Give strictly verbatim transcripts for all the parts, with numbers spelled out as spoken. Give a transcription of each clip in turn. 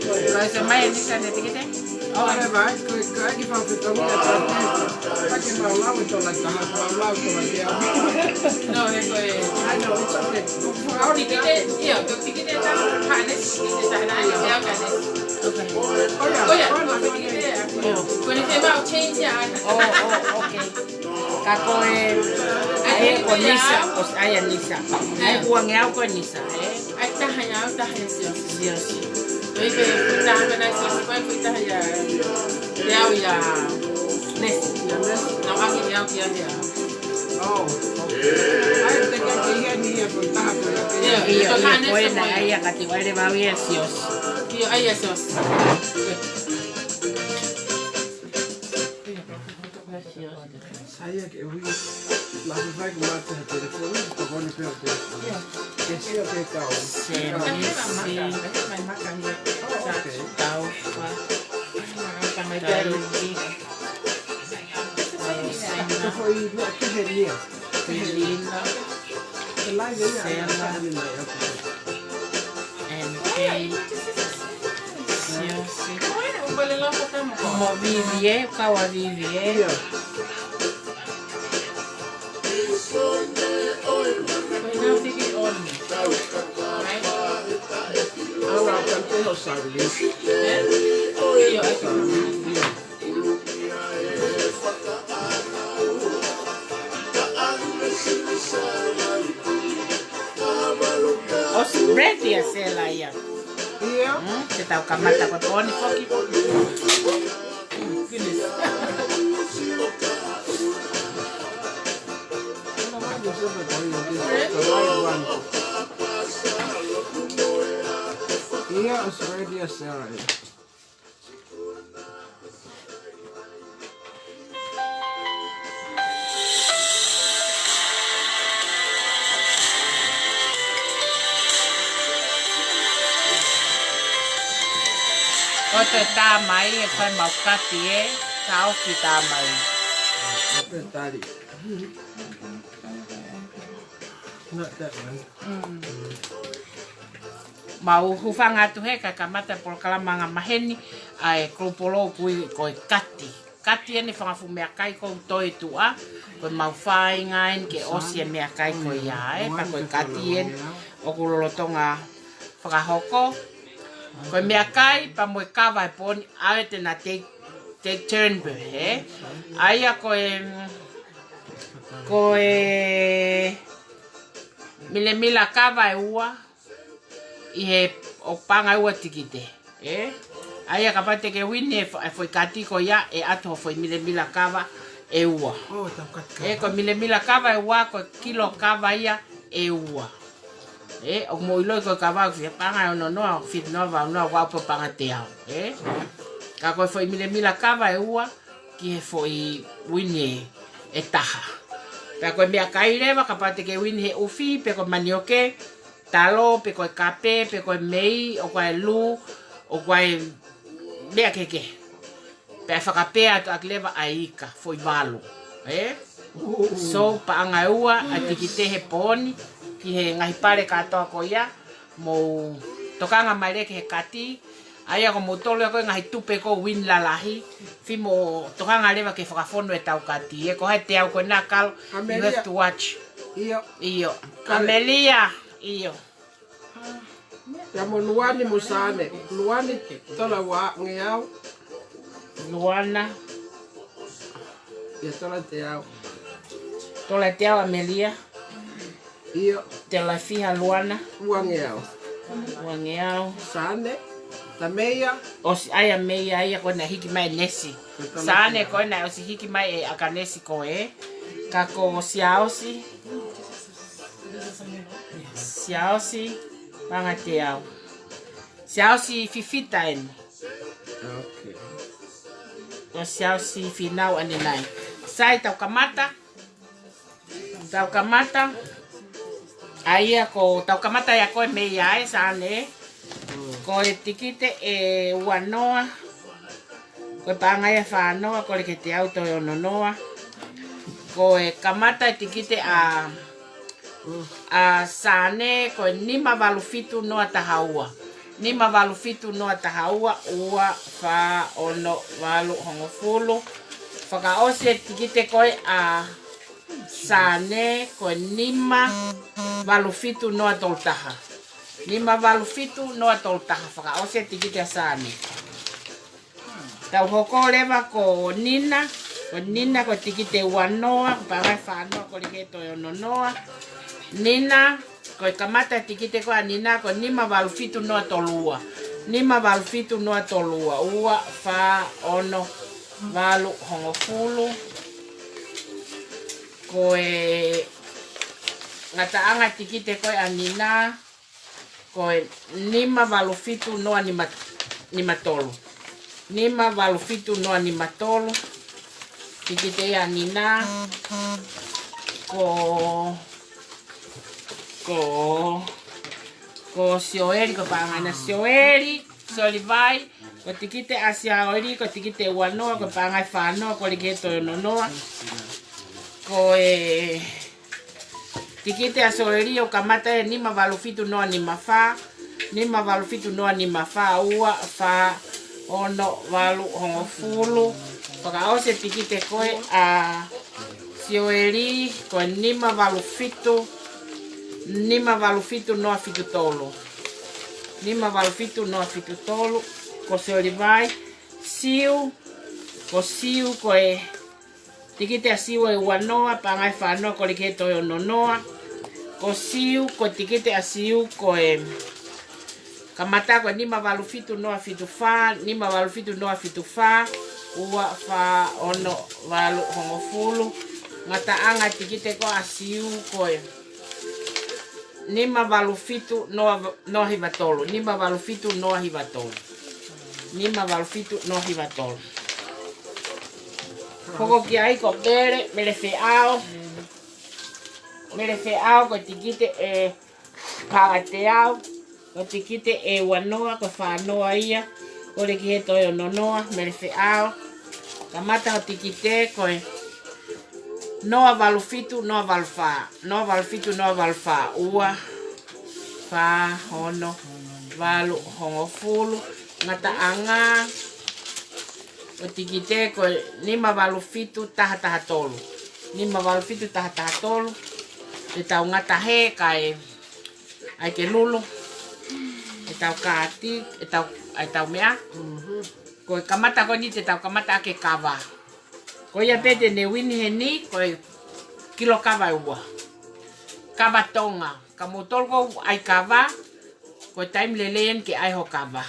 Ko e mai ni sa ne tikite? Oh, I Ko e, ko e, ko e ʻikai ke fakafitongi ʻa e tau. Ka ke mau lau e tola taha, mau lau tola te au. No, he ko e. I know, it's okay. Ko e tikite, ia, ko e tikite taha, ka ne tikite taha na, ia, ia, ka ne. Okay. Oh, yeah. Oh, yeah, ko e tikite, ia. Ko e ne te mau change ia, ʻana. Oh, oh, okay. Ka ko e, ʻa ia ko Nisa, ʻosi ʻa ia Nisa. ʻA ia ua ngeau ko e Nisa, ē? ʻAi taha ia, ʻau taha ia Siosi. Siosi. Ko e pē, taha pē na Siosi, ko e pē taha ia. Ia au ia. Nesi. Ia Nesi. Na ʻaki ia au ia ia. Oh, okay. ʻAi, te ka ke ia ni ia ko e taha ko e ia. Ia, ʻio, ko e ʻio, ko e Nesi na mo ia. ʻA ia ka te ʻai leva au ia Siosi. ʻIo, ʻai ia Siosi. Sai ia ke ui. Mafai ke mate ha telefoni, tokoni pē ʻo telefoni. Ke sio ke kau. Semisi. Oh, okay. Taufa. Taufi. Ko e foʻi meʻa kehe ia. Lina. Ke lai ia, Sela. Ana mai aku. And Kay. Siosi. Mo Vivi ē, kau ʻa Vivi ē. Ia. Ko e nau tiki on. Aua, ka te ho sali. Ē? Io, atu. Ia. ʻOsi ready ʻa Sela ia. Ia. Hmm, te tau kamata ko e pooni foki. Goodness. Ia, ʻosi ready ʻa Sela ia. ʻOku toe tā mai, ʻe fai mau kati ē, taʻofi tā mai. ʻOku tali. Not that one. Mm. Mau hūfanga atu he ka kamata polokalama angamaheni ʻa e Kolopolo kui ko e kati. Kati eni fanga fuʻu meʻakai ʻoku toe tuʻa, ko e mau fāinga eni ke ʻosi e meʻakai ko ia ē, pea ko e kati eni ʻoku lolotonga fakahoko. Ko e meʻakai pea mo e kava e pooni, ʻa ē te na take, take turn pē, ē? ʻA ia ko e, ko e milemila kava ʻe ua, ʻi he ʻoku paʻanga ʻe ua tikite, ē? ʻA ia kapau te ke wini e fo-, e foʻi kati ko ia ʻe ʻatu ho foʻi milemila kava ʻe ua. Oh, tau kati kava. Ē, ko e milemila kava ʻe ua, ko e kilo kava ia ʻe ua. Ē, ʻoku mou ʻiloʻi ko e kava ʻoku fie paʻanga ʻe ono noa, ʻoku fie noa, valu noa, ʻoku ʻalu pē ʻo paʻanga teau, ē? Ka ko e foʻi milemila kava ʻe ua ki he foʻi wini ʻe, ʻe taha. Pea ko e meʻakai leva, kapau te ke wini he ʻufi, pe ko e manioke, talo, pe ko e kape, pe ko e mei, ʻoku ʻi ai e lū, ʻoku ʻi ai e meʻa kehekehe. Pea fakapea atu ʻaki leva ʻa e ika, foʻi valu. Ē? So, paʻanga ʻe ua ʻa e tikite he pooni, ki he ngaahi pale kātoa ko ia, mou tokanga mai leva ki he kati, ʻa ia ko moutolu ia ko e ngaahi tupe ko e wini lalahi, fai mo tokanga leva ke fakafonu e tau kati. Ē, ko hai te au ko ena kalo, you have to watch. ʻIo. ʻIo. Kale. ʻAmelia, ʻio. Ia mo Luani mo Sane. Luani tola ua ngeau. Luana. Ia tola teau. Tola teau ʻAmelia. ʻIo. Tola fiha Luana. Ua ngeau. Ua ngeau. Sane. Ka meia? ʻOsi ʻai ʻa meia ia ko ena hiki mai ʻe Nesi. Sane ko ena ʻosi hiki mai ʻe ʻAkanesi ko ē. Ka ko Siaosi. Siaosi Pangateau. Siaosi fifita eni. Okay. Ko Siaosi Finau ʻanenai. Sai tau kamata. Tau kamata. ʻA ia ko, tau kamata ia ko e meia ē, Sane. Ko e tikite ʻe ua noa. Ko e paʻanga ia ʻe fā noa, ko e leke ʻe teau toe ono noa. Ko e kamata e tikite ʻa, ʻa Sane, ko e nima valu fitu noa taha ua. Nima valu fitu noa taha ua, ua, fā, ono, valu, hongofulu. Fakaʻosi e tikite ko ē ʻa Sane ko e nima valu fitu noa tolu taha. Nima valu fitu noa tolu taha, fakaʻosi e tikite ʻa Sane. Tau hoko leva ko Nina, ko Nina ko e tikite ua noa, paʻanga ʻe fā noa, ko e leke ʻe toe ono noa. Nina, ko e kamata e tikite ko ē ʻa Nina, ko e nima valu fitu noa tolu ua. Nima valu fitu noa tolu ua, ua, fā, ono, valu, hongofulu. Ko e ngataʻanga e tikite ko ē ʻa Nina, ko e nima valu fitu noa nima, nima tolu. Nima valu fitu noa nima tolu. Tikite ia ʻa Nina, ko, ko, ko Sioeli, ko e paʻanga ena Sioeli, Sioeli Vai, ko e tikite ʻa Sioeli, ko e tikite ua noa, ko e paʻanga ʻe fā noa, ko e leke ʻe toe ono noa. Ko e tikite ʻa Sioeli ʻoku kamata ʻe nima valu fitu noa nima fā, nima valu fitu noa nima fā, ua, fā, ono, valu, hongofulu. Fakaʻosi e tikite ko ē ʻa Sioeli, ko e nima valu fitu, nima valu fitu noa fitu tolu. Nima valu fitu noa fitu tolu, ko Sioeli Vai. Siu, ko Siu, ko e tikite ʻa Siu ʻe ua noa, paʻanga ʻe fā noa, ko e leke ʻe toe ono noa. Ko Siu, ko e tikite ʻa Siu, ko e kamata ko e nima valu fitu noa fitu fā, nima valu fitu noa fitu fā, ua, fā, ono, valu, hongofulu. Ngataʻanga e tikite ko ē ʻa Siu, ko e nima valu fitu noa, noa hiva tolu, nima valu fitu noa hiva tolu. Nima valu fitu noa hiva tolu. Hoko ki ai ko Mele, Mele Feʻao. Mele Feʻao ko e tikite ʻe paʻanga ʻe teau. Ko e tikite ʻe ua noa, ko e fā noa ia. Ko e leke ʻe toe ono noa, Mele Feʻao. Kamata ho tikite ko e noa valu fitu, noa valu fā. Noa valu fitu, noa valu fā. Ua, fā, ono, valu, hongofulu. Ngataʻanga ʻo e tikite ko e nima valu fitu taha taha tolu. Nima valu fitu taha taha tolu. Te tau ngata hē kae ʻai ke lulu ʻetau kāti, ʻetau, ʻetau meʻa. Mhm. Ko e kamata ko eni te tau kamata ʻaki e kava. Ko ia pē te ne wini heni, ko e kilo kava ʻe ua. Kava Tonga, ka mou tolu ʻoku ʻai kava, ko e taimi lelei eni ke ʻai ho kava.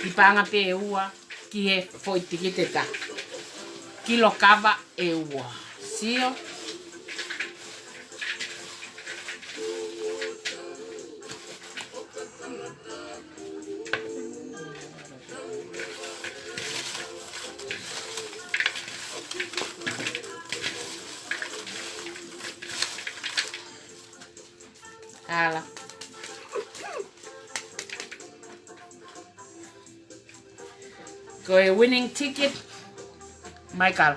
ʻI paʻanga pē ʻe ua, ki he foʻi tikite ta. Kilo kava ʻe ua. Sio. Hala. Ko e winning ticket, Michael.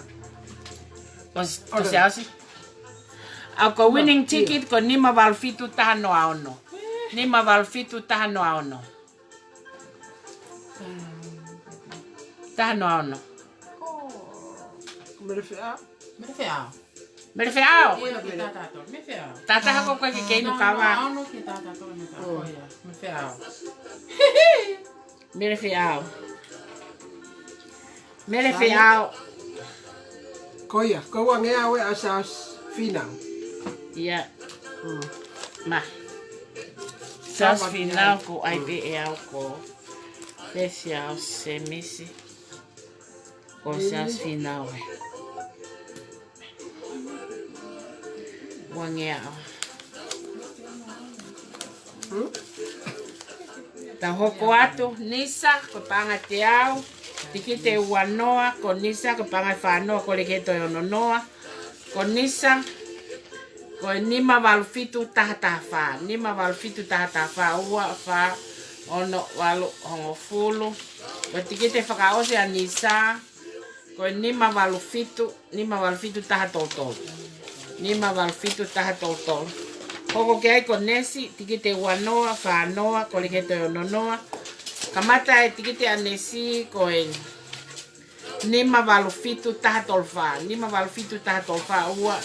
Ko s-, ko Siaosi. ʻA ko e winning ticket ko e nima valu fitu taha noa ono. Nima valu fitu taha noa ono. Taha noa ono. Mele Feʻao. Mele Feʻao. Mele Feʻao. Ia, ke tā tātou. Mele Feʻao. Tātaha ko koe ke ke inu kava. Ono ke tā tātou, Mele Feʻao. Ko ia, Mele Feʻao. Mele Feʻao. Mele Feʻao. Ko ia, ko e uangeau ʻa Siaosi Finau. Ia. Mm. Ma. Siaosi Fīnau, ko ai pē ʻe au ko Siaosi Semisi. Ko Siaosi Fīnau ē. Uangeau. Tau hoko atu, Nisa, ko e paʻanga ʻe teau, tikite ua noa, ko Nisa, ko e paʻanga ʻe fā noa, koleke he toe ono noa, ko Nisa, ko e nima valu fitu taha taha fā, nima valu fitu taha taha fā, ua, fā, ono, valu, hongofulu, ko e tikite fakaʻosi ʻa Nisa, ko e nima valu fitu, nima valu fitu taha tolu tolu. Nima valu fitu taha tolu tolu. Hoko ki ai ko Nesi, tikite ua noa, fā noa, koleke he toe ono noa. Kamata e tikite ʻa Nesi, ko e nima valu fitu taha tolu fā. Nima valu fitu taha tolu fā, ua,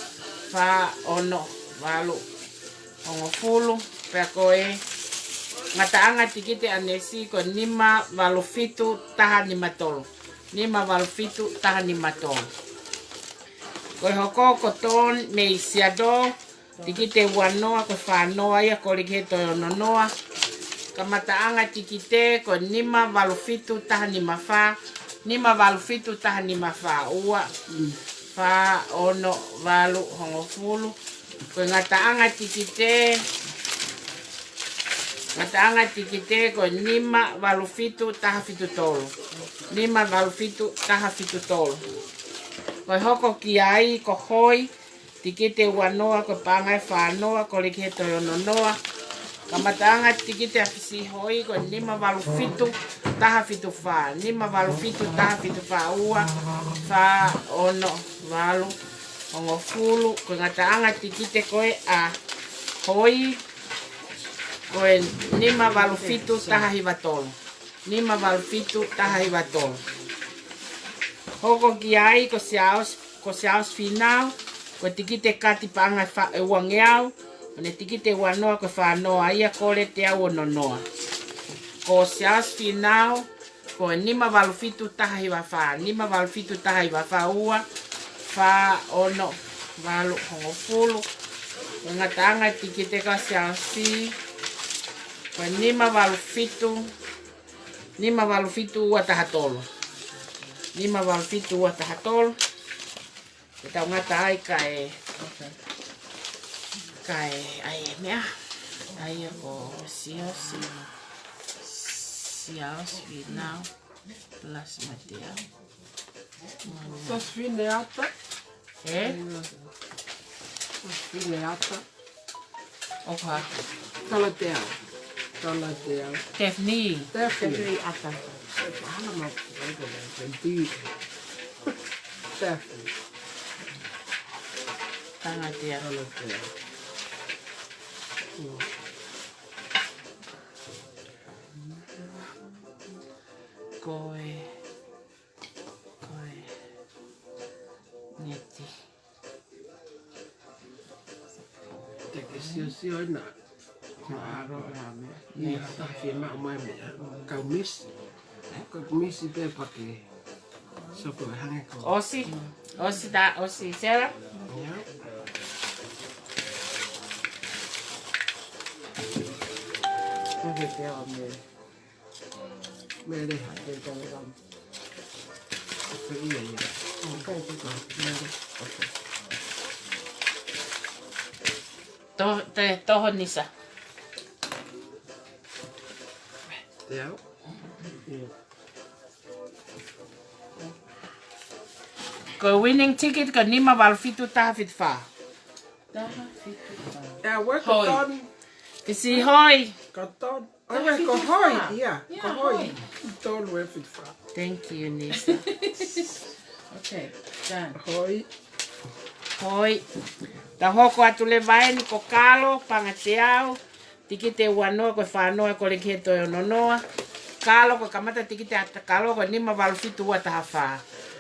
fā, ono, valu, hongofulu. Pea ko e ngataʻanga tikite ʻa Nesi, ko e nima valu fitu taha nima tolu. Nima valu fitu taha nima tolu. Ko e hoko ko Tōn mei Siato, tikite ua noa, ko e fā noa ia, koleke he toe ono noa. Kamataʻanga tikite, ko e nima valu fitu taha nima fā, nima valu fitu taha nima fā, ua, fā, ono, valu, hongofulu. Ko e ngataʻanga tikite, ngataʻanga tikite, ko e nima valu fitu taha fitu tolu. Nima valu fitu taha fitu tolu. Ko e hoko ki ai, ko Hoi, tikite ua noa, ko e paʻanga ʻe fā noa, koleke he toe ono noa. Kamataʻanga tikite ʻa Fisi Hoi, ko e nima valu fitu taha fitu fā. Nima valu fitu taha fitu fā, ua, fā, ono, valu, hongofulu. Ko e ngataʻanga tikite ko ē ʻa Hoi, ko e nima valu fitu taha hiva tolu. Nima valu fitu taha hiva tolu. Hoko ki ai ko Siaosi, ko Siaosi Fīnau, ko e tikite kati paʻanga ʻe fā, ʻe uangeau, ko ʻene tikite ua noa, ko e fā noa ia, koleke he teau ono noa. Ko Siaosi Fīnau, ko e nima valu fitu taha hiva fā, nima valu fitu taha hiva fā, ua, fā, ono, valu, hongofulu. Ko e ngataʻanga tikite ko Siaosi, ko e nima valu fitu, nima valu fitu ua taha tolu. Nima valu fitu ua taha tolu. Ke tau ngata ai kae, kae, ʻai e meʻa. ʻAi ia ko Siaosi, Siaosi Fīnau, plus Mateau. Siaosi Fīnau ata. Ē? Siaosi Fīnau ata. ʻOku hā? Tala teau. Tala teau. Daphne. Daphne. Daphne ata. Hala ma. Daphne. Tala teau. Tala teau. Ko e, ko e, ngeti. Te ke siosio ena. Ko aro rame. Ia, ta fie maʻu mai mo e kau misi. Ko e misi pē pake. So ko e hangē ko. ʻOsi. ʻOsi ta, ʻosi. Sarah? Ia. Ko e te ame. Mele, hake tau ram. Ko ia ia. Ko ia ia. Mele. Ko ia. Toho, te, toho Nisa. Teau. Ia. Ko e winning ticket ko e nima valu fitu taha fitu fā. Taha fitu fā. Ia, ue ko Hoi. Tōn. Fisi Hoi. Ko Tōn. ʻAi, ko Hoi, ia, ko Hoi. Tolu ʻe fitu fā. Thank you, Nisa. Okay, done. Hoi. Hoi. Ta hoko atu leva eni ko Kalo, paʻanga ʻe teau. Tikite ua noa, ko e fā noa, koleke he toe ono noa. Kalo, ko e kamata tikite ʻa Kalo, ko e nima valu fitu ua taha fā.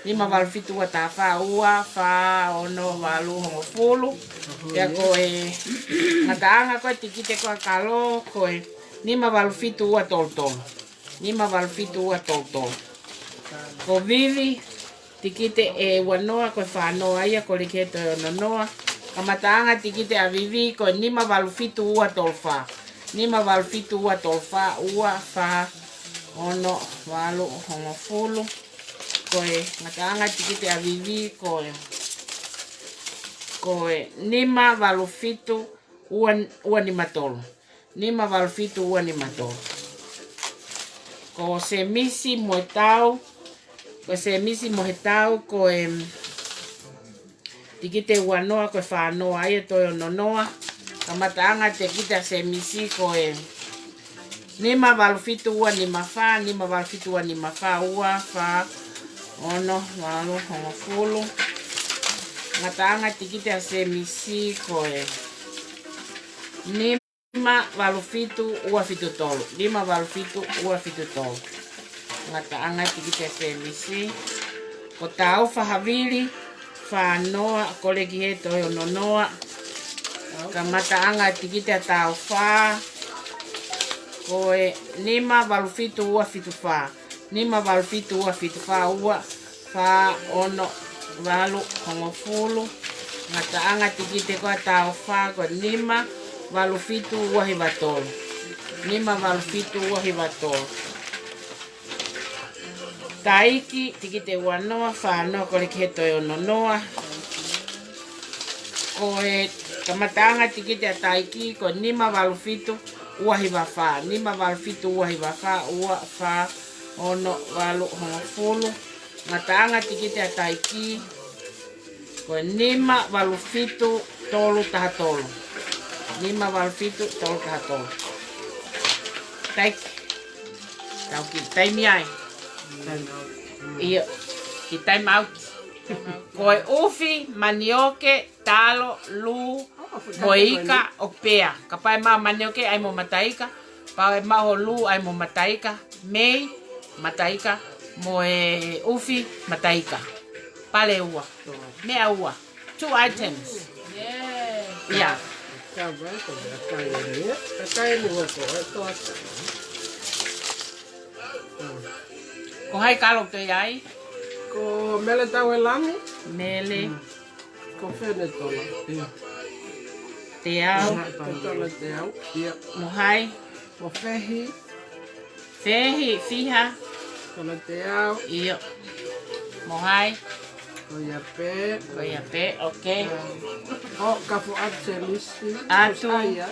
Nima valu fitu ua taha fā, ua, fā, ono, valu, hongofulu. Pea ko e ngataʻanga ko e tikite ko ē ʻa Kalo, ko e nima valu fitu ua tolu tolu. Nima valu fitu ua tolu tolu. Ko Vivi, tikite ʻe ua noa, ko e fā noa ia, koleke he toe ono noa. Kamataʻanga tikite ʻa Vivi, ko e nima valu fitu ua tolu fā. Nima valu fitu ua tolu fā ua fā ono valu hongofulu. Ko e ngataʻanga tikite ʻa Vivi ko e, ko e nima valu fitu ua, ua nima tolu. Nima valu fitu ua nima tolu. Ko Semisi mo e tau, ko Semisi mo e tau, ko e tikite ua noa, ko e fā noa ia, toe ono noa. Kamataʻanga tikite ʻa Semisi ko e nima valu fitu ua nima fā, nima valu fitu ua nima fā, ua fā ono valu hongofulu. Ngataʻanga tikite ʻa Semisi ko e nima valu fitu ua fitu tolu, nima valu fitu ua fitu tolu. Ngataʻanga tikite ʻa Semisi. Ko Taufa Havili, fā noa, kole ki he toe ono noa. Kamataʻanga tikite ʻa Taufa ko e nima valu fitu ua fitu fā, nima valu fitu ua fitu fā, ua fā ono valu hongofulu. Ngataʻanga tikite ko ē ʻa Taufa ko e nima valu fitu ua hiva tolu, nima valu fitu ua hiva tolu. Taiki, tikite ua noa, fā noa, kole ki he toe ono noa. Ko e kamataʻanga tikite ʻa Taiki ko e nima valu fitu ua hiva fā, nima valu fitu ua hiva fā, ua fā ono valu hongofulu. Ngataʻanga tikite ʻa Taiki ko e nima valu fitu tolu taha tolu. Nima valu fitu tolu taha tolu. Taiki. Tau kiʻi taimi ai. ʻIo, kiʻi time out. Ko e ʻufi, manioke, talo, lū, mo e ika ʻoku pea. Kapau ʻe maʻu manioke, ʻai mo mataika. Kapau ʻe maʻu ho lū, ʻai mo mataika. Mei, mataika, mo e ʻufi, mataika. Pale ua. Meʻa ua. Two items. Yeah. Yeah. Ko hai kalo te ai? Ko Mele Tauelani. Mele. Mm. Ko Fene Tola. Ia. Teau. Ko Tola Teau. Ia. Mo hai? Mo Fehi. Fehi, fiha. Tola Teau. ʻIo. Mo hai? Ko ia pē. Ko ia pē, okay. ʻO ka fo atu Semisi. Atu. Ko ia.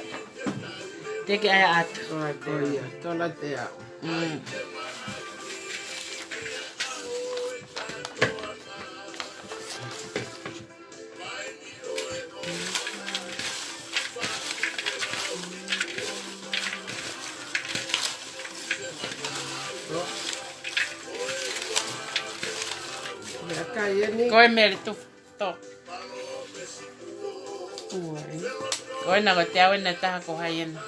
Teke ai atu. Ko ia, Tola Teau. Mm. Ko e Mele tu to. Ko ena ko Teau ena, taha ko hai ena?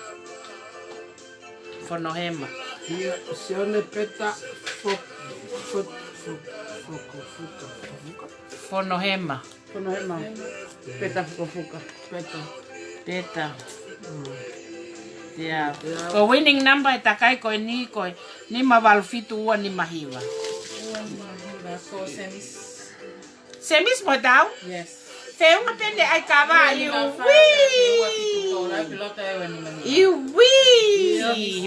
Fonohema. Ia, Sione Peta Fo-, Fo-, Fo-, Fo-, Fuka, Fuka. Fonohema. Fonohema. Peta Fuka, Fuka. Peta. Peta. Mm. Ia. Ia. Ko winning number e takai ko eni ko e nima valu fitu ua nima hiva. Ua nima hiva, ko Semisi. Semisi mo Tau? Yes. Feʻunga pē ʻene ʻai kava, iuī. Iuī.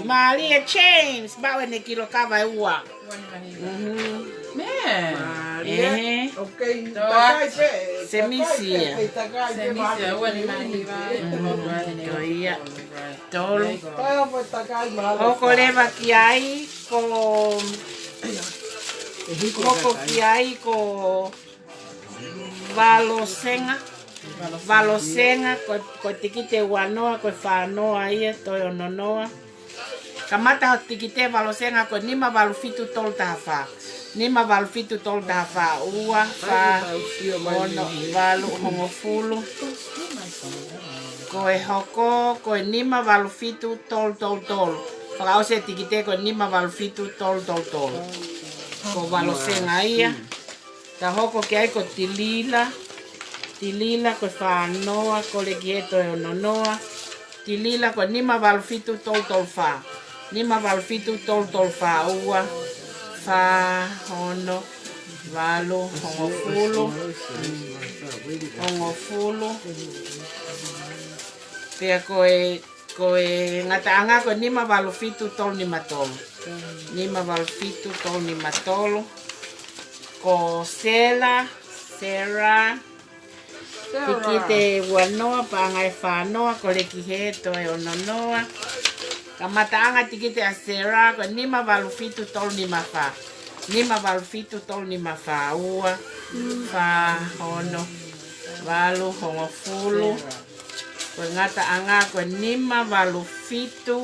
Mālie James, maʻu ʻene kilo kava ʻe ua. Mhm. Mālie. Ehe. Okay, takai pē. Semisi ia. Takai pē, takai pē, Semisi ia, mālie. Ko ia. Tolu. Hoko leva ki ai ko, hoko ki ai ko Valosenga, ko, ko e tikite ua noa, ko e fā noa ia, toe ono noa. Kamata ho tikite Valosenga ko e nima valu fitu tolu taha fā. Nima valu fitu tolu taha fā, ua fā ono valu hongofulu. Ko e hoko, ko e nima valu fitu tolu tolu tolu. Fakaʻosi e tikite ko e nima valu fitu tolu tolu tolu. Ko Valosenga ia. Ka hoko ki ai ko Tilila. Tilila ko e fā noa, kole ki he toe ono noa. Tilila ko e nima valu fitu tolu tolu fā. Nima valu fitu tolu tolu fā, ua fā ono valu hongofulu. Hongofulu. Pea ko e Ko e ngataʻanga ko e nima valu fitu tolu nima tolu. Nima valu fitu tolu nima tolu. Ko Sela, Sela. Tikite ua noa, paʻanga ʻe fā noa, koleki hē toe ono noa. Kamataʻanga tikite ʻa Sela, ko e nima valu fitu tolu nima fā. Nima valu fitu tolu nima fā, ua, fā, ono, valu, hongofulu. Ko e ngataʻanga ko e nima valu fitu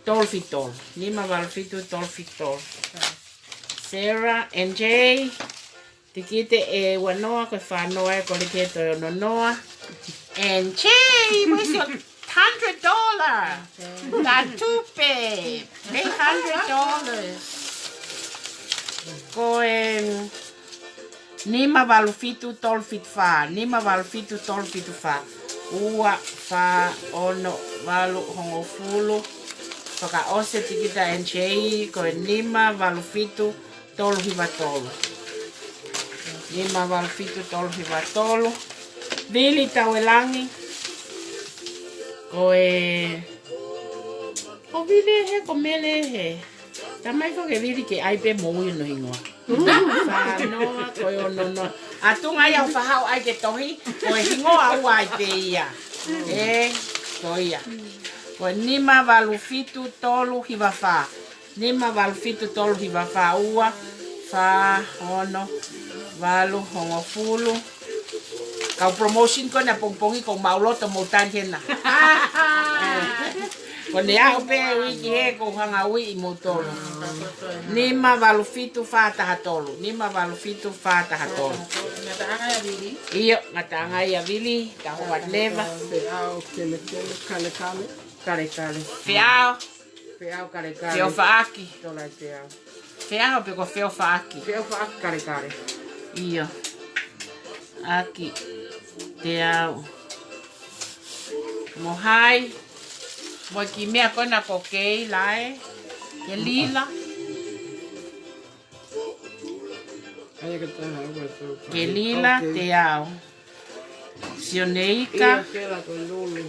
tolu fitu tolu. Nima valu fitu tolu fitu tolu. Sela, N J, tikite ʻe ua noa, ko e fā noa ē, koleki hē toe ono noa. N J, where's your hundred dollar? Tatupe, pay hundred dollars. Ko e nima valu fitu tolu fitu fā, nima valu fitu tolu fitu fā. Ua, fā, ono, valu, hongofulu. Fakaʻosi e tikite ʻa N J, ko e nima valu fitu tolu hiva tolu. Nima valu fitu tolu hiva tolu. Vili Tauelangi. Ko e, ko Vili hē, ko Mele hē. Tamai fo ke Vili ke ʻai pē mo ui hono hingoa. Fā noa, ko e ono noa. ʻAtunga ia ʻo fahau ai ke tohi, ko e hingoa ʻoku ʻai pē ia. Ē, ko ia. Ko e nima valu fitu tolu hiva fā. Nima valu fitu tolu hiva fā, ua, fā, ono, valu, hongofulu. Kau promotion ko ena pongipongi ko mau loto mo tali hena. Ko ʻene aʻu pē uike hē ko hanga ui ʻi moutolu. Nima valu fitu fā taha tolu. Nima valu fitu fā taha tolu. Ngataʻanga ia Vili. ʻIo, ngataʻanga ia Vili. Ka hoat neva. Feʻao, kele, kele, kale, kale. Kale, kale. Feʻao. Feʻao, kale, kale. Feʻofaʻaki. Tola teau. Feʻao pe ko Feʻofaʻaki. Feʻofaʻaki, kale, kale. ʻIo. ʻAki. Teau. Mo hai. Mo e kiʻi meʻa ko ena ko Kei Lae. Ke Lila. Ai, ka taha, au ka tau. Ke Lila, okay. Teau. Sioneika. Ia, Kela ko Lulu.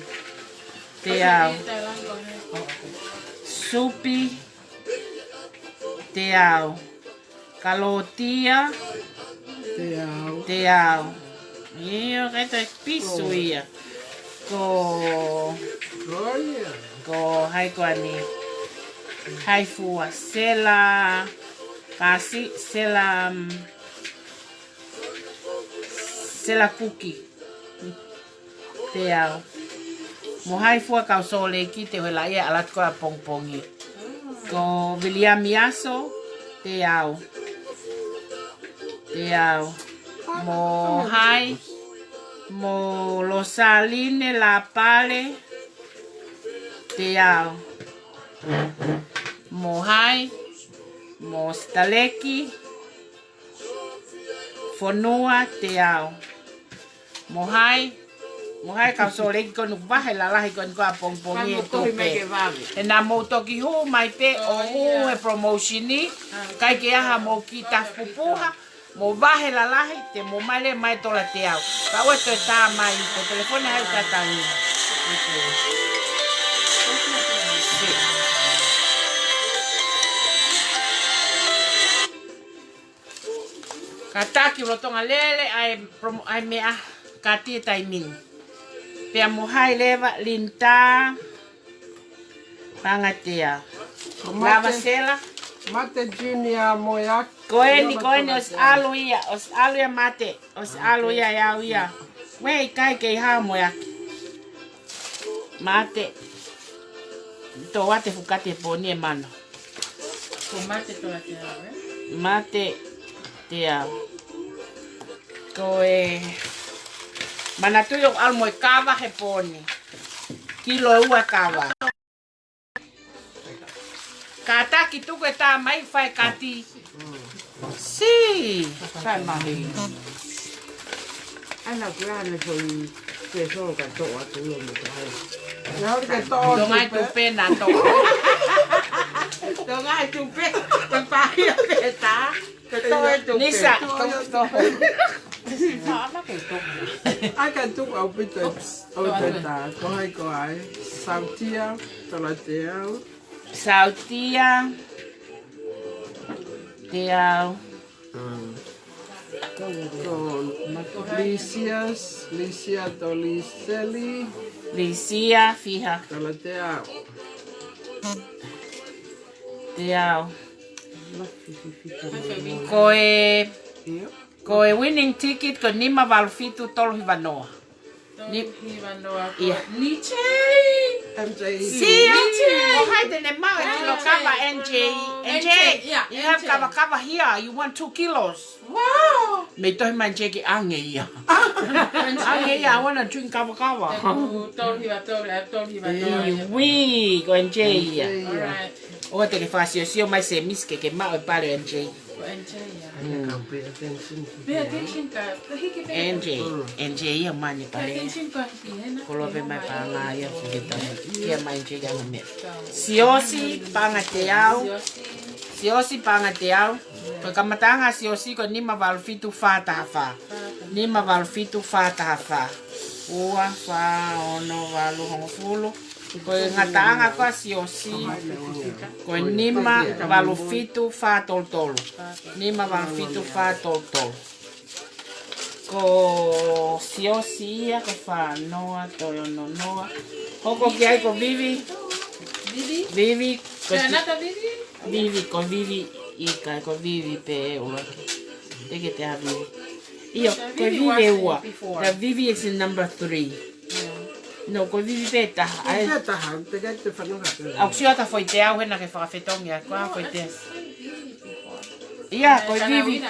Teau. Supi. Teau. Kalotia. Teau. Teau. ʻIo, kae toe pisu ia. Ko. Ko ia. Ko hai ko eni. Hai fua Sela. Kasi Sela, mm, Sela Kuki. Teau. Mo hai fua kau Sōleki te u hela ia ʻalu atu ko ē ʻapongipongi. Ko Viliami Aso, teau. Teau. Mo hai, mo Losaline Lapale, teau. Mo hai, mo Sitaleki, Fonua, teau. Mo hai, mo hai kau Sōleki ko eni vahe lalahi ko eni ko ē ʻapongipongi e tupe. He naʻa mou toki hū mai pē ʻo ʻuhu he promotion ni, ʻikai ke ʻi ai haʻamou kiʻi tafu pupuha, mou vahe lalahi, te mou ʻomai leva mai tola teau. Ka ʻoua toe tā mai, ko e telefoni hai ʻoku tatangi. Kātaki lolotonga lele ʻa e promo-, ʻa e meʻa, kati e taimi ni. Pea mo hai leva, Linda, Pangatea. Ko Mate, Lava Sela. Mate Junior Moeaki. Ko eni, ko eni, ʻosi ʻalu ia, ʻosi ʻalu ia Mate, ʻosi ʻalu ia ʻe au ia. Uē, ʻikai ke ʻi ai ha Moeaki. Mate. Tō ate fukate poni e mano. Ko Mate tola teau, ē? Mate teau. Ko e manatuʻi ʻoku ʻalu mo e kava he poni. Kilo ua kava. Kātaki tuku e tā mai fai kati. Sī. Sai mahi. Ana kula ne foi ke solo ka toʻo atu lo mo ka hai. Tonga e tupe na toʻo. Tonga e tupe. Ka pahi a peta. Ka toʻo e tupe. Nisa. Toʻo, toʻo. Ai ka tuku ʻaupito. ʻAupito. Ko hai ko ai. Sautia, Toloteau. Sautia, Teau. Mm. Ko Lisias, Lisia Toliseli. Lisia, fiha. Toloteau. Teau. Ko e, ʻIo. ko e winning ticket ko e nima valu fitu tolu hiva noa. Ni- Tolu hiva noa ko ia. Niche. M J. Sia. Niche. ʻO hai te ne maʻu e kilo kava, N J? N J, N J, yeah, you have N J. Kava kava here. You want two kilos. Wow. Mei tohi mai N J ke ʻange ia. N J. ʻAnge ia, I wanna drink kava kava. Tolu hiva tolu, eh, tolu hiva noa ia. Iwi, ko N J ia. N J ia. All right. ʻOua te ke fakasiosio mai Semisi ke ke maʻu e pale N J. Ko N J ia. Mm. Pay attention ki Pay attention ka, ka hiki pē. N J, Mm. N J ia mani Pay pale. Attention ka hiki hena. Kolope mai paʻanga ia fukita. Kia mai N J ia mo me. Siosi, paʻanga teau. Siosi. Siosi, paʻanga teau. Ko e kamataʻanga Siosi ko e nima valu fitu fā taha fā. Nima valu fitu fā taha fā. Ua, fā, ono, valu, hongofulu. Ko e ngataʻanga ko ē ʻa Siosi, ko e nima valu fitu fā tolu tolu. Nima valu fitu fā tolu tolu. Ko Siosi ia, ko e fā noa, toe ono noa. Hoko ki ai ko Vivi. Vivi? Vivi, ko Pea Ti- nata Vivi? Vivi, ko Vivi ʻikai, ko Vivi pē ʻuluaki. Te ke te ha Vivi. ʻIo, Vivi ko Vivi was ua. Before. The Vivi is in number three. Yeah. No, ko Vivi pē taha. Ai. Pē taha, te ke te fanongo atu. ʻOku sio atu foʻi teau hena ke fakafetongi ai, ko e foʻi teau. Ia, ko Vivi.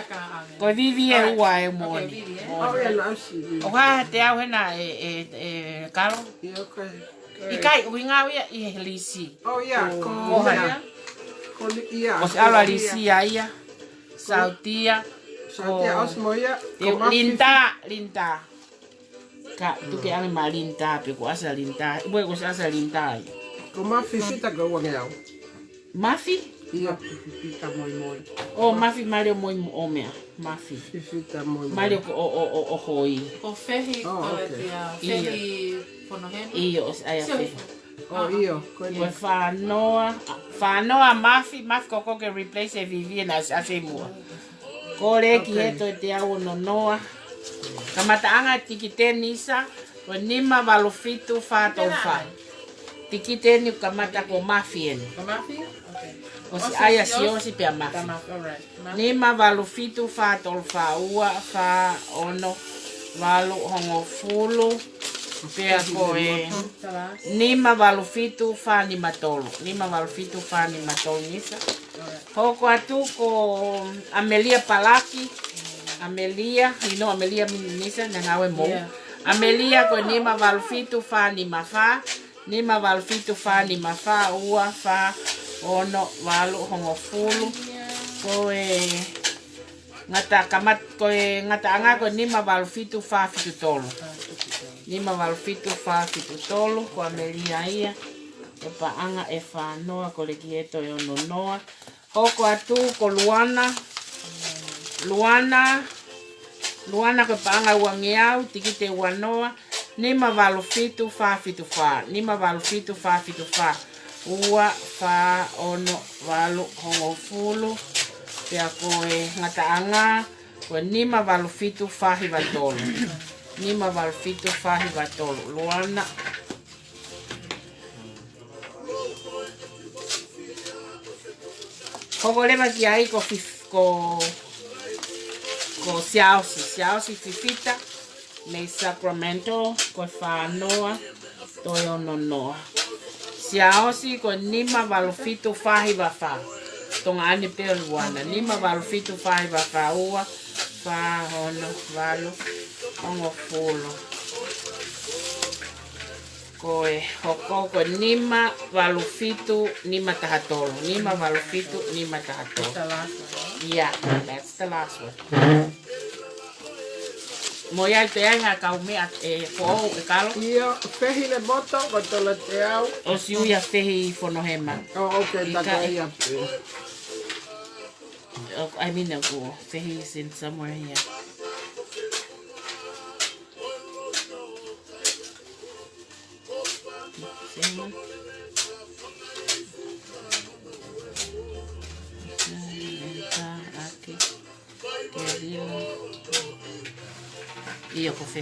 Ko Vivi e ua e moʻoni. Oh, yeah, no, I see Vivi. ʻOku ʻi ai ha teau hena e, e, e Kalo? Yeah, okay. ʻIkai, ʻuhinga ia ʻi he lisi. Oh, yeah, ko Ko hai? Ko Li-, yeah, ʻOsi ko ʻalu ʻa Lisia ia. Sautia. Sautia, ko ʻosi mo ia, ko Mafi. Linda, Linda. Ka, tuku ange mai Linda, pe ko ʻasa Linda. Ue ko ʻasa Linda ia. Ko Mafi Fita ko uangeau. Mafi? Ia. Mafi Fita Moimoi. ʻO Mafi Mali ʻo Moimoi ʻo meʻa. Mafi. Fifita Moimoi. Mali ʻo, ʻo, ʻo, ʻo, ʻo hoi. Ko Fehi, Oh, ko okay. Ia, Ia. Fehi Fonohema. ʻIo, ʻosi ʻai ʻa Sio Fehi. hifo. Oh, ʻio, ko Ko e eni. fā noa, fā noa Mafi, Mafi ko ko ke replace e Vivi ena ʻosi ʻasi muʻa. Ko Leki Okay. Heto e teau ono noa. Kamataʻanga tikite ni Sa, ko e nima valu fitu fā tolu fā. Tikite ni kamata ko Mafi eni. Ko Mafi? Okay. ʻOsi ʻai ʻa Siosi. Siosi pea Mafi. Pea Mafi, all right. Mafi. Nima valu fitu fā tolu fā ua fā ono valu hongofulu. Pea ko e Tala. nima valu fitu fā nima tolu. Nima valu fitu fā nima tolu ni Sa. All right. Hoko atu ko ʻAmelia Palaki. ʻAmelia, you know ʻAmelia mi-, ni Sa, naʻe ngāue mo. Yeah. ʻAmelia ko e nima valu fitu fā nima fā. Nima valu fitu fā nima fā ua fā ono valu hongofulu. Ko e ngata kamat-, ko e ngataʻanga ko e nima valu fitu fā fitu tolu. Nima valu fitu fā fitu tolu, ko ʻAmelia ia. Ko e paʻanga ʻe fā noa, ko Leki Heto ʻe ono noa. Hoko atu ko Luana. Luana. Luana ko e paʻanga uangeau, tikite ua noa. Nima valu fitu fā fitu fā. Nima valu fitu fā fitu fā. Ua fā ono valu hongofulu. Pea ko e ngataʻanga, ko e nima valu fitu fā hiva tolu. Nima valu fitu fā hiva tolu. Luana. Hoko leva ki ai ko Fif-, ko, ko Siaosi, Siaosi Fifita, mei Sacramento, ko e fā noa, toe ono noa. Siaosi ko e nima valu fitu fā hiva fā. Tonga ʻani pē ʻo Luana. Nima valu fitu fā hiva fā ua, fā ono valu, hongofulu. Ko e hoko ko e nima valu fitu nima taha tolu. Nima valu fitu nima taha tolu. That's the last one, right? Yeah, that's the last one. Mo ia te ai ha kau meʻa ʻe foʻou ʻe Kalo. ʻIo, Fehi Lemoto, ko Toloteau. ʻOsi ui ʻa Fehi Fonohema. Oh, okay, ʻIkai. Tako ia pē. Oh, I mean, uh, Fehi is in somewhere here. Same one. ʻIo, ko fē?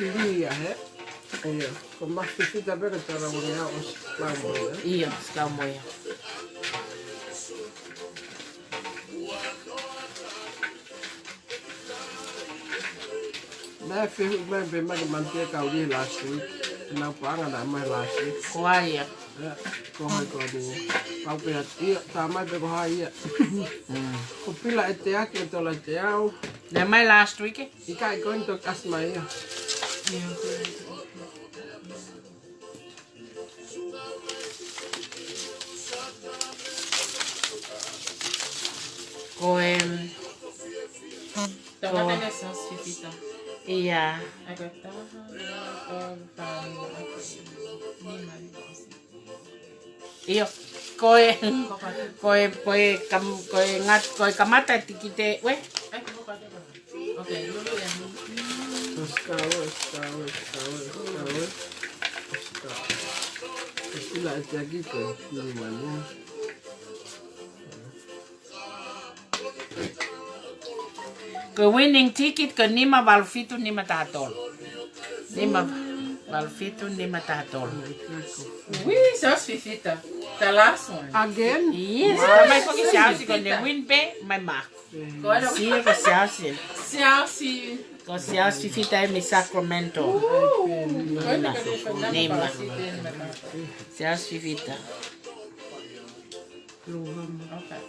Sili ia, he? ʻIo, ko e mafi fifita pē ko e tala ua ngeau ʻosi kau mo ia. ʻIo, ʻosi kau mo ia. Naʻe fehuʻi mai pē mai ke mantia kau lia last week. Naʻa paʻanga naʻe mai last week. Ko ia. ʻIa, ko hai ko ni. Pau pē atu. ʻIa, tā mai pē ko hai ia. Mm. Ko Pila ʻEteaki ʻo Tolaiteau. Naʻe mai last week, ē? ʻIkai ko eni toki ʻasi mai ia. Ko e, tau ko mata ke sāsi fifita. ʻIa. Ai, ko e taha, ko e fā, ko e nima, ʻio, ko e, ko e, ko e kam-, ko e ngat-, ko e kamata tikite, ue? Ai, ko e fā, ko e fā. Okay, lulu ia. Sikawe, sikawe, sikawe, sikawe. Sikawe. Ko Pila ʻEteaki ko e nima ni. Ko e winning ticket ko e nima valu fitu nima taha tolu. Nima valu fitu nima taha tolu. Ui, sāsi fifita. The last one. Again? Yes, wow. Tamai foki sāsi ko ʻene win pē, mai mā. Ko e sio ko sāsi. Sāsi. Ko sāsi fifita ē mei Sacramento. Ooh. Nima. Nima. Sāsi fifita. Luhama. Okay.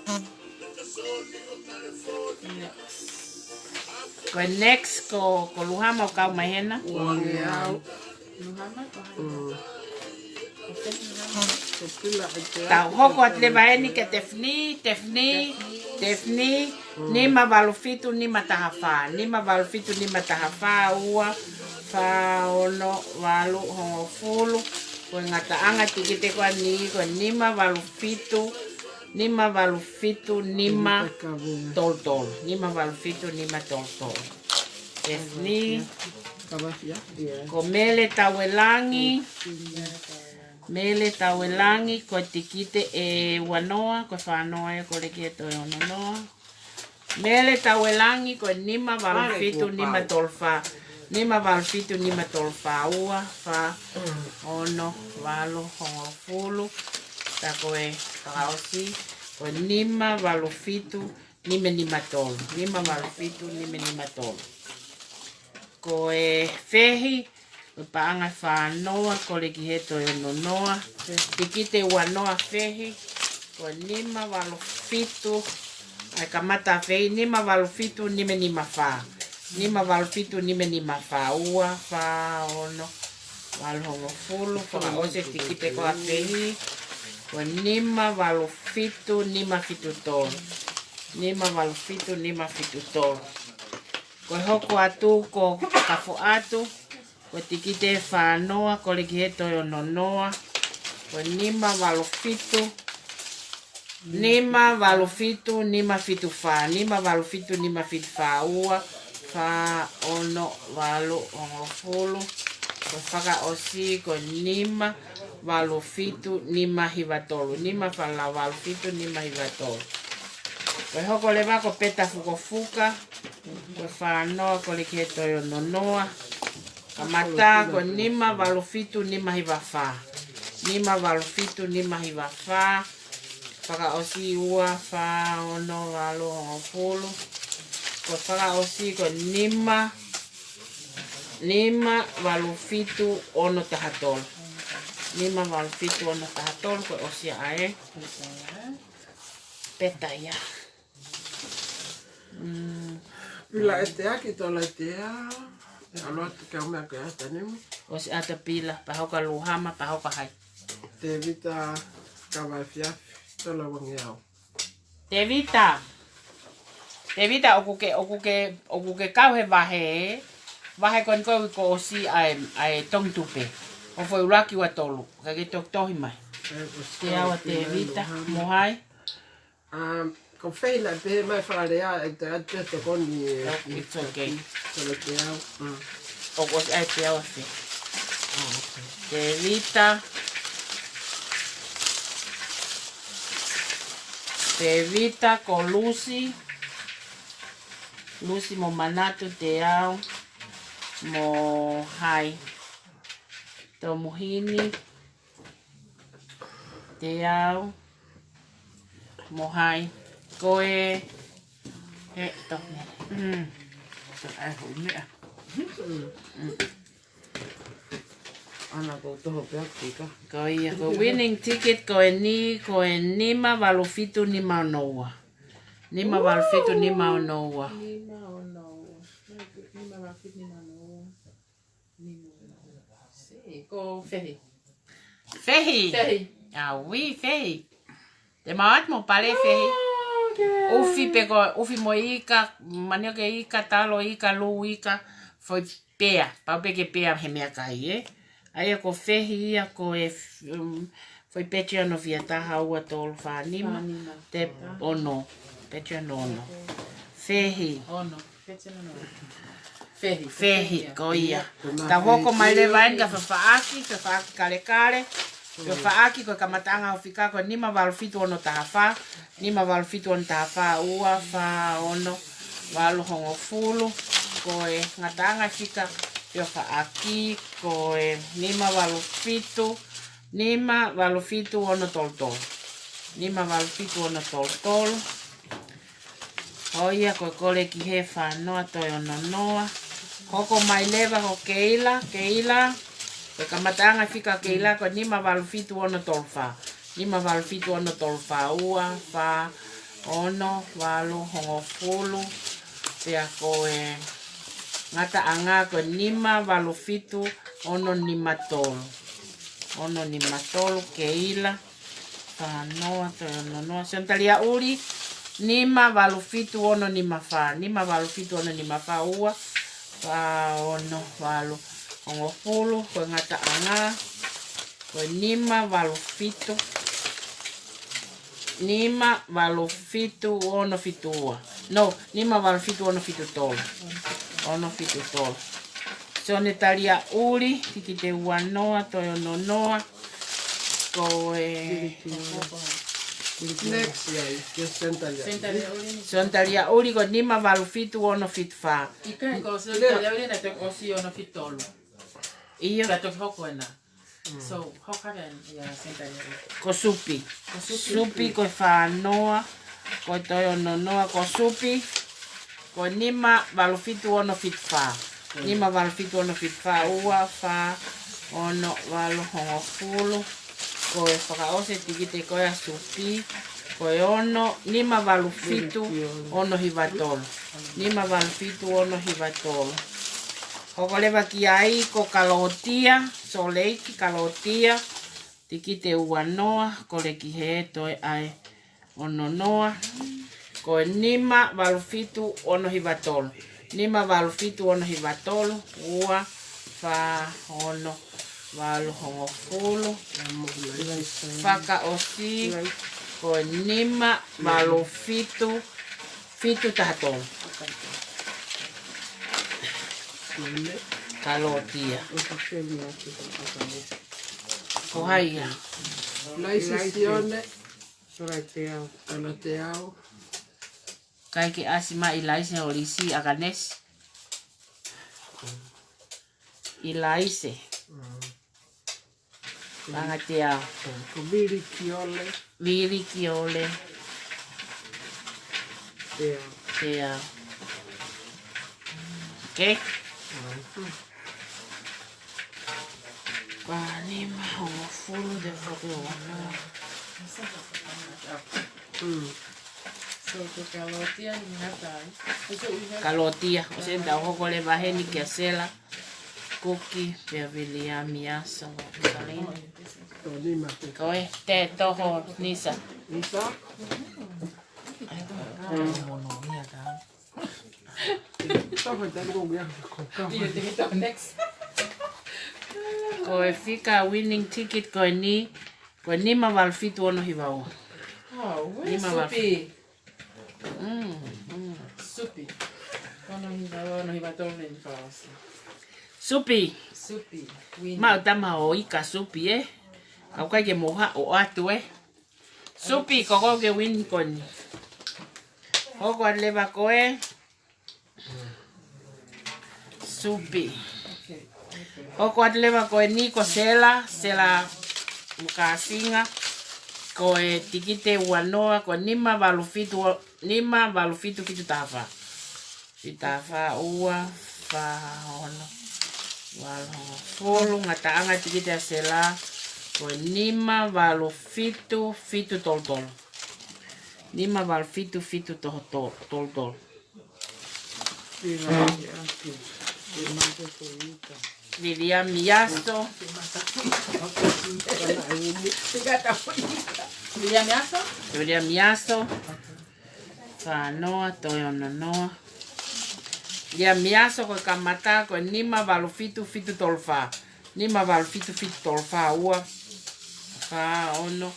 Next. Ko e next ko, ko Luhama ʻoku kau mai hena. Ua ngeau. Luhama ko hai? Mm. Ko Pila ʻEteaki. Tau hoko atu leva eni kia Tefini, Tefini, Tefini. Mm. Nima valu fitu nima taha fā. Nima valu fitu nima taha fā, ua, fā, ono, valu, hongofulu. Ko e ngataʻanga tikite ko eni ko e nima valu fitu, nima valu fitu nima tolu tolu. Nima valu fitu nima tolu tolu. Tefini. Ko Mele Tauelangi. Mele Tauelangi, ko e tikite ʻe ua noa, ko e fā noa ē, ko Leketo ʻe ono noa. Mele Tauelangi, ko e nima valu fitu nima tolu fā. Nima valu fitu nima tolu fā, ua, fā, ono, valu, hongofulu. Tā ko e fakaʻosi, ko e nima valu fitu nima nima tolu. Nima valu fitu nima nima tolu. Ko e fehi, ko e paʻanga ʻe fā noa, ko Leketo ʻe ono noa. Tikite ua noa fehi, ko e nima valu fitu, ʻa e kamata fehi, nima valu fitu nima nima fā. Nima valu fitu nima nima fā, ua, fā, ono, valu, hongofulu. Fakaʻosi e tikite ko ē fehi, ko e nima valu fitu nima fitu tolu. Nima valu fitu nima fitu tolu. Ko e hoko atu ko Kafoʻatu, ko e tikite ʻe fā noa, ko Leketo ʻe ono noa, ko e nima valu fitu, nima valu fitu nima fitu fā, nima valu fitu nima fitu fā, ua, fā, ono, valu, hongofulu. Ko e fakaʻosi ko e nima valu fitu nima hiva tolu, nima valu fitu nima hiva tolu. Ko e hoko leva ko Peta Fukofuka, ko e fā noa, ko Leketo ʻe ono noa. Kamata ko e nima valu fitu nima hiva fā. Nima valu fitu nima hiva fā. Fakaʻosi ua, fā, ono, valu, hongofulu. Ko e fakaʻosi ko e nima, nima valu fitu ono taha tolu. Nima valu fitu ono taha tolu, ko e ʻosi ia ʻa e Peta ia. Mm. Pila ʻEteaki, Tolaiteau. ʻE ʻalu atu ke u meʻa ke ata nimi. ʻOsi ʻa Pila, pea hoko ʻa Luhama, pea hoko ʻa hai? Tevita, Kavaifiafi, Tolauangeau. Tevita. Tevita, ʻoku ke, ʻoku ke, ʻoku ke kau he vahe, vahe ko eni ko e uike kuo ʻosi ʻa e, ʻa e Tongitupe. ʻO foʻi ʻuluaki ua tolu. Ka ke toki tohi mai. ʻE, ʻosi Te au ʻa tohi mai Tevita, Luhama. Mo hai? Um, ko fē naʻe pehē mai fakalea, ʻe te atu pē tokoni ʻe. Oh, it's okay. Tala te au. Mm. ʻOku ʻosi ʻa e te au ʻa fē. Oh, okay. Tevita. Pevita ko Lucy. Lucy mo Manatu Teau mo Hai. Tomuhini Teau mo Hai. Ko e, he, to. Mm. Ko e ai ho meʻa. Mm. Ana ko toho pea tika. Ko ia, ko winning ticket ko eni, ko e nima valu fitu nima ono ua. Nima valu fitu nima ono ua. Nima ono ua. Nima valu fitu nima ono ua. Nima ono ua. Se, ko Fehi. Fehi. Fehi. Aui, Fehi. Te mau atu mo pale Fehi. Okay. ʻUfi pē ko, ʻufi mo ika, manioke ika, talo ika, lū ika, foʻi pea. Pau pē ke pea he meʻakai, ē. ʻA ia ko Fehi ia ko e, um, foʻi Patreon ʻo fia taha ua tolu fā nima. Fā nima. Te ono. Patreon ono. Okay. Fehi. Ono. Patreon ono. Fehi. Fehi, ko ia. Tau hoko mai leva eni ki he fafaʻaki, fafaʻaki kalekale. Ko e fafaʻaki ko e kamataʻanga ʻo e fika ko e nima valu fitu ono taha fā, nima valu fitu ono taha fā, ua fā ono valu hongofulu. Ko e ngataʻanga fika ʻo e fafaʻaki ko e nima valu fitu, nima valu fitu ono tolu tolu. Nima valu fitu ono tolu tolu. ʻO ia ko e kole ki he fā noa toe ono noa. Hoko mai leva ko Keila, Keila. Ko e kamataʻanga fika Keila ko e nima valu fitu ono tolu fā. Nima valu fitu ono tolu fā, ua fā ono valu hongofulu. Pea ko e ngataʻanga ko e nima valu fitu ono nima tolu. Ono nima tolu Keila. Fā noa toe ono noa. Sione Taliaʻuli, nima valu fitu ono nima fā. Nima valu fitu ono nima fā, ua fā ono valu hongofulu. Ko e ngataʻanga ko e nima valu fitu, nima valu fitu ono fitu ua. No, nima valu fitu ono fitu tolu. Ono fitu tolu. Sione Taliaʻuli, tikite ua noa, toe ono noa. Ko e Next, yeah, just Sione Taliaʻuli. Sione Taliaʻuli ko e nima valu fitu ono fitu fā. ʻIkai ko Sione Taliaʻuli naʻe toki ʻosi ono fitu tolu. ʻIo. Ka toki hoko ena. So, hoko hake ʻia Sione Taliaʻuli. Ko Supi. Ko Supi. Supi ko e fā noa, ko e toe ono noa, ko Supi. Ko e nima valu fitu ono fitu fā. Mm. Nima valu fitu ono fitu fā, ua fā ono valu hongofulu. Ko e fakaʻosi e tikite ko ia ʻa Supi. Ko e ono, nima valu fitu ono hiva tolu. Nima valu fitu ono hiva tolu. Hoko leva ki ai ko Kalotia, Sōleki Kalotia, tikite ua noa, kole ki he toe ʻa e ono noa. Ko e nima valu fitu ono hiva tolu. Nima valu fitu ono hiva tolu, ua fā ono valu hongofulu. Fakaʻosi, ko e nima valu fitu fitu taha tolu. Kalotia. Ko hai ia? Laisi Sione. Kalateau. Kalateau. Kae ke ʻasi mai ʻIlaise Holisi ʻAkanesi. ʻIlaise. Mm. Kalateau. Ko Vili Kiole. Vili Kiole. Teau. Teau. Okay. Mm. Fā nima hongofulu te fakaua. Mm. So, ko Kalotia ni ngata ai. Kalotia. ʻOsi eni tau hoko leva heni kia Sela, Kuki, pea Viliami, Aso, Salini. Ko e te toho Nisa. Nisa. Ko e fika winning ticket ko eni, ko e nima valu fitu ono hiva ua. Nima valu fitu. Mm, mm. Supi. Ono hiva ua, ono hiva tolu ni fakaʻosi. Supi. Supi. Win. Mau tama o ika Supi, ē. Kau kai ke moha o atu, ē. Supi, ko koe ke win ko eni. Hoko atu leva ko e supi. Hoko atu leva ko eni ko Sela, Sela Mukāsinga, ko e tikite ua noa, ko e nima valu fitu, nima valu fitu fitu taha fā. Fitu taha fā, ua, fā, ono, valu, hongofulu, ngataʻanga tikite ʻa Sela, ko e nima valu fitu fitu tolu tolu. Nima valu fitu fitu tolu tolu. Viliami Aso. Viliami Aso. Viliami Aso. Fā noa, toe ono noa. Viliami Aso ko e kamata ko e nima valu fitu fitu tolu fā. Nima valu fitu fitu tolu fā, ua, fā, ono,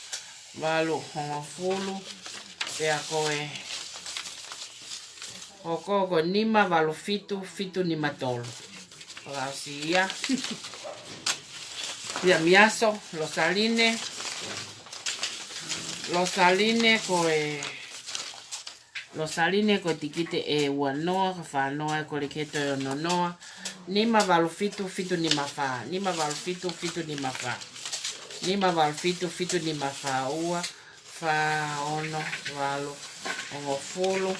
valu, hongofulu. Pea ko e hoko ko e nima valu fitu fitu nima tolu. Fakaʻosi ia. Viliami Aso, Losaline. Losaline ko e Losaline ko e tikite ʻe ua noa, ka fā noa ē, ko e leke toe ono noa. Nima valu fitu fitu nima fā. Nima valu fitu fitu nima fā. Nima valu fitu fitu nima fā, ua, fā, ono, valu, hongofulu.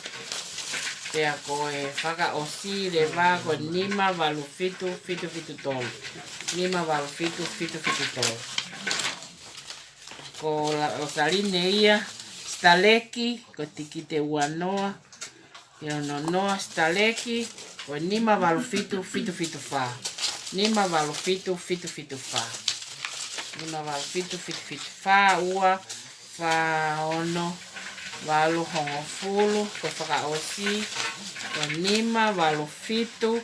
Pea ko e fakaʻosi leva ko e nima valu fitu fitu fitu tolu. Nima valu fitu fitu fitu tolu. Ko La-, Losaline ia. Sitaleki, ko e tikite ua noa, ʻe ono noa. Sitaleki, ko e nima valu fitu fitu fitu fā. Nima valu fitu fitu fitu fā. Nima valu fitu fitu fitu fā, ua, fā, ono, valu, hongofulu. Ko e fakaʻosi ko e nima valu fitu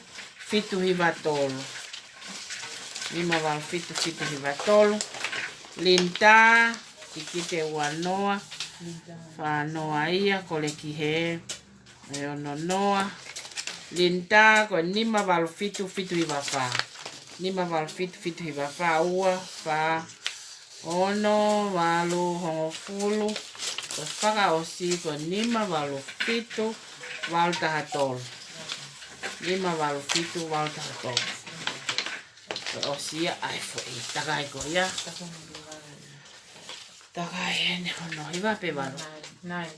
fitu hiva tolu. Nima valu fitu fitu hiva tolu. Linda, tikite ua noa. Fā noa ia, ko e leke ʻe ono noa. Linda, ko e nima valu fitu fitu hiva fā. Nima valu fitu fitu hiva fā, ua, fā, ono, valu, hongofulu. Ko e fakaʻosi ko e nima valu fitu valu taha tolu. Nima valu fitu valu taha tolu. Ko e ʻosi ia, ʻai foʻi takai ko ia. Takai ʻe hono hiva pe valu. Nine.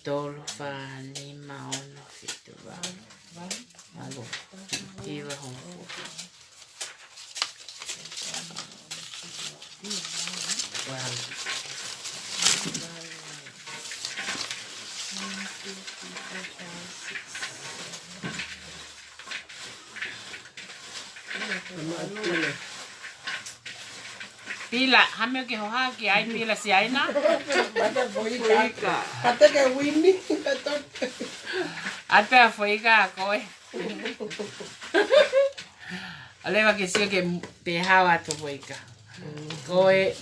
Tolu, fā, nima, ono, fitu, valu. Valu. Hiva, hongofulu. Valu. Pila, hame ke hoha ki ai pila si aina. Mata foika. Foika. Kata ke wini, kata. Ate a foika ko e. Aleva ke sio ke pehau atu foika. Ko e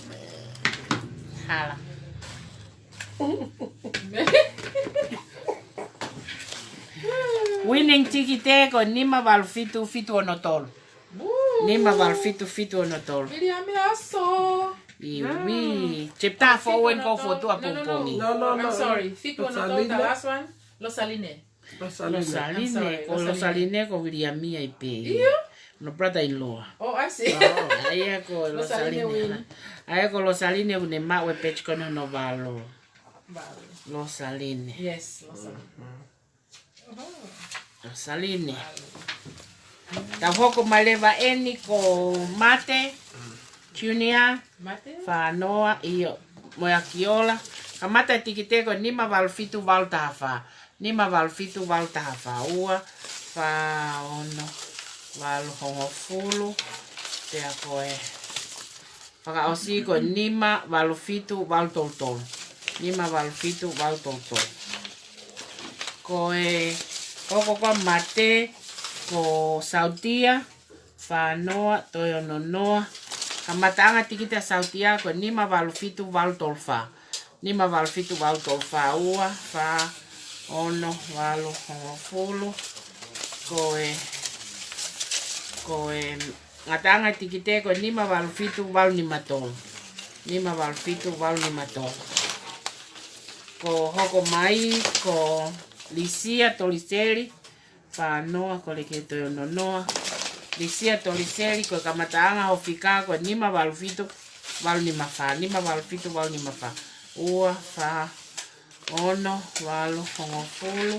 hala. Winning tikite ko e nima valu fitu fitu ono tolu. Nima valu fitu fitu ono tolu. Viliami Aso. Iwi. Chapter four when ko fotu a pongipongi. No, no, no. I'm sorry. Fitu ono tolu, the last one. Losaline. Losaline. Losaline. I'm sorry, ko Losaline. Losaline ko Viliami ai pē. Ia? No brother-in-law. Oh, I see. Oh. ʻA ia ko Losaline Losaline. Win. ʻA ia ko Losaline ʻoku ne maʻu e pechi ko hono valu. Valu. Losaline. Yes, Losaline. Losaline. Tau hoko mai leva eni ko Mate Junior. Mate? Fā noa, ʻio, mo e Akiola. Kamata e tikite ko e nima valu fitu valu taha fā. Nima valu fitu valu taha fā, ua, fā, ono, valu, hongofulu. Pea ko e fakaʻosi ko e nima valu fitu valu tolu tolu. Nima valu fitu valu tolu tolu. Ko e hoko ko Mate ko Sautia, fā noa, toe ono noa. Kamataʻanga tikite ʻa Sautia ko e nima valu fitu valu tolu fā. Nima valu fitu valu tolu fā, ua, fā, ono, valu, hongofulu. Ko e, ko e ngataʻanga tikite ko e nima valu fitu valu nima tolu. nima valu fitu valu nima tolu. Ko hoko mai ko Lisia Toliseli, fā noa, ko Leketo ʻe ono noa. Lisia Toliseli, ko e kamataʻanga hoʻo fika ko e nima valu fitu valu nima fā, nima valu fitu valu nima fā. Ua, fā, ono, valu, hongofulu.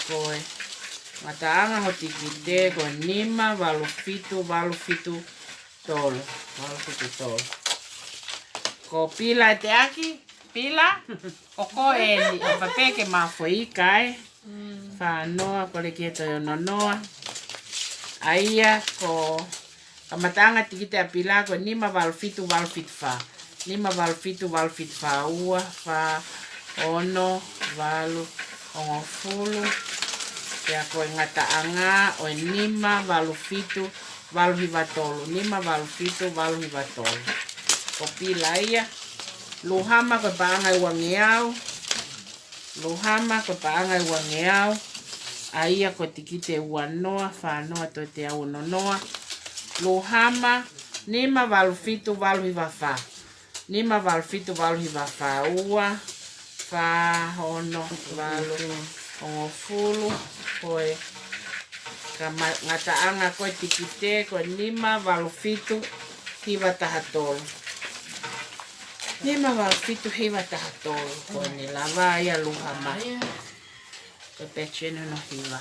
Ko e ngataʻanga hoʻo tikite ko e nima valu fitu valu fitu tolu, valu fitu tolu. Ko Pila ʻe teʻaki, Pila, ʻoku eni, ʻo papeke ma foʻi kai. Fā noa, ko Leketo ʻe ono noa. ʻA ia ko e kamataʻanga tikite ʻa Pila ko e nima valu fitu valu fitu fā. Nima valu fitu valu fitu fā, ua, fā, ono, valu, hongofulu. Pea ko e ngataʻanga ʻo e nima valu fitu valu hiva tolu. Nima valu fitu valu hiva tolu. Ko Pila ia. Luhama ko e paʻanga ʻe uangeau. Luhama ko e paʻanga ʻe uangeau. ʻA ia ko e tikite ua noa, fā noa, toe teau ono noa. Luhama, nima valu fitu valu hiva fā. Nima valu fitu valu hiva fā, ua, fā, ono, valu, hongofulu. Ko e kama-, ngataʻanga ko e tikite ko e nima valu fitu hiva taha tolu. Nima valu fitu hiva taha tolu, ko eni lava ia Luhama. Ko e pēteni hono hiva.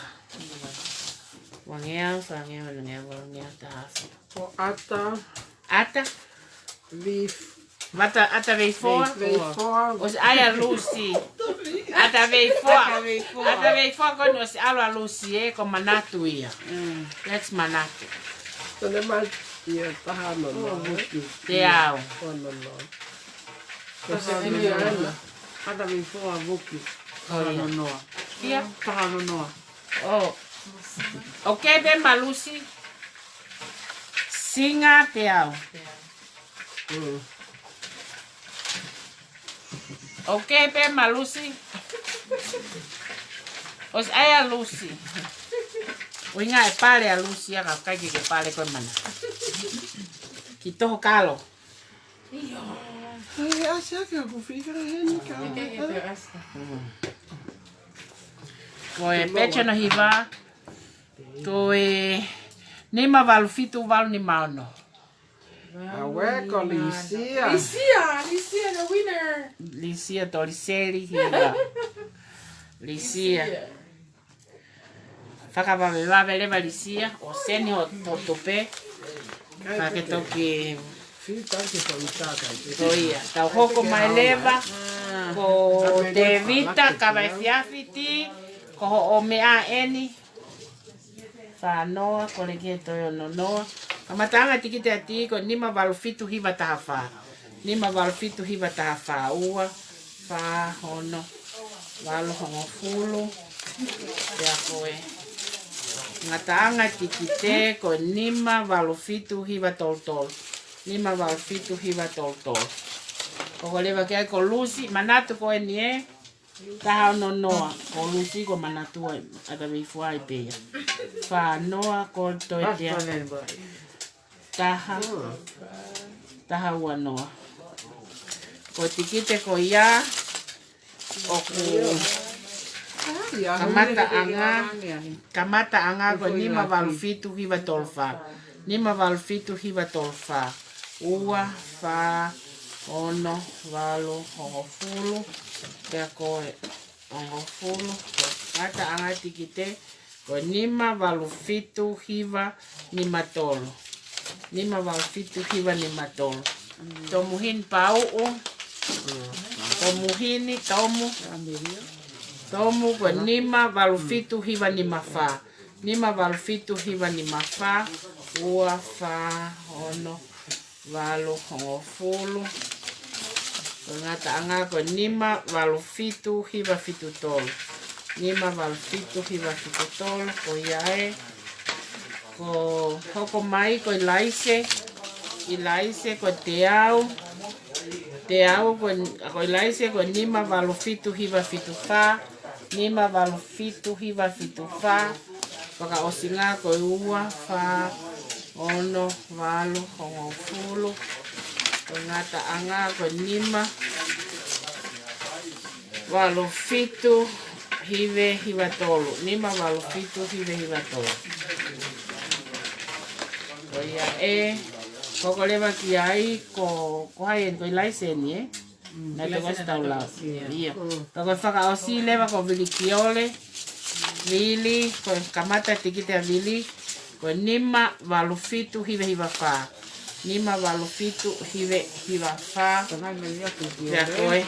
Uangeau, fāngeau, onongeau, valungeau, taha afe. Ko ʻAta. ʻAta. Vif. Vata, ʻAta Veifoa. Vei, Veifoa. ʻOsi ʻai ʻa Lusi. ʻAta Veifoa. ʻAta Veifoa. ʻAta Veifoa ko eni ʻosi ʻalu ʻa Lusi ē, ko Manatu ia. Mm. That's Manatu. Tone mai ia taha noa noa. Teau. Ono noa. Ko Sini ana. ʻAta Veifoa Vuki. Oh, ia. Ono noa. Ia. Taha ono noa. Oh. Okay, pē Malusi. Singa teau. Mm. Okay, pē Malusi. ʻOsi ʻai ʻa Lusi. ʻUhinga ʻe pale ʻa Lusi ia ka ʻikai ke pale ko e mana. Ki toho kalo. Ai, ʻasi ake ʻoku fika heni ka. Ko e pēteni hono hiva, ko e nima valu fitu valu nima ono. Aue ko Lisia. Lisia, Lisia the winner. Lisia Toliseli hiva. Lisia. Fakavavevave leva Lisia, ʻo seni hoʻo tupe. Ka ke toki. Ko ia, tau hoko mai leva. Ko Tevita Kavaifiafiti, ko hoʻo meʻa eni. Fā noa, ko Leketo ʻe ono noa. Kamataʻanga tikite ʻa Tī ko e nima valu fitu hiva taha fā. Nima valu fitu hiva taha fā, ua, fā, ono, valu, hongofulu. Pea ko e ngataʻanga tikite ko e nima valu fitu hiva tolu tolu. Nima valu fitu hiva tolu tolu. Ko ko leva ke ai ko Lusi, manatu ko eni ē. Taha ono noa, ko Lusi ko Manatu ʻa ʻAta Veifoa ʻi pē ia. Fā noa, ko Toetea. Taha, taha ua noa. Ko e tikite ko ia, ʻoku kamataʻanga, kamataʻanga ko e nima valu fitu hiva tolu fā. Nima valu fitu hiva tolu fā. Ua, fā, ono, valu, hongofulu. Pea ko e hongofulu. Ko e ngataʻanga tikite ko e nima valu fitu hiva nima tolu. Nima valu fitu hiva nima tolu. Tomu hini pauʻu. Tomu hini, tomu. Tomu ko e nima valu fitu hiva nima fā. Nima valu fitu hiva nima fā. Ua, fā, ono, valu, hongofulu. Ko e ngataʻanga ko e nima valu fitu hiva fitu tolu. Nima valu fitu hiva fitu tolu, ko ia ē. Ko hoko mai ko ʻIlaise. ʻIlaise ko e teau. Teau ko, ko ʻIlaise ko e nima valu fitu hiva fitu fā. Nima valu fitu hiva fitu fā. Fakaʻosinga ko e ua, fā, ono, valu, hongofulu. Ko e ngataʻanga ko e nima valu fitu hiva hiva tolu. Nima valu fitu hiva hiva tolu. Ko ia ē, ko ko leva ki ai, ko, ko hai eni, ko ʻIlaise eni, ē? Naʻe tokosiʻi tau lau. Ia. Pea ko e fakaʻosi leva ko Vilikiole, Vili, ko e kamata tikite ʻa Vili, ko e nima valu fitu hiva hiva fā. Nima valu fitu hiva hiva fā. Pea ko e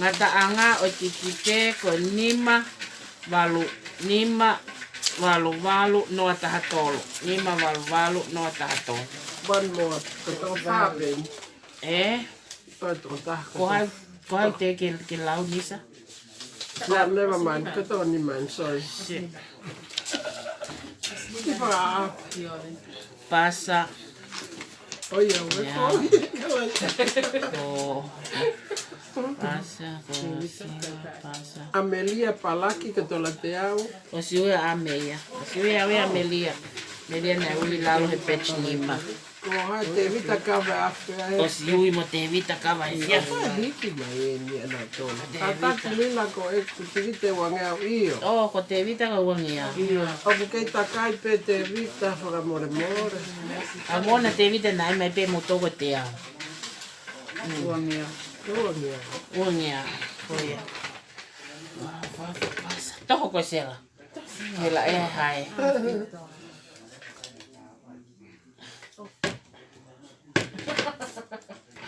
ngataʻanga ʻo e tikite ko e nima valu, nima valu valu noa taha tolu. Nima valu valu noa taha tolu. One more. Ko e toko fā pē. Ē? Ko e toko taha, ko e toko fā. Ko hai, ko hai te ke, ke lau, Nisa? No, never mind. Ko e toko nima, sorry. Shit. Pasa. Oh, yeah, we're going. Ko Pasa, ko Sila, Pasa. ʻAmelia Palaki, ko e tola teau. ʻOsi ui ʻa Amelia. ʻOsi ui ʻa Amelia. Amelia naʻe ui lalo he page nima. Ko hai Tevita Kava ʻAfea ē? ʻOsi ui mo Tevita Kava ʻAfea. Ko e hiki mai eni ʻa nautolu. Tevita. Kātaki Lila ko e tikite uangeau ʻio. ʻŌ, ko Tevita ko e uangeau. ʻIo. ʻOku kei takai pē Tevita fakamolemole. ʻA mona Tevita naʻe mai pē mo toko teau. Mm. Uangeau. Uangeau. Uangeau. Ko ia. Toho ko Sela. Hela e hai.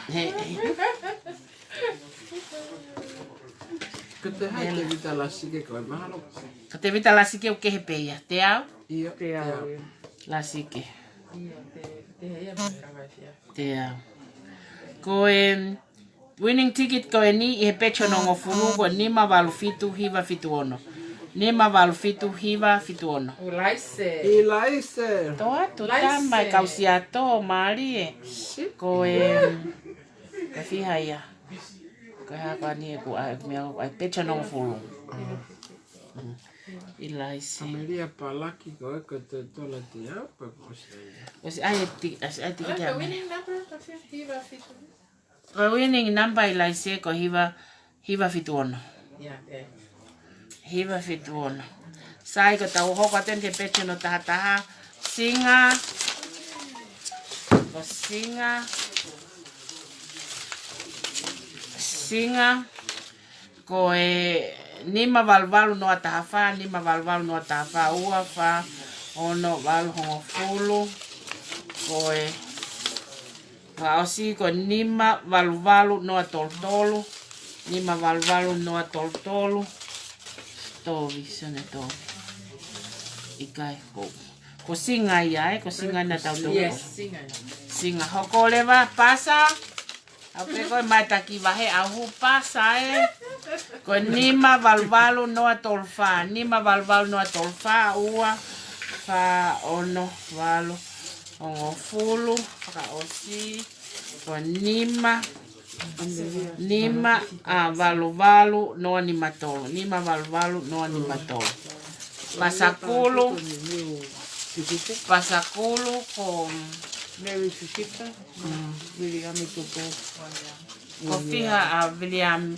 He. Ko e hā Tevita Lasike ko e mahalo? Ko Tevita Lasike ʻoku kehe pē ia. Teau? ʻIo, teau. Teau. Lasike. ʻIo, te, te ia mai kavasia. Teau. Ko e winning ticket ko eni ʻi he page hono hongofulu ko e nima valu fitu hiva fitu ono. Nima valu fitu hiva fitu ono. ʻIlaise. ʻIlaise. Toa tu Laise. Tama e kau Siato, mālie. Shit. Ko e, ko e fiha ia. Ko e hā ko eni ʻoku ʻai, meʻa ʻoku ʻai page hono hongofulu. Mm. ʻIlaise. ʻAmelia Palaki ko e ko e tola teau, pea ko Sila. ʻOsi ʻai e ti-, ʻosi ʻai e tikite ʻa Amelia. Winning number, hiva fitu. Ko e winning number ʻIlaise ko e hiva, hiva fitu ono. Ia, ē. Hiva fitu ono. Sai ko ʻetau hoko atu eni ki he page hono taha taha. Singa. Ko Singa. Singa. Ko e nima valu valu noa taha fā, nima valu valu noa taha fā, ua, fā, ono, valu, hongofulu. Ko e fakaʻosi ko e nima valu valu noa tolu tolu, nima valu valu noa tolu tolu. Tovi, Sione Tovi. ʻIkai ko, ko Singa ia ē, ko Singa naʻa tau tau. Yes, Singa. Singa, hoko leva, Pasa. ʻAu pē ko e mai taki vahe ʻahu, Pasa ē. Ko e nima valu valu noa tolu fā, nima valu valu noa tolu fā, ua, fā, ono, valu, hongofulu, fakaʻosi. Ko e nima, nima, ʻa, valu valu noa nima tolu, nima valu valu noa nima tolu. Pasakulu, Pasakulu ko Mary Fifita. Mm. Viliami Tupou. Ko e fiha ʻa Viliami?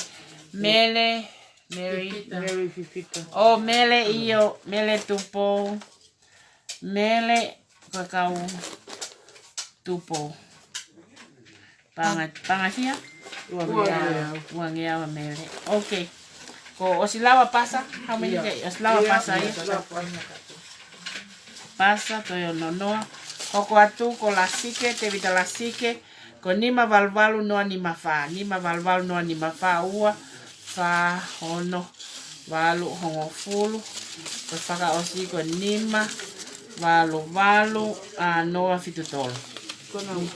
Mele, Mary. Mary Fifita. ʻŌ, Mele ʻio, Mele Tupou. Mele, ko e kau Tupou. Panga, panga fiha? Uangeau. Uangeau ʻa Mele. Okay. Ko ʻosi lau ʻa Pasa, how many days? ʻOsi lau ʻa Pasa ia. Pasa, toe ono noa. Hoko atu ko Lasike, Tevita Lasike, ko e nima valu valu noa nima fā, nima valu valu noa nima fā, ua, fā, ono, valu, hongofulu. Ko e fakaʻosi ko e nima valu valu, ʻa, noa fitu tolu. Ko ena ʻoku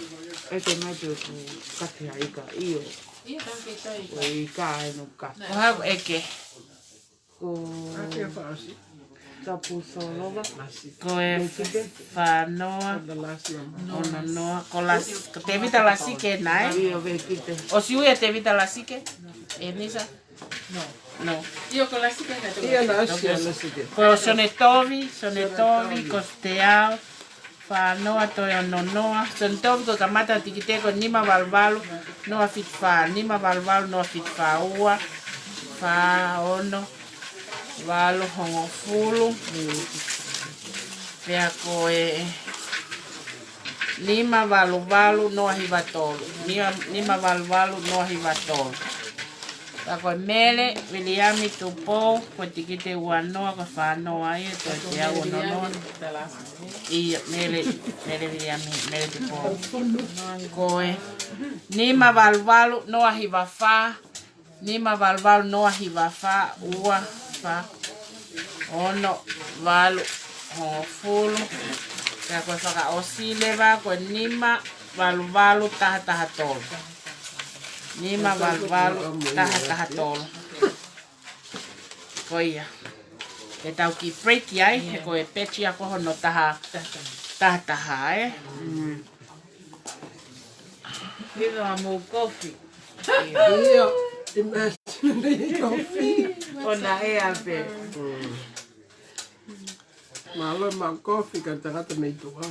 ʻeke mai pe ʻoku kati ha ika, ʻio. ʻIo, tau ke tai. ʻOku ʻi ai ʻenau kati. Ko e hā ʻoku ʻeke? Ko Tapu Solova. Ko e fā noa, ono noa, ko Las-, ko Tevita Lasike nai. ʻIo, Vekite. ʻOsi ui ʻa Tevita Lasike? ʻE Nisa? No. No. ʻIo, ko Lasike nai. ʻIo, Lasike, Lasike. Ko Sione Tovi, Sione Tovi, ko Teau. Fā noa toe ono noa. Sione Tovi ko e kamata tikite ko e nima valu valu noa fitu fā, nima valu valu noa fitu fā, ua, fā, ono, valu, hongofulu. Pea ko e nima valu valu noa hiva tolu. Nima, nima valu valu noa hiva tolu. Pea ko e Mele Viliami Tupou, ko e tikite ua noa, ko e fā noa ia, ko e teau ono noa. ʻIo, Mele, Mele Viliami, Mele Tupou. Ko e nima valu valu noa hiva fā, nima valu valu noa hiva fā, ua, fā, ono, valu, hongofulu. Pea ko e fakaʻosi leva, ko e nima valu valu taha taha tolu. Nima valu valu taha taha tolu. Ko ia. Ke tau kiʻi break ai, he ko e peti ia ko hono taha, taha taha, ē. Mm. Inu ʻa mou kofi. ʻIo, imagine kofi. ʻO na ea pē. Mm. Mālō e maʻu kofi ka tangata mei tuʻa.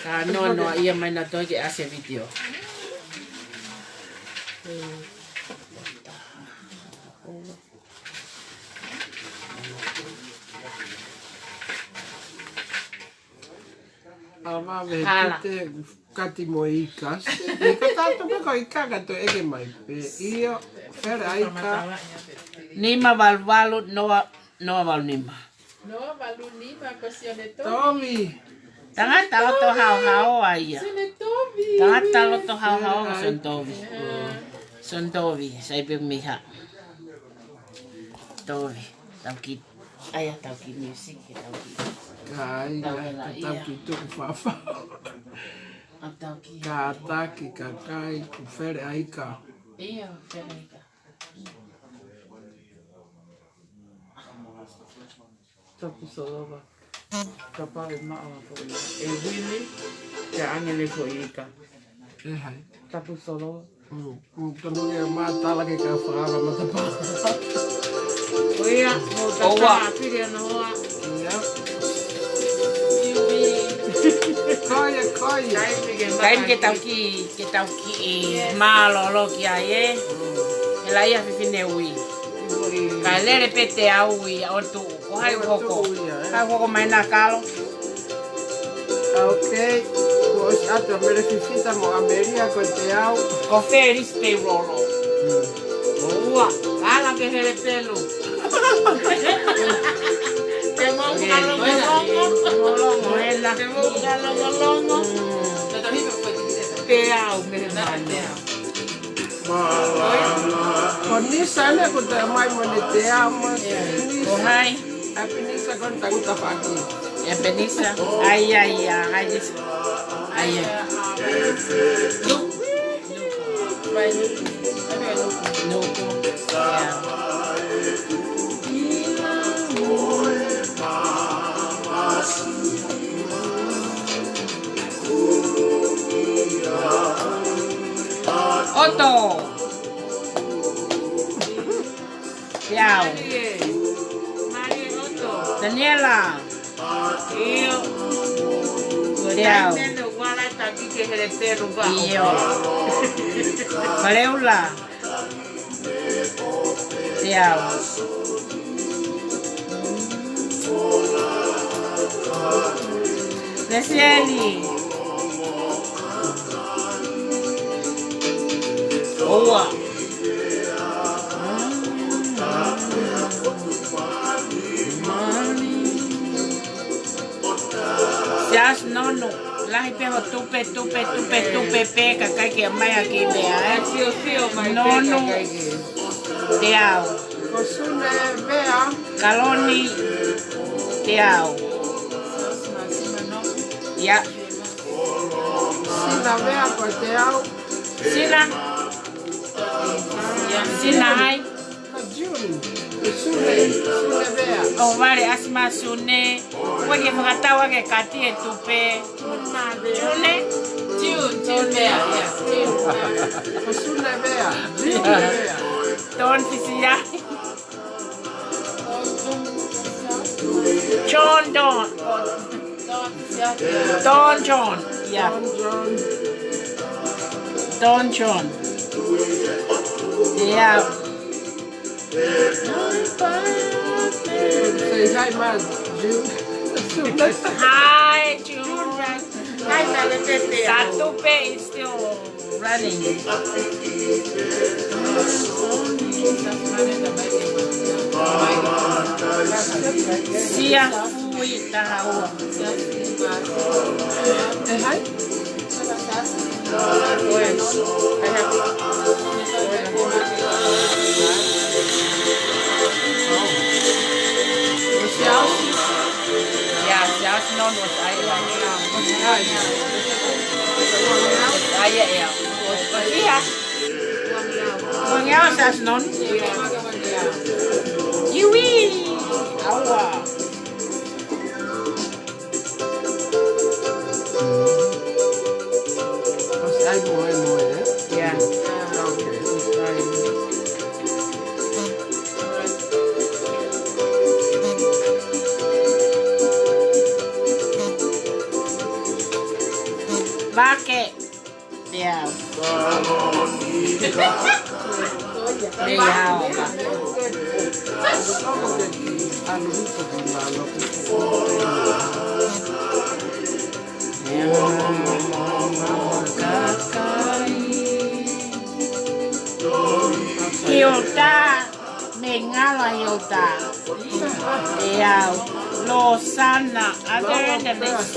Ka noa noa ia mai na toi ke ʻasi e vitiō. Ala mā me he Hala. Pite kati mo e ika. Ika tātu pē ko e ika ka toe ʻeke mai pē. ʻIo, Fele ʻa ika. Nima valu valu noa, noa valu nima. Noa valu nima ko Sione Tovi. Tovi. Tangata loto haohaoa ia. Sione Tovi. Tangata loto haohaoa ko Sione Tovi. Ā. Sione Tovi, sai pē miha. Tovi, tau kiʻi, ʻai ā tau kiʻi music ke tau kiʻi. Kai, tau ʻai, hela tau ia. Kiʻi tuku fafao. ʻA tau kiʻi. Kātaki, kakai, ko Fele ʻa ika. ʻIo, Fele ʻa ika. Tapu Solova. Kapau ʻe maʻu ʻa foʻi. ʻE Vili, ke ʻange ne foʻi ika. ʻE hai. Tapu Solova. Mm, mm, tonu ke mā tala ke ka fakaava matapā. Ko ia, mo ta ʻOua. Ka fili ana hoa. Ia. Iwi. Ko ia, ko ia. Taimi ke mā Taimi ke tau kiʻi, ke tau kiʻi Yes. Mālōlō ki ai, ē. Mm. Hela ia fefine ui. Ui. Ka lele pē teau ia ʻo tuʻu. Ko hai ʻOua hoko. Tuʻu ia, ē. Hai hoko mai na kalo. Okay. Kuo ʻosi ʻatu ʻa Mele Fifita mo ʻAmelia ko e teau. Ko Felis pē ʻoku lolo. Hmm. ʻOua. Ala ke hele pelu. Te mou Okay. Ka longolongo. Longolongo, hela. Te mou ka longolongo. Hmm. Teau mele manu. Ko Nisa ne ko te mai mo ne teau mo Nisa. Ko hai? ʻEpenisa ko e tangutu faki. ʻEpenisa. ʻAi, ʻai, ʻai, ʻai, Nisa. ʻAi, ʻai. Nuku. Nuku. Nuku. Ia. ʻOto. Teau. Malie. Malie ʻOto. Daniela. ʻIo. Teau. Taimi ʻe vala taki ke hele pelu va. ʻIo. Paleula. Teau. Lesieli. ʻOua. Siasi Nonu. Lahi pē ho tupe, tupe, tupe, tupe pē, kakai ke mai ʻaki meʻa, ē. Siosio mai pē Nonu. Kakai ke. Teau. Ko Sune Vea. Kaloni. Teau. Ia. Sina Vea ko teau. Sina. Sina hai. Ko June. Ko Sune. Sune Vea. ʻO vale ʻasi mai Sune. Ko e fakatau ake kati e tupe. June. June, June Vea. Ia, June. Ko Sune Vea. June Vea. Ton Fisiai. John, John. Don John. Yeah. Don John. Yeah. Say hi, Maz. June. Hi, June. Hi, Maz. Satupe is still running. Siʻi fui taha ua. Say hi. Yeah, siʻi nonu ʻosi ʻai ʻe au. ʻOsi ʻai ʻe au. ʻOsi ʻai ʻe au. Ko e ngeau siʻi nonu. Iwi. ʻAua. ʻOsi ʻai mo e mo e, eh? Yeah. Okay. ʻOsi ʻai. Vake. Yeah. Mei hao. Hilda, meʻa ngalo ʻa Hilda. ʻE au, Losana, other than this.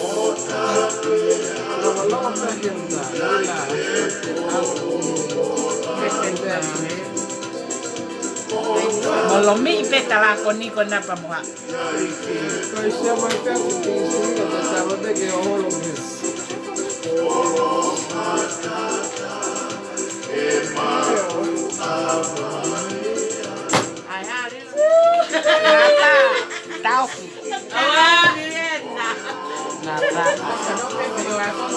Molomi pe tala ko ni ko napa moha. Napa, tau. Napa.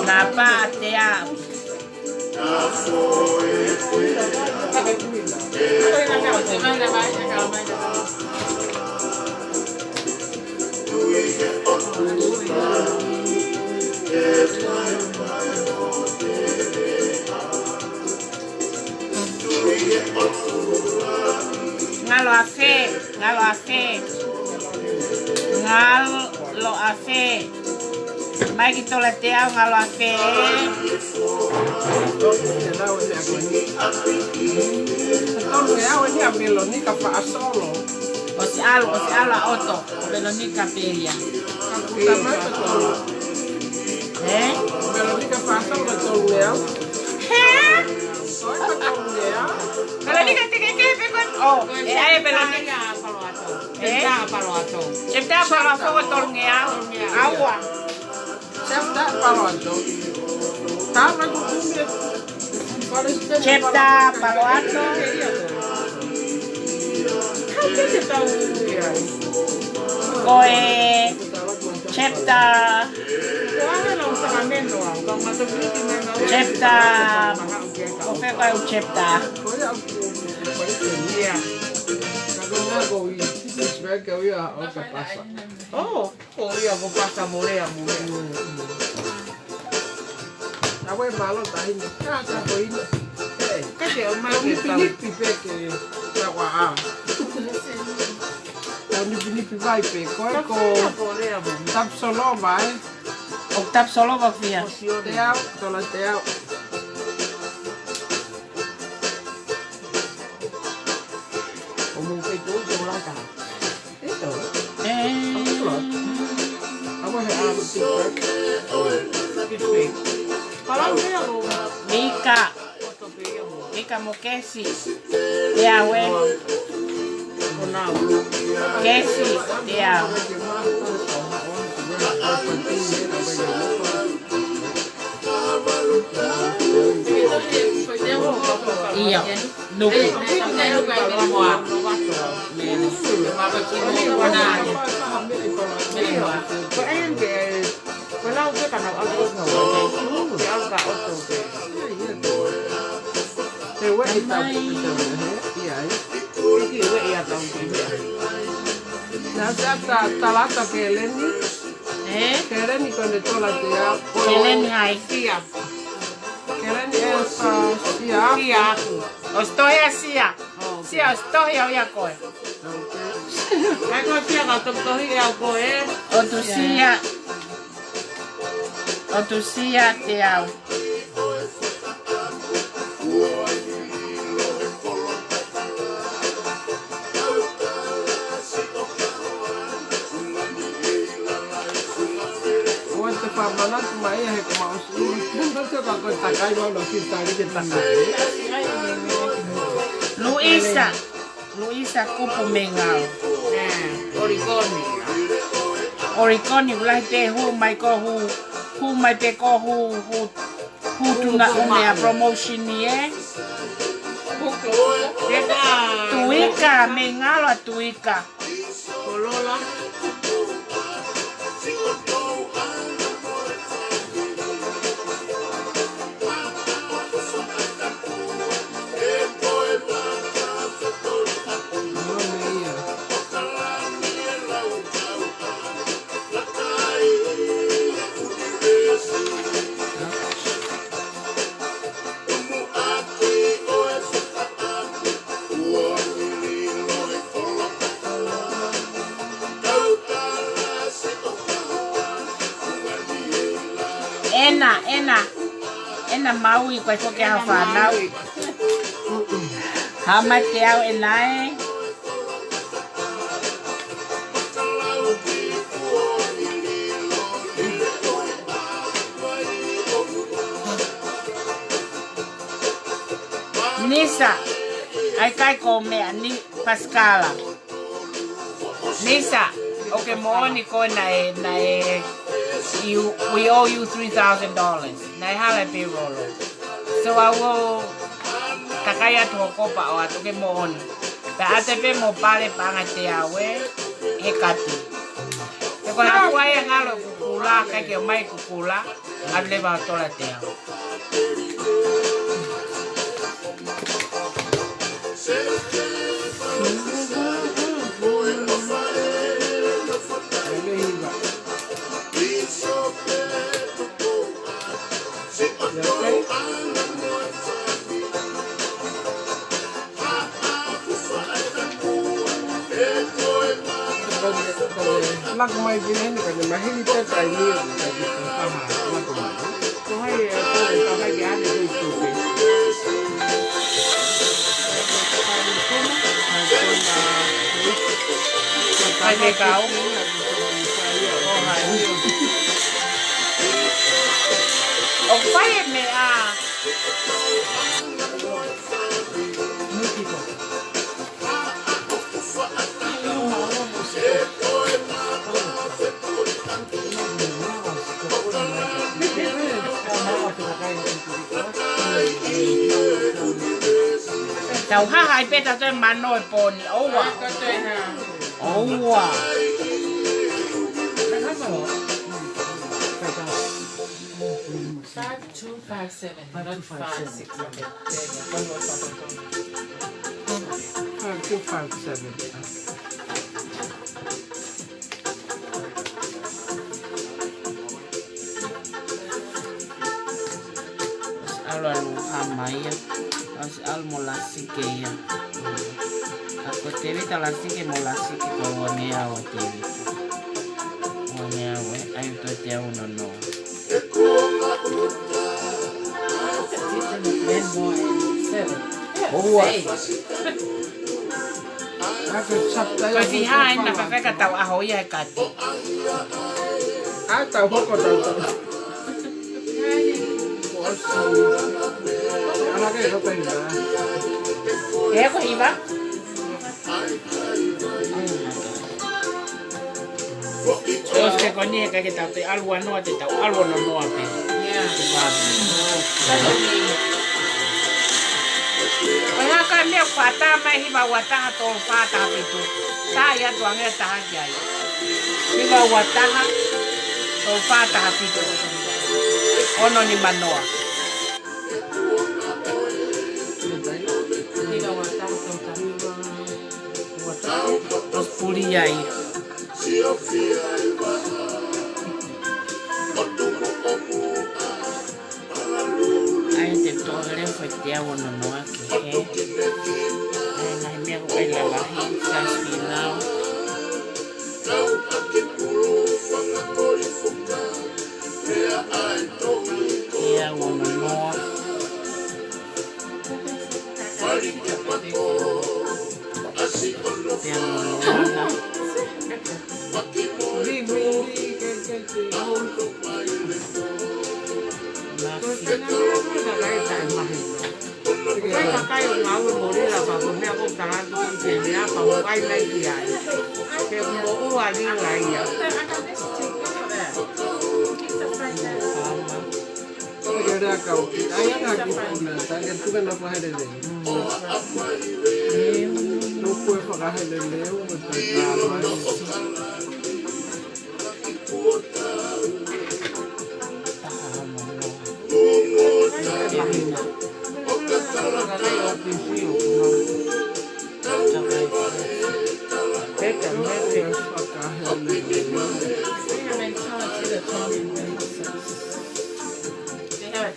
Napa, te au. Ngalo ʻa fē, ngalo ʻa fē. Ngalo ʻa fē. Mai ki tola te au, ngalo ʻa fē. Tonu e au ni ʻa Velonika Faʻasolo. ʻOsi ʻalu, ʻosi ʻalu ʻa ʻOto. Velonika pē ia. Ka kuta mai ka tolu. Eh? Velonika Faʻasolo ka tolu e au. He? Soi ka tolu e au. Velonika te ke ke pe kon. Oh, e ai Velonika. Chapter Paloato. Eh? Chapter Paloato. Chapter Paloato ko tolungeau. Tolungeau. ʻAua. Chapter Paloato. Tama kukumi. Chapter Paloato. Ko e chapter. Chapter. Ko fē ko e chapter? Ia. Ka ko ngā ko i, this is very good, ia, o ka pasa. Oh, ko ia ko pasa mo lea mo lea. Awe malo tahi ni. Ka ka ko ina. Ka ke o malo ke tau. Nipi nipi pe ke tawa a. O nipi nipi vai pe. Ko e ko. Ko lea mo. Tap solo vai. ʻOku tap solo va fia. Te au, tola te au. ʻO mo ke tō, tō lata. Ito. Eh. Awa he awa tifek. Tifek. Palau mea lo. Mika. Mika mo Kesi. Te au e. Kesi, te au. ʻIo, nuku. Te ueʻi tau ki te ueʻi, ʻi ai. Ki ueʻi a tau ki ueʻi. Naʻá ku ʻosi ʻata talata Keleni. Ē? Keleni ko ʻene tola te au. Keleni hai? Sia. Keleni ē sa sia. Sia aku. ʻOsi tohi ʻa Sia. Oh, okay. Sia ʻosi tohi au ia koe. Okay. ʻAi ko Sia ka toki tohi ʻe au koe. ʻOtu Sia. ʻOtu Sia te au. ʻOua te fakamanatu mai ia he ko mau si. Nō te ka ko e takai mau no ki tali ke takai. Luisa. Luisa Kupu Mengao. Ē, Oregon ia. Oregon, ʻoku lahi pē hū mai ko hū, hū mai pē ko hū, hū, hū tuna hū ʻume ʻa mai. Promotion ni ē. Tuika, Mengao ʻa Tuika. Kolola. ʻEna, ʻena, ʻena Maui, ko e foki ha fānau. Hā mai te au ʻena ē. Nisa, ʻai kai ko meʻa ni Pasikala. Nisa, ʻoku ke moʻoni ko ē naʻe, naʻe, you, we owe you three thousand dollars. Naʻe hala e payroll. So I will takai atu hoʻo kopa ʻo ʻoatu ke moʻoni. Pea ʻoatu pē mo pale paʻanga te au ē, he kati. He ko e hā fua e ngalo kukula, kai ke ʻomai kukula, ʻoatu leva hoʻo tola te au. Lako mai pē eni ka ne maheni te tai ni o ka ki te paha lako mai. Ko hai e ko e ka hai ke ane hui tupe. Hai ke kau. Ko hai. ʻOku fai e meʻa. Tau haha ai pē tautolu e mano e pōni. ʻOua. ʻOua. Five two five seven, not five six seven. Five two five seven. ʻAlu ʻalu hama ia. ʻAlu mo Lasike ia. ʻA ko Tēvita Lasike mo Lasike ko uangeau ʻa Tēvita. Uangeau ē, ʻai ʻo toe te au nono. ʻOua. Ko e fihā ena ka feka tau ʻaho ia e kati. ʻA tau hoko tau tau. Ana ke ko pena. Ē ko hiva. ʻOsi ko eni he ʻikai ke tau toe ʻalu ʻo noa, te tau ʻalu ʻo noa pē. Yeah. Te tau. Ko e hā e meʻa ʻoku faʻa tā mai? Hiva ua taha tolu fā taha fitu. Tā ia tuange taha ki ai. Hiva ua taha tolu fā taha fitu. Ono nima noa. Hiva ua taha tolu taha. Ua taha. ʻOsi puli ai. ʻAi te tō hele fai te au ono noa ke he. ʻAi ngaahi meʻa ko ʻai lalahi, sasui nau. Te au ono noa. Te au ono noa. Masi. Ko e kakai ʻo Ngāue Molila pea ko e meʻa ko e talantu ki he lea pea mo ai mai ki ai. Ke mo ua lila ia. Ko e lea kau ki ai anga ki puna, ta ke tuka na pa hele lei. Nō ko e fakaheleleu, mo e talamai.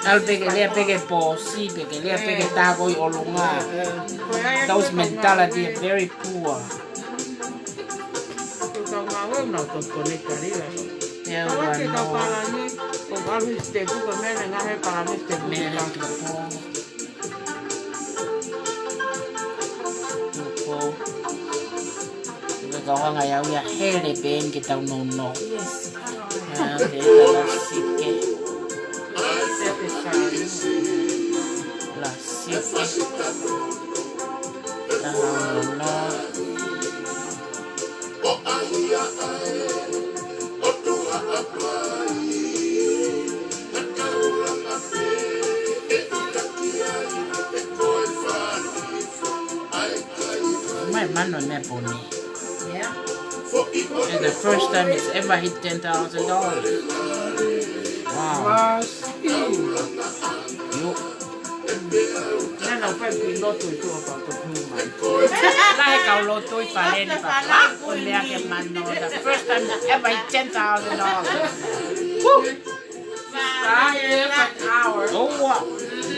ʻAlu pē ke lea pē ke pōsi, pē ke lea pē ke tākoi ʻolunga. Those mentality are very poor. Ko tau ngāue nau tau konekita lila. Te au ono noa. Ko ʻalu he sitepu ko e meʻa ne ngaohi e palani sitepu. Meʻa ne tupu. Tupu. Ko e kau hanga ia au ia hele pē ke tau nounou. Yes. ʻA, te tala sike. La sike. Taha ono noa. Mai mano ne poni. Yeah. It's the first time it's ever hit ten thousand dollars. Wow. Masi. Yo. Nana fai ki loto i tua pa ko tu mai. Lahi kau loto i paleni pa. Ko mea ke mano. The first time ever hit ten thousand dollars. Woo! Five hours. ʻOua.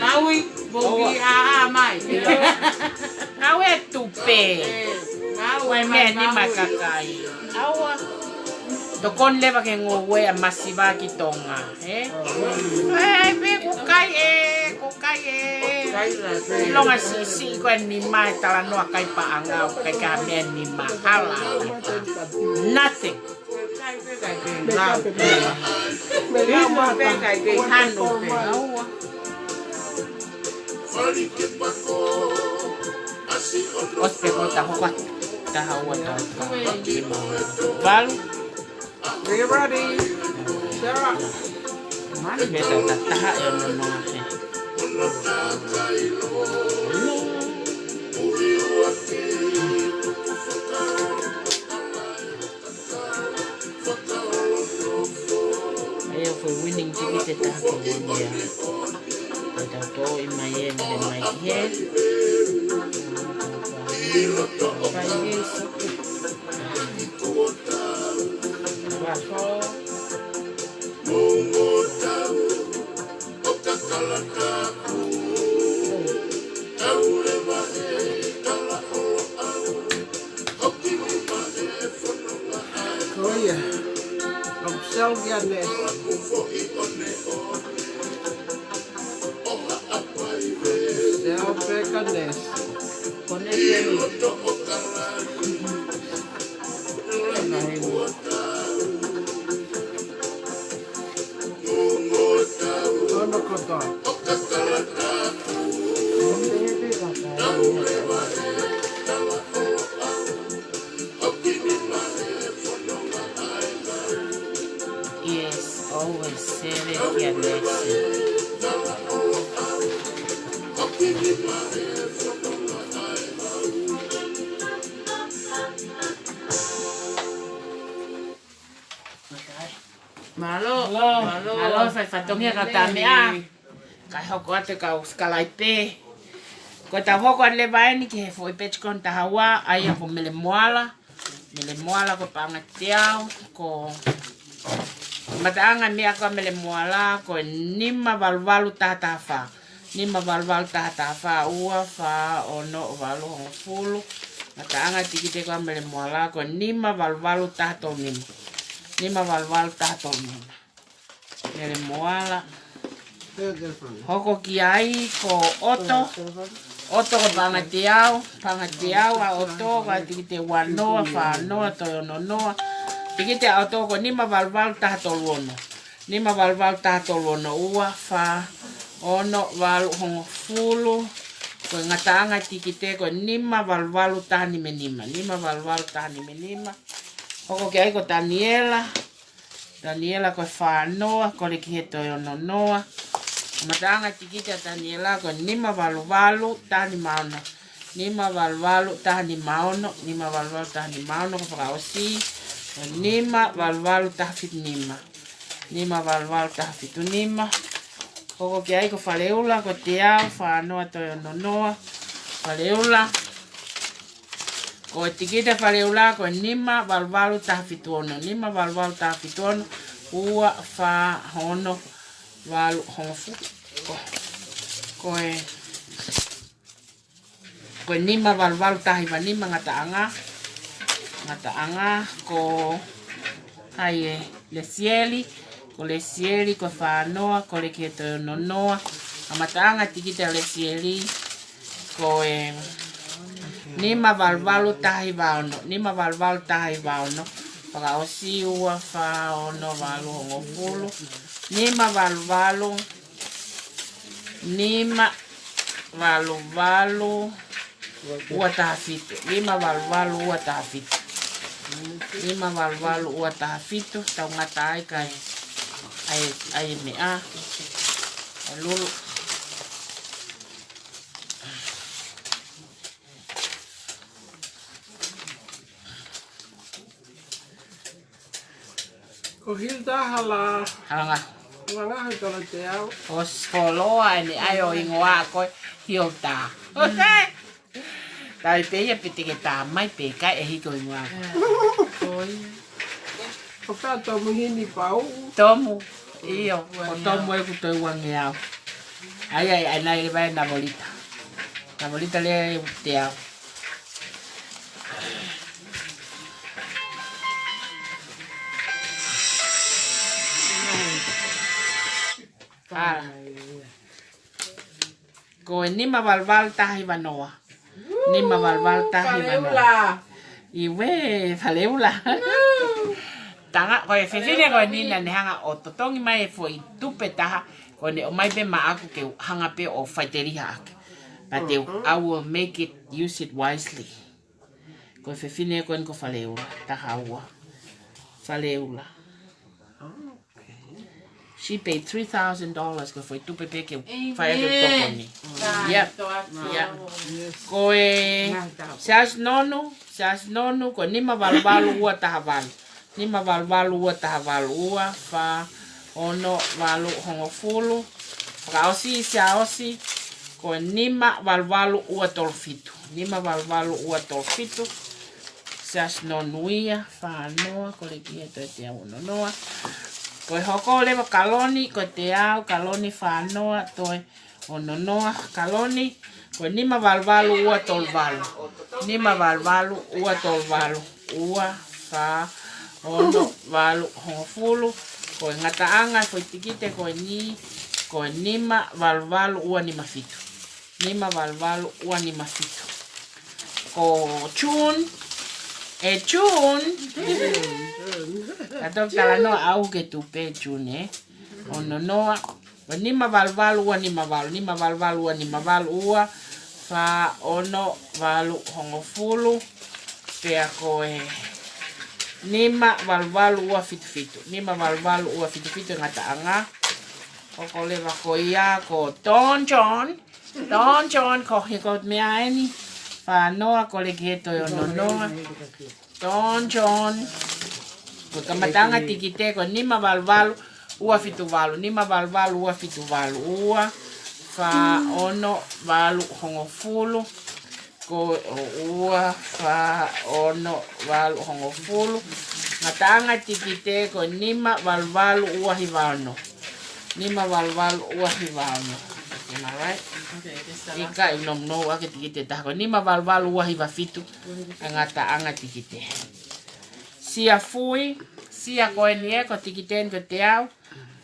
Maui, mogi a mai. Ngāue tupe. Ngāue mai meʻa ni mai kakai. ʻOua. Tokoni leva ke ngoue ʻa masiva ki Tonga. Eh? Eh, pe ko kai e, ko kai e. Longa sisi ko e nima e talanoa kai paʻanga, kai ka meʻa nima hala. Nothing. Kai pe kai ke lau pe. Inu pe kai ke hanu pe. ʻOsi pe ko taho ka, taha ua taha ka. Valu. Are you ready? Sarah. Mani me ta ta taha e ono noa he. Aia ko e winning ticket e taha ko e winning ia. Ko e tau tō i mai e mele mai ki he. Pai isi. Vaso. Ko ia. Kau sell kia Nesi. Sell pē kia Nesi. Ko Nesi. Ono kotoa. Yes, always sell kia Nesi. Mālō, mālō. Mālō, fai fatongia ka tā meʻa. Kae hoko atu e kau sikalaipe. Ko e tau hoko atu leva eni ki he foʻi page ko eni taha ua, ʻa ia ko Mele Moala. Mele Moala ko e paʻanga teau, ko e ngataʻanga meʻa ko ē Mele Moala ko e nima valu valu taha taha fā. Nima valu valu taha taha fā, ua, fā, ono, valu, hongofulu. Ngataʻanga tikite ko ē Mele Moala ko e nima valu valu taha tolu nima. Nima valu valu taha tolu nima. Mele Moala. Hoko ki ai ko ʻOto. ʻOto ko e paʻanga teau, paʻanga teau ʻa ʻOto, ko e tikite ua noa, fā noa, toe ono noa. Tikite ʻa ʻOto ko e nima valu valu taha tolu ono. Nima valu valu taha tolu ono, ua, fā, ono, valu, hongofulu. Ko e ngataʻanga tikite ko e nima valu valu taha nima nima. Nima valu valu taha nima nima. Hoko ki ai ko Taniela. Taniela ko e fā noa, kole ki he toe ono noa. Ngataʻanga tikite ʻa Taniela ko e nima valu valu taha nima ono. Nima valu valu taha nima ono, nima valu valu taha nima ono, ko e fakaʻosi ko e nima valu valu taha fitu nima. Nima valu valu taha fitu nima. Hoko ki ai ko Faleula, ko e teau, fā noa toe ono noa. Faleula. Ko e tikite ʻa Faleula ko e nima valu valu taha fitu ono, nima valu valu taha fitu ono, ua, fā, ono, valu, hongofulu. Ko, ko e, ko e nima valu valu taha hiva nima. Ngataʻanga, ngataʻanga ko hai ē, Lesieli, ko Lesieli ko e fā noa, kole ki he toe ono noa. Ngataʻanga tikite ʻa Lesieli ko e nima valu valu taha hiva ono, nima valu valu taha hiva ono. Fakaʻosi ua, fā, ono, valu, hongofulu. Nima valu valu, nima valu valu ua taha fitu. Nima valu valu ua taha fitu. Nima valu valu ua taha fitu. Tau ngata ai kae ʻai, ʻai meʻa. ʻAi lulu. Ko Hilda Hala. Halanga. Halanga he tola teau. ʻOsi koloa eni ai ʻo hingoa ko Hilda. ʻOsi. Tau pē ia pē te ke tā mai pē kae ʻe hiki ʻo hingoa. Ko ia. Ko ka Tomu Hini Pau. Tomu. ʻIo. Ko Tomu ʻeku toe uangeau. ʻAi, ʻai, ʻai, nai le vai na volita. Na volita le teau. Ko e nima valu valu taha hiva noa. Nima valu valu taha hiva noa. Faleula. ʻIo, Faleula. Tanga, ko e fefine ko eni naʻa ne hanga ʻo totongi mai e foʻi tupe taha, ko ʻene ʻomai pē maʻaku ke u hanga pē ʻo faʻiteliha ʻaki. But they, I will make it, use it wisely. Ko e fefine ko eni ko Faleula, taha ua. Faleula. She paid three thousand dollars ko e foʻi tupe pē ke fai ʻaki e tokoni. Yep. Yep. Ko e Siasi Nonu, Siasi Nonu, ko e nima valu valu ua taha valu. Nima valu valu ua taha valu, ua, fā, ono, valu, hongofulu. Fakaʻosi, Siaosi, ko e nima valu valu ua tolu fitu. Nima valu valu ua tolu fitu. Siasi Nonu ia, fā noa, kole ki he toe teau ono noa. Ko e hoko leva Kaloni, ko e teau, Kaloni fā noa, toe ono noa. Kaloni, ko e nima valu valu ua tolu valu. Nima valu valu ua tolu valu. Ua, fā, ono, valu, hongofulu. Ko e ngataʻanga foʻi tikite ko eni, ko e nima valu valu ua nima fitu. Nima valu valu ua nima fitu. Ko June, ʻe June. Ka toki talanoa au ke tupe June, ē. Ono noa. Ko e nima valu valu ua nima valu, nima valu valu ua nima valu, ua, fā, ono, valu, hongofulu. Pea ko e nima valu valu ua fitu fitu. Nima valu valu ua fitu fitu e ngataʻanga. Hoko leva ko ia ko Don John. Don John, ko hiko meʻa eni. Fā noa, kole ki he toe ono noa. Don John. Ko e kamataʻanga tikite ko e nima valu valu ua fitu valu, nima valu valu ua fitu valu, ua, fā, ono, valu, hongofulu. ko e ua, fā, ono, valu, hongofulu. Ngataʻanga tikite ko e nima valu valu ua hiva ono. Nima valu valu ua hiva ono. Am I right? Okay, that's the last. ʻIkai, no, no, ake tikite taha ko e nima valu valu ua hiva fitu. Ngataʻanga tikite. Sia fui, sia ko eni ē, ko e tikite eni ko e teau,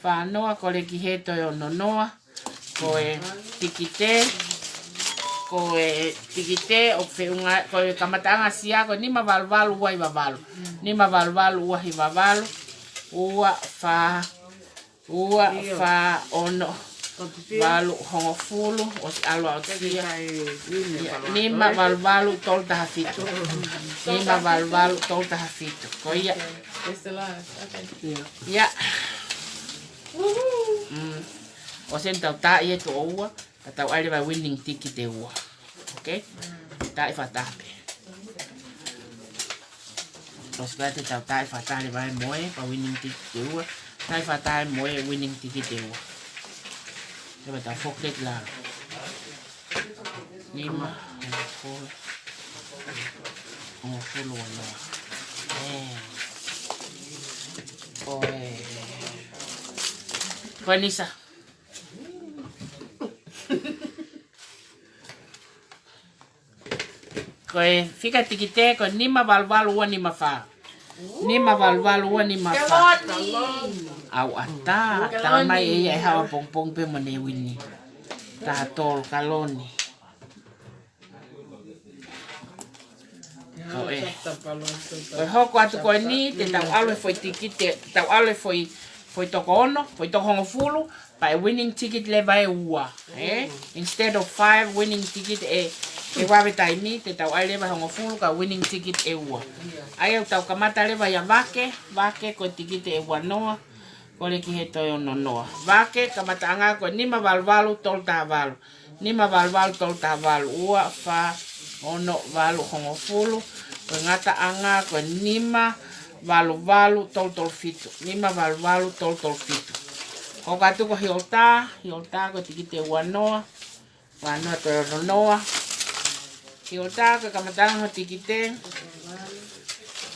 fā noa, ko e leki hē toe ono noa, ko e tikite, ko e tikite ʻoku feʻunga, ko e kamataʻanga sia ko e nima valu valu ua hiva valu. Nima valu valu ua hiva valu, ua, fā, ua, fā, ono, valu, hongofulu, ʻosi ʻalu ʻo sia. Nima valu valu tolu taha fitu. Nima valu valu tolu taha fitu. Ko ia. Ia. Mm. ʻOsi eni tau tā ia tuʻo ua. Ka tau ʻai leva e winning ticket ʻe ua. Okay? Taʻi fakataha pē. Tos ka te tau taʻi fakataha leva e moe, pa winning ticket ʻe ua. Taʻi fakataha e moe, winning ticket ʻe ua. Te va tau foki ki lalo. Nima, hongofulu, hongofulu ua noa. Ē. Ko e. Ko e nisa. Ko e fika tikite ko e nima valu valu ua nima fā. Nima valu valu ua nima fā. Au ʻatā, tā mai e ia e hawa pongpong pē mo ne wini. Tā tolu kaloni. Ko e. Ko e hoko atu ko eni, te tau ʻalu e foʻi tikite, te tau ʻalu e foʻi, foʻi toko ono, foʻi toko hongofulu, pa e winning ticket leva ʻe ua, ē? Instead of five winning ticket ʻe, ʻe vave taimi, te tau ʻai leva hongofulu ka winning ticket ʻe ua. ʻAi au tau kamata leva ia Vake, Vake ko e tikite ʻe ua noa, ko e leki hē toe ono noa. Vake, kamataʻanga ko e nima valu valu tolu taha valu. Nima valu valu tolu taha valu, ua, fā, ono, valu, hongofulu. Ko e ngataʻanga ko e nima valu valu tolu tolu fitu. Nima valu valu tolu tolu fitu. Hoko atu ko Hiolta, Hiolta ko e tikite ua noa, ua noa tolu noa. Hiolta ko e kamataʻanga ho tikite.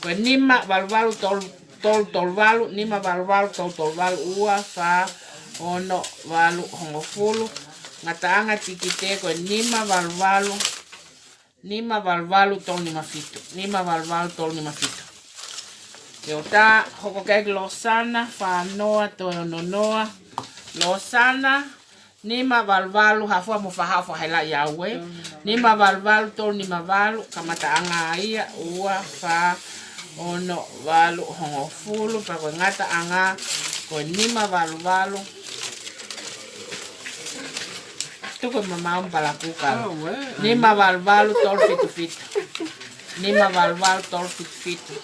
Ko e nima valu valu tolu tolu valu, nima valu valu tolu tolu valu, ua, fā, ono, valu, hongofulu. Ngataʻanga tikite ko e nima valu valu, nima valu valu tolu nima fitu, nima valu valu tolu nima fitu. Hiolta, hoko ki ai ki Losana, fā noa toe ono noa. Losana, nima valu valu, hafua mo fahafa hela ia ue. Nima valu valu tolu nima valu, kamataʻanga ia, ua, fā, ono, valu, hongofulu, pa ko e ngataʻanga ko e nima valu valu. Tuku e mamaʻo palakuka. Nima valu valu tolu fitu fitu. Nima valu valu tolu fitu fitu.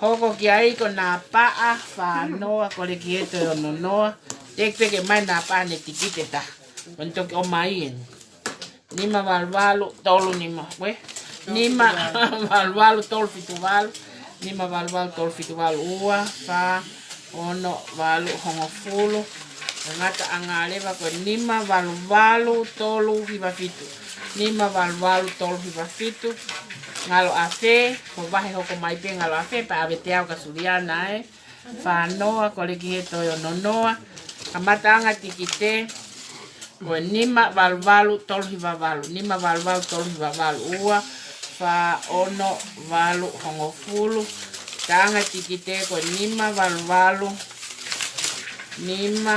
Hoko ki ai ko Napaʻa, fā noa, ko e leki hē toe ono noa. Teki pē ke mai Napaʻa ne tikite ta. Ko ne toki ʻomai eni. Nima valu valu tolu nima, ue? Nima valu valu tolu fitu valu. Nima valu valu tolu fitu valu, ua, fā, ono, valu, hongofulu. Ngataʻanga leva ko e nima valu valu tolu hiva fitu. Nima valu valu tolu hiva fitu. Ngalo afe, ko vahe hoko mai pē ngalo afe, pa ʻave teau ka Suliana ē. Fā noa, ko e leki hē toe ono noa. Kamataʻanga tikite, ko e nima valu valu tolu hiva valu. Nima valu valu tolu hiva valu, ua, fā, ono, valu, hongofulu. Taʻanga tikite, ko e nima valu valu, nima,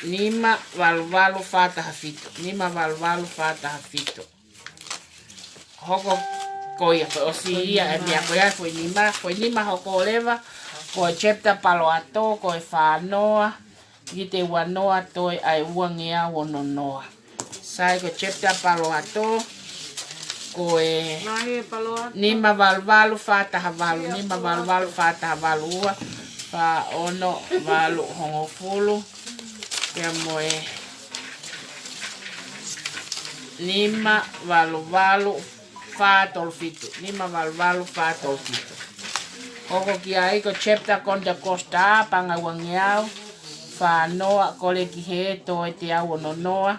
nima valu valu fā taha fitu. Nima valu valu fā taha fitu. Hoko ko ia, ko e ʻosi ia, e meʻa ko ia, foʻi nima, foʻi nima hoko leva, ko e chapter paloato, ko e fā noa, tikite ua noa, toe ʻa e ua ngeau ono noa. Sai ko e chapter paloato, ko e nima valu valu fā taha valu, nima valu valu fā taha valu, ua, fā, ono, valu, hongofulu, pea mo e nima valu valu fā tolu fitu. Nima valu valu fā tolu fitu. Hoko ki ai ko e chapter Kontekosta, paʻanga ua ngeau fā noa, ko e leki hē toe teau ono noa.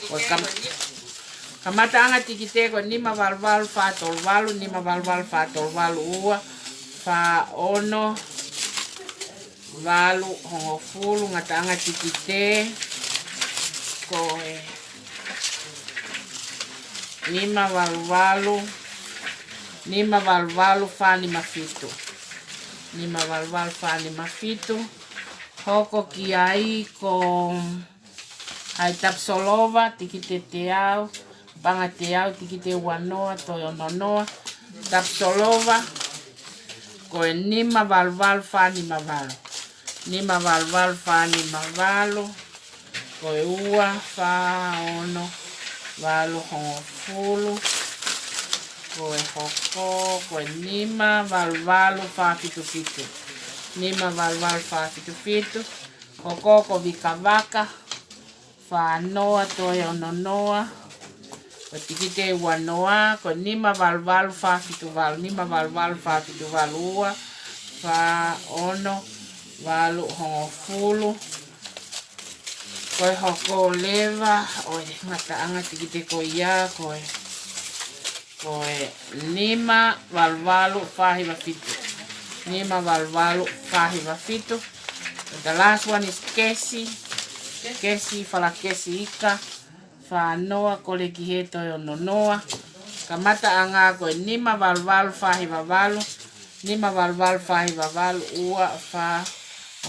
Ko e kam-, Kamataʻanga tikite ko e nima valu valu fā tolu valu, nima valu valu fā tolu valu, ua fā ono valu hongofulu. Ngataʻanga tikite ko e nima valu valu, nima valu valu fā nima fitu. Nima valu valu fā nima fitu. Hoko ki ai ko hai tapu solova, tikite teau, paʻanga teau, tikite ua noa, toe ono noa. Tapu solova, ko e nima valu valu fā nima valu. Nima valu valu fā nima valu, ko e ua fā ono valu hongofulu. Ko e hoko, ko e nima valu valu fā fitu fitu. Nima valu valu fā fitu fitu. Hoko ko Vika Vaka, fā noa toe ono noa. Ko e tikite ua noa, ko e nima valu valu fā fitu valu, nima valu valu fā fitu valu, ua fā ono valu hongofulu. Ko e hoko leva ʻo e ngataʻanga tikite ko ia, ko e ko e nima valu valu fā hiva fitu. Nima valu valu fā hiva fitu. The last one is Kesi. Kesi Falakesi Ika, fā noa, kole ki he toe ono noa. Kamataʻanga ko e nima valu valu fā hiva valu. Nima valu valu fā hiva valu, ua fā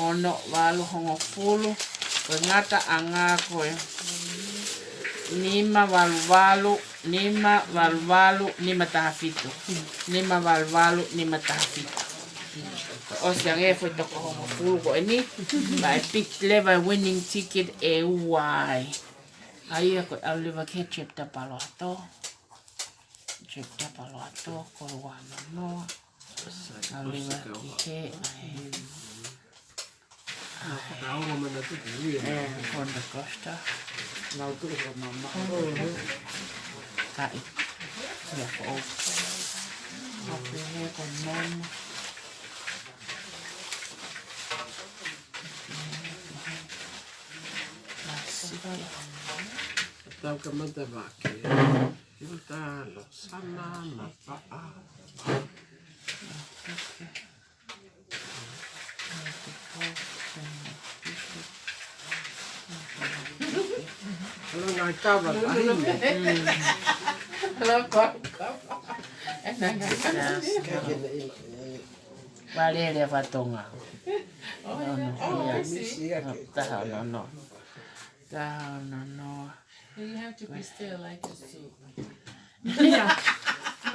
ono valu hongofulu. Ko e ngataʻanga ko e nima valu valu, nima valu valu, nima taha fitu. Nima valu valu, nima taha fitu. Ko e ʻosi ange foʻi toko hongofulu ko eni. Pea ʻe pick leva e winning ticket ʻe ua ai. ʻA ia ko e ʻalu leva ki he Chapter Palo Alto. Chapter Palo Alto, ko e ua noa noa. ʻAlu leva ki he, ʻa e, Contra Costa. Ka ʻi, ia ko ʻo. Ko e pehē ko nono. Tau kamata vake. Hilda, Losana, Mapaʻa. Hello, ngaahi kava, ngaahi. Hello, kava. Yes, kava. Vale le fatonga. Oh, yeah. Oh, I see. Taha noa noa. Taha noa noa. You have to be still like a soup. Yeah.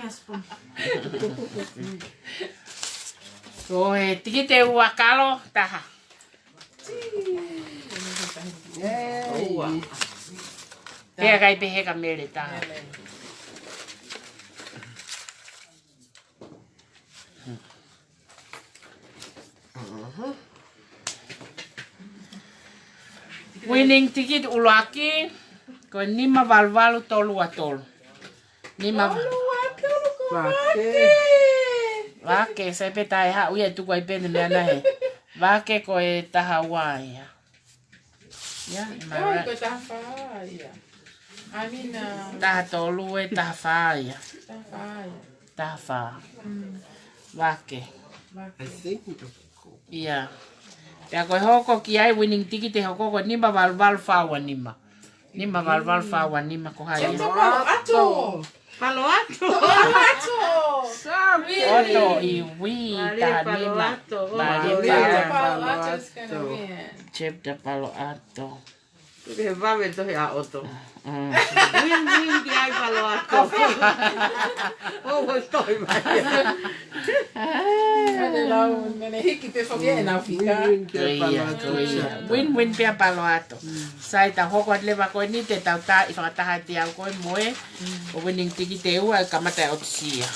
Yes, boom. Ko e tikite ua kalo, taha. Yay. Pea kai pehē ka mele, taha. Winning ticket ʻuluaki, ko e nima valu valu tolu ua tolu. Nima. Tolu ua tolu ko Vake. Vake. Vake, sai pē tae ha, ui e tuku ai pē ne meʻa na he. Vake ko e taha ua ia. Yeah, am I right? Ko e taha fā ia. I mean, uh, taha tolu e taha fā ia. Taha fā ia. Taha fā. Mm. Vake. Vake. I think. Ia. Pea ko e hoko ki ai winning ticket ʻe hoko ko e nima valu valu fā ua nima. Nima valu valu fā ua nima ko hai. Palo Alto. Palo Alto. Palo Alto. Sorry. ʻOto ʻi ui. Vale taha Palo nima. Alto. Oh, Vale Palo Alto. Palo Alto is gonna win. Chapter Palo Alto. Tuku he vave tohi ʻa ʻOto. Mm. Win, win, ki ai Palo Alto. Oh, was tohi mai. Hiki pē foki e nau fika. Win, win, ki ai Palo Alto. Win, win pē ʻa Palo Alto. Mm. Sai, tau hoko atu leva ko eni te tau tā ʻi fakataha te au ko e moe. Mm. Ko e winning ticket ʻe ua ʻe kamata ʻe ʻOtusia.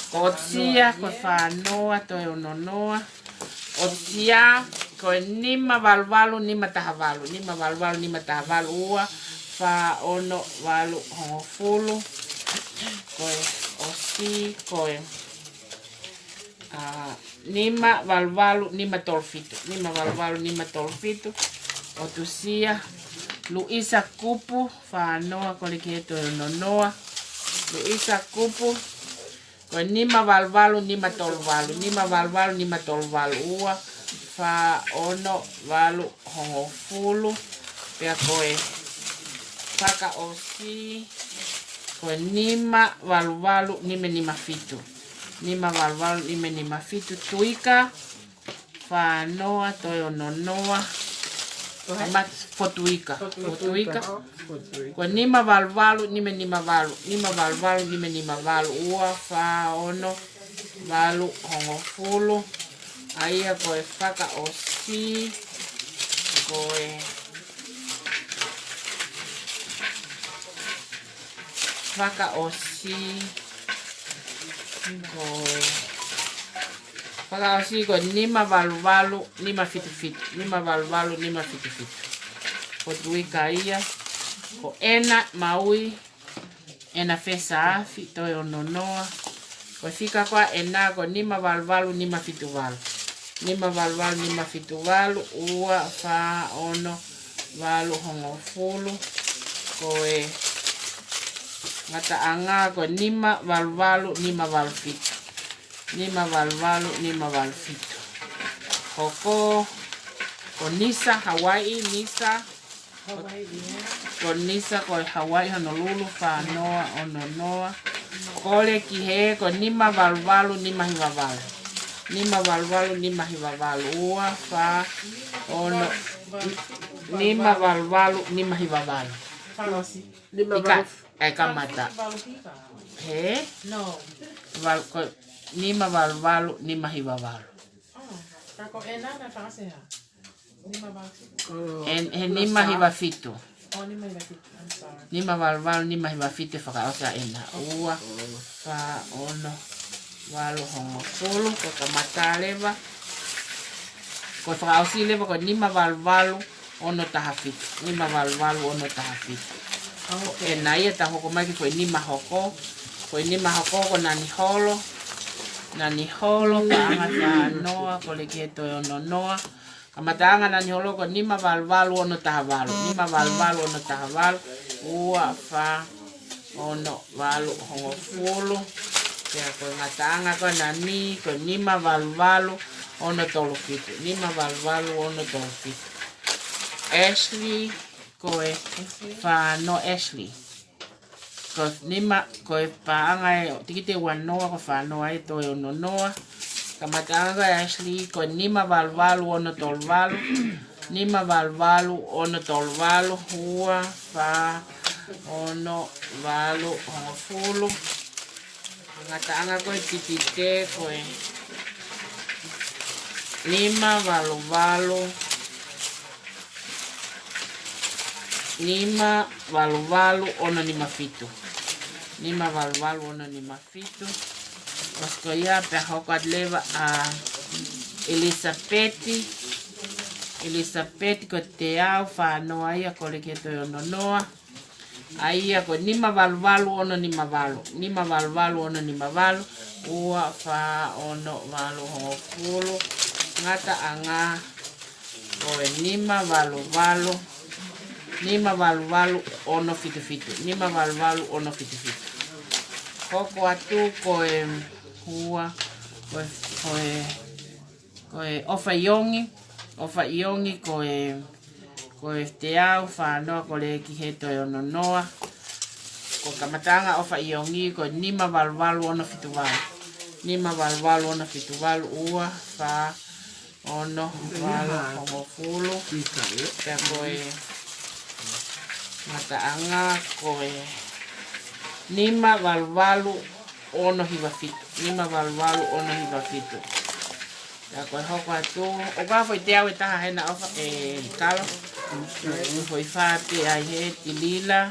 Ko ʻOtusia, ko e fā noa, toe ono noa. ʻOtusia, ko e nima valu valu nima taha valu, nima valu valu nima taha valu, ua fā ono valu hongofulu. Ko e ʻosi, ko e, ā, nima valu valu nima tolu fitu, nima valu valu nima tolu fitu. ʻOtusia, Luisa Kupu, fā noa, kole ki he toe ono noa. Luisa Kupu, ko e nima valu valu nima tolu valu, nima valu valu nima tolu valu, ua, fā, ono, valu, hongofulu, pea ko e fakaʻosi, ko e nima valu valu nima nima fitu. Nima valu valu nima nima fitu, Tuika, fā noa, toe ono noa. Ko hai? Amat Fotuika. Fotuika. Fotuika. Ko e nima valu valu nima nima valu, nima valu valu nima nima valu, ua, fā, ono, valu, hongofulu. ʻA ia ko e fakaʻosi, ko e fakaʻosi, ko e fakaʻosi ko e nima valu valu nima fitu fitu, nima valu valu nima fitu fitu. Fotuika ia, ko ʻEna Maui, ʻEna Fesaafi, toe ono noa. Ko e fika ko ē ʻa ʻEna ko e nima valu valu nima fitu valu. Nima valu valu nima fitu valu, ua, fā, ono, valu, hongofulu. Ko e ngataʻanga ko e nima valu valu nima valu fitu. Nima valu valu nima valu fitu. Hoko, ko Nisa, Hawaii, Nisa. Hawaii, yeah. Ko Nisa ko e Hawaii, Honolulu, fā noa, ono noa. Kole ki he ko e nima valu valu nima hiva valu. Nima valu valu nima hiva valu, ua, fā, ono, nima valu valu nima hiva valu. Fakaʻosi. Nima valu. Ika, ʻe kamata. He? No. Val-, ko e nima valu valu nima hiva valu. Oh, ka ko ʻEna naʻe fakaʻosi hā? Nima valu fitu. Oh, he, he nima hiva fitu. Oh, nima hiva fitu. I'm sorry. Nima valu valu nima hiva fitu fakaʻosi ʻa ʻEna. Ua, fā, ono, valu, hongofulu, ko e kamata leva. Ko e fakaʻosi leva ko e nima valu valu ono taha fitu. Nima valu valu ono taha fitu. Okay. ʻEna ia, ta hoko mai ki he foʻi nima hoko. Foʻi nima hoko ko Naniholo. Naniholo, paʻanga fā noa, kole ki he toe ono noa. Kamataʻanga Naniholo ko e nima valu valu ono taha valu. Nima valu valu ono taha valu. Ua, fā, ono, valu, hongofulu. Pea ko e ngataʻanga ko ē ʻa Nani ko e nima valu valu ono tolu fitu. Nima valu valu ono tolu fitu. Ashley, ko e fā noa, Ashley. Ko e nima, ko e paʻanga ʻe tikite ua noa, ko e fā noa ʻe toe ono noa. Kamataʻanga ko ē ʻa Ashley ko e nima valu valu ono tolu valu. Nima valu valu ono tolu valu, ua, fā, ono, valu, hongofulu. Ngataʻanga ko ē tikite ko e nima valu valu, nima valu valu ono nima fitu. Nima valu valu ono nima fitu. ʻOsi ko ia pea hoko atu leva ʻa Elisapeti. Elisapeti ko e teau, fā noa ia, kole ki he toe ono noa. ʻA ia ko e nima valu valu ono nima valu. Nima valu valu ono nima valu. Ua, fā, ono, valu, hongofulu. Ngataʻanga ko e nima valu valu, nima valu valu ono fitu fitu, nima valu valu ono fitu fitu. Hoko atu ko e ua, ko e, ko e, ko e ʻOfa ʻIongi, ʻOfa ʻIongi ko e, ko e teau, fā noa, kole ki he toe ono noa. Ko e kamataʻanga ʻOfa ʻIongi ko e nima valu valu ono fitu valu. Nima valu valu ono fitu valu, ua, fā, ono, valu, hongofulu. Pea ko e ngataʻanga ko e nima valu valu ono hiva fitu. Nima valu valu ono hiva fitu. Pea ko e hoko atu, ʻoku ʻi ai foʻi teau ʻe taha hena, ʻOfa, ʻe Kalo. Foʻi fā pē ʻa e he Tilila.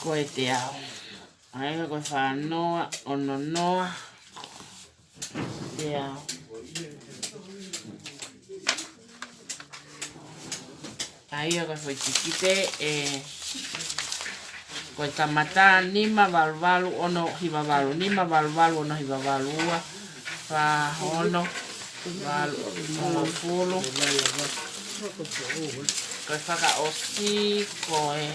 Ko e teau. ʻA ia ko e fā noa, ono noa, teau. ʻA ia ko e foʻi tikite ʻe, ko e kamata nima valu valu ono hiva valu, nima valu valu ono hiva valu, ua, fā, ono, valu, hongofulu. Ko e fakaʻosi, ko e,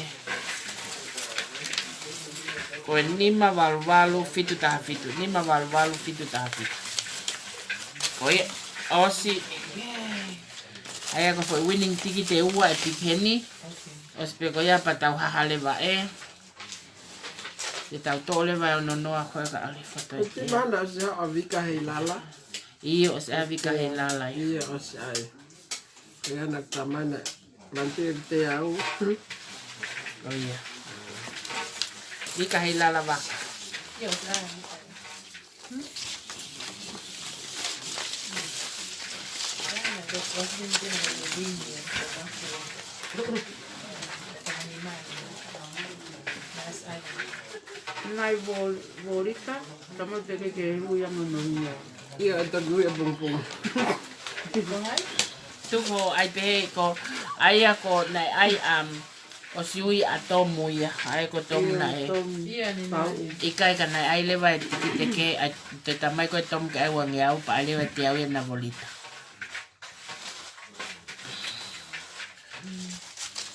ko e nima valu valu fitu taha fitu, nima valu valu fitu taha fitu. Ko ia, ʻosi. ʻA ia ko e foʻi winning tikite ʻe ua ʻe Pikeni. ʻOsi pē ko ia pea tau hahale vaʻe. Te tau toʻo leva ʻe ono noa ko e ka ʻale foto e Ko te mana o se a vika hei lala. ʻIo, ʻosi ʻa vika hei lala ia. ʻIo, ʻosi ai. Ko ia na tamana. Mante te au. Ko ia. Vika hei lala vaka. Nai vol-, volika, tamo te ke ke ui a mo mo ia. Ia, e taku ia pongpong. Tuko ai pē ko, ai a ko, nai ai, um, ʻosi ui a Tomu ia, ai ko Tomu Ia, naʻe. Tomu. Ia ni Pau. Nai. ʻIkai ka nai ai leva e tikite ke, ai te tamai ko e Tomu ke ai uange au, pea ai leva te au ia na volita.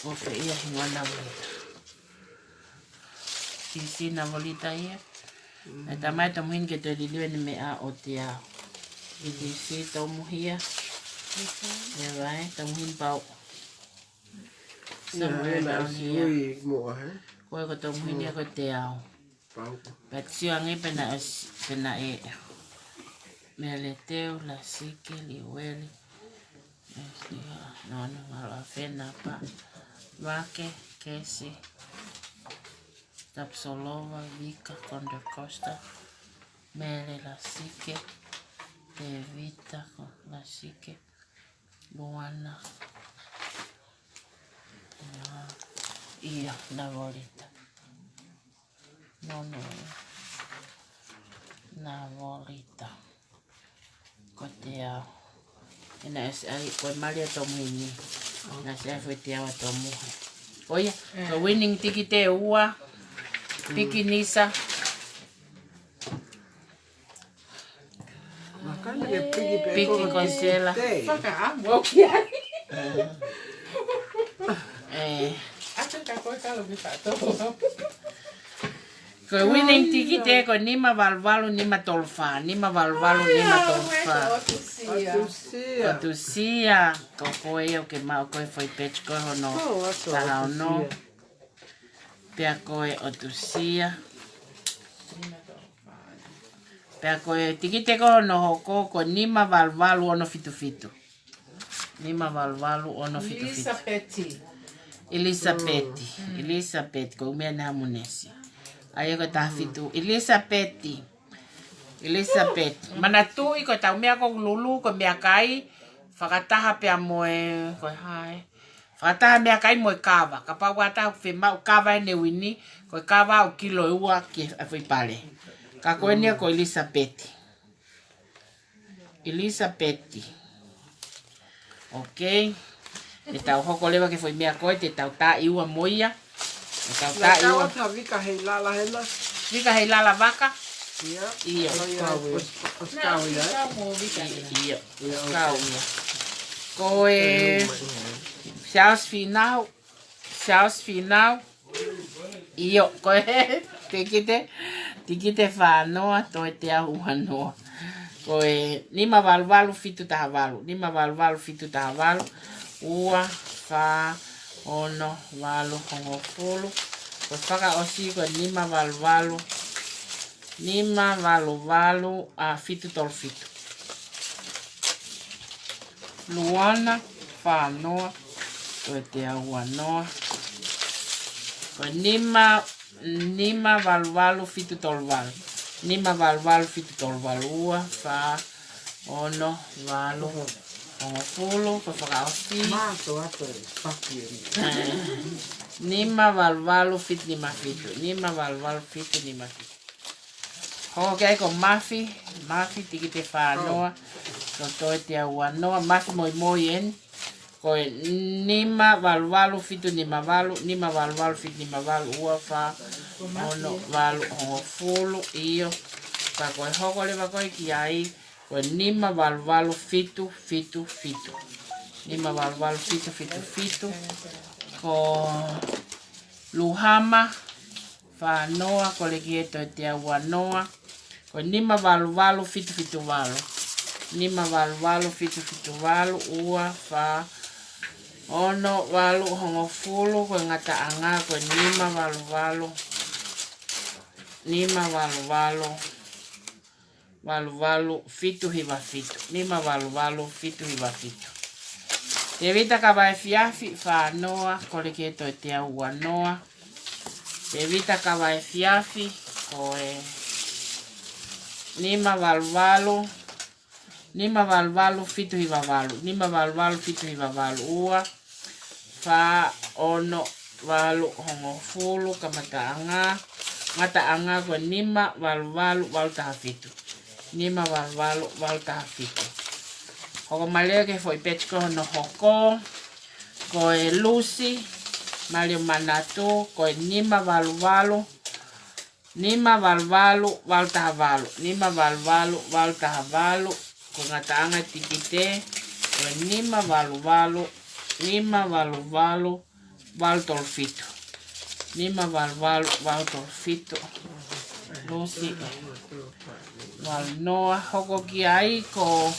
ʻOku ʻi ai hingoa na volita. Kisi na volita ia. Mm. Naʻe tamai Tomu Hini ke toe liliu ʻene meʻa ʻo te au. Kisi Tomu hia. Ia vai, Tomu Hini pau. Ia, Samuel ena Aonia. Sui mo ahe. Ko e ko Tomu Hini ia ko te au. Pau. Pea sio ange pē naʻe s-, pē naʻe Meleteu, Lasike, Liueli, Mesia, Nonu, Ngaloa, Fenapa, Vake, Kesi, Tapsolova, Vika, Konde Kosta, Mele, Lasike, Tevita, Ko-, Lasike, Luana, ia, na volita. Nonu, na volita. Ko te au. Ena ʻosi ai, ko e mali a Tomu Hini. Na ʻosi ai foʻi te au a Tomu Hini. Ko ia, ko e winning tikite ʻe ua. Pikinisa. Makana ke piki pē Piki ko Konsela. Te. Fakaʻamu au ki ai. Eh. Atu ka ko e kalo ki fato. Ko e winning tikite ko e nima valu valu nima tolu fā, nima valu valu nima tolu fā. ʻOtu sia. ʻOtu sia. Ko koe ʻoku ke maʻu ko e foʻi page ko hono. Taha ono. Pea ko e ʻotu sia. Pea ko e tikite ko hono hoko ko e nima valu valu ono fitu fitu. Nima valu valu ono fitu fitu. ʻIlisapeti. ʻIlisapeti. ʻIlisapeti, ko e meʻa naʻa mo nesi. ʻA ia ko e taha fitu. ʻIlisapeti. ʻIlisapeti. Manatuʻi ko e tau meʻa ko Lulu, ko e meʻakai, fakataha pea mo e, ko e hā e. Fakataha meʻakai mo e kava. Kapau ʻoku ʻi ai ha taha ʻoku fiemaʻu kava ʻene wini, ko e kava ʻoku kilo ʻe ua ki he foʻi pale. Ka ko eni ia ko ʻIlisapeti. ʻIlisapeti. Ok. Te tau hoko leva ki he foʻi meʻa ko ē, te tau tā ʻi ua mo ia. Te tau tā ʻi ua. Naʻa tau vika hei lala hena. Vika hei lala vaka. Ia. ʻIo. Ia, ʻosi kau ia. ʻOsi, ʻosi kau ia. ʻIo. Ia, ok. Kau ia. Ko e Charles Finau. Charles Finau. ʻIo, ko e tikite, tikite fā noa, toe te au ua noa. Ko e nima valu valu fitu taha valu, nima valu valu fitu taha valu, ua, fā, ono, valu, hongofulu. Ko e fakaʻosi ko e nima valu valu, nima valu valu, ʻa fitu tolu fitu. Luana, fā noa, ko e te au ua noa. Ko e nima, nima valu valu fitu tolu valu. Nima valu valu fitu tolu valu, ua, fā, ono, valu, hongofulu, ko e fakaʻosi. Mato ato e paki e ni. Eh, nima valu valu fitu nima fitu. Nima valu valu fitu nima fitu. Hoko ki ai ko Mafi, Mafi tikite fā noa, ko toe te au ua noa, Mafi moimoi eni, ko e nima valu valu fitu nima valu, nima valu valu fitu nima valu, ua fā, ono, valu, hongofulu, ʻio, ka ko e hoko leva ko ē ki ai, ko e nima valu valu fitu fitu fitu. nima valu valu fitu fitu fitu. Ko Luhama, fā noa, koleki ē toe teau ua noa. Ko e nima valu valu fitu fitu valu. Nima valu valu fitu fitu valu, ua, fā, ono, valu, hongofulu, ko e ngataʻanga, ko e nima valu valu, nima valu valu, valu valu fitu hiva fitu. Nima valu valu fitu hiva fitu. Tēvita Kavaefiafi, fā noa, koleki ē toe teau ua noa. Tēvita Kavaefiafi, ko e nima valu valu, nima valu valu fitu hiva valu, nima valu valu fitu hiva valu, ua, fā, ono, valu, hongofulu, kamataʻanga, ngataʻanga ko e nima valu valu valu taha fitu. Nima valu valu valu taha fitu. Hoko mai leva ki he foʻi page ko hono hoko. Ko e Lusi Malio Manatu, ko e nima valu valu, nima valu valu valu taha valu, nima valu valu valu taha valu, ko e ngataʻanga tikite, ko e nima valu valu, nima valu valu valu tolu fitu. Nima valu valu valu tolu fitu. Lusi valu noa, hoko ki ai ko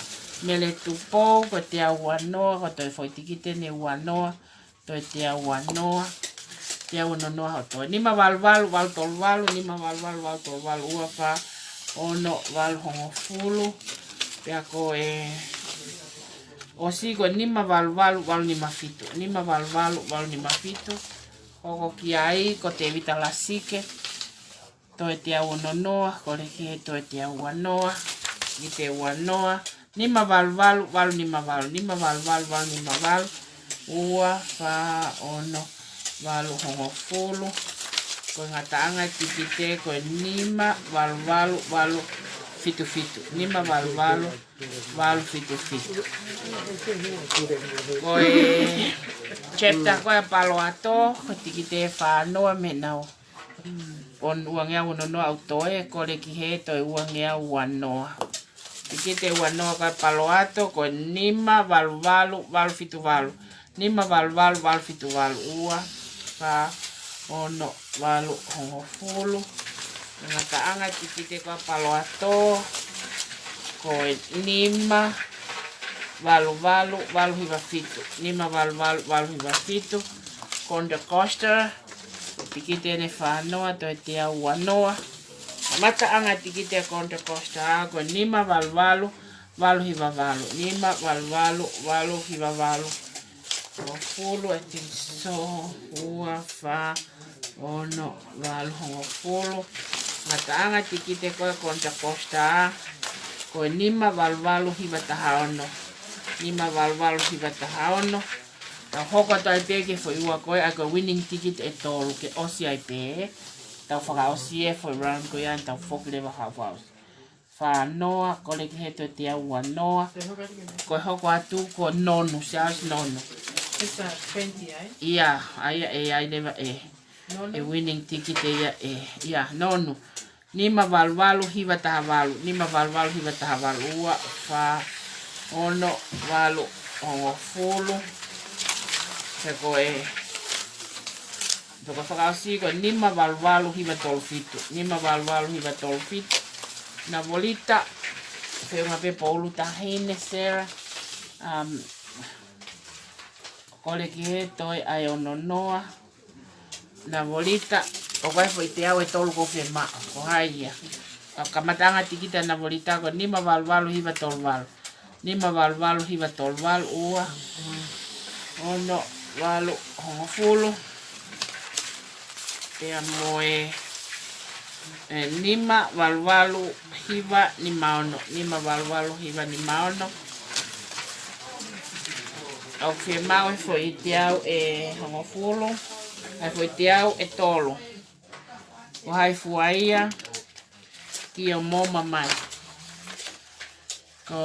Mele Tupou, ko e teau ua noa, ko e toe foʻi tikite eni ua noa, toe teau ua noa, teau ua noa noa hoto. Nima valu valu valu tolu valu, nima valu valu valu tolu valu, ua, fā, ono, valu, hongofulu. Pea ko e ʻosi ko e nima valu valu valu nima fitu, nima valu valu valu nima fitu. Hoko ki ai ko Tēvita Lasike, toe teau ono noa, koleki ē toe teau ua noa, tikite ua noa, nima valu valu valu nima valu, nima valu valu valu nima valu, ua, fā, ono, valu, hongofulu. Ko e ngataʻanga tikite ko e nima valu valu valu fitu fitu, nima valu valu valu fitu fitu. Ko e chapter ko ē ʻa Palo Ato, ko e tikite fā noa mei he ua ngeau ono noa ʻoku toe, koleki ē toe ua ngeau ua noa. Tikite ua noa ko ē ʻa Palo Ato, ko e nima valu valu valu fitu valu. Nima valu valu valu fitu valu, ua, fā, ono, valu, hongofulu. Ngataʻanga tikite ko ē ʻa Palo Ato, ko e nima valu valu valu hiva fitu. Nima valu valu valu hiva fitu. Contra Costa, tikite eni fā noa, toe teau ua noa. Ngataʻanga tikite ʻa Contra Costa, ko e nima valu valu valu hiva valu, nima valu valu valu hiva valu. Hongofulu, I think so, ua, fā, ono, valu, hongofulu. Ngataʻanga tikite ko ē ʻa Contra Costa, ko e nima valu valu hiva taha ono. Nima valu valu hiva taha ono. Tau hoko atu ai pē ki he foʻi ua ko ē, ʻa ia ko e winning ticket ʻe tolu ke ʻosi ai pē. Tau fakaʻosi e foʻi round ko ia, tau foki leva hau hau. Fā noa, koleki ē toe teau ua noa. Ko e hoko atu ko Nonu, Charles Nonu. It's a twenty, eh? ʻIa, ʻa ia ʻe ʻi ai leva e, Nonu? E winning ticket ʻe ʻi ai e, ʻia, Nonu. Nima valu valu hiva taha valu, nima valu valu hiva taha valu, ua, fā, ono, valu, hongofulu. He ko e, toko fakaʻosi ko e nima valu valu hiva tolu fitu, nima valu valu hiva tolu fitu. Navolita, feʻunga pē Poulu Tahine, Sarah, um, koleki ē toe ʻa e ono noa. Navolita, ʻoku ʻi ai e foʻi teau ʻe tolu ʻoku fiemaʻu, ko hai ia? Ka, kamataʻanga tikite ʻa Navolita ko e nima valu valu hiva tolu valu. Nima valu valu hiva tolu valu, ua, ono, valu, hongofulu. Pea mo e, e, nima valu valu hiva nima ono, nima valu valu hiva nima ono. ʻOku fiemaʻu e foʻi teau ʻe hongofulu, ʻa e foʻi teau ʻe tolu. Ko hai fua ia, ki o mo mamai. Ko,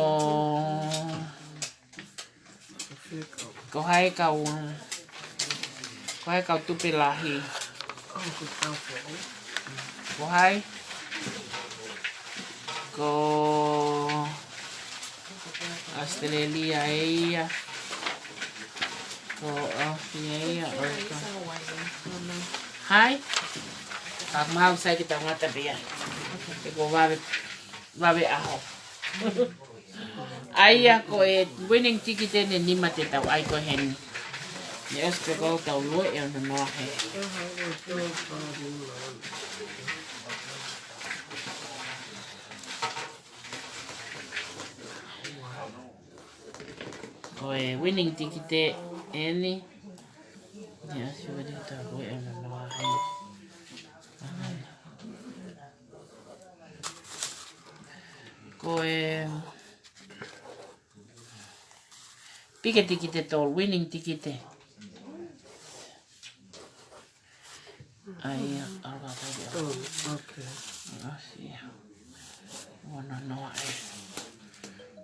ko hai kau, ko hai kau tupe lahi. Ko hai? Ko Australia ē ia. Ko, ʻo, ia, ia, ʻo, ko. Hai? Ka mau sai ke tau ngata pē ia. He kuo vave, vave ʻaho. ʻA ia ko e winning ticket ʻeni ʻe nima te tau ʻai ko eni. Neʻe ʻosi pē ko ʻetau lue ʻe ono noa he. Ko e winning ticket ʻeni. Ia, si wadi ta ko e ana noa hai. Ko e pike ticket ʻe tolu, winning ticket. ʻA ia, ʻalu ka tau ia. Oh, okay. ʻAsi ia. Ono noa ʻe.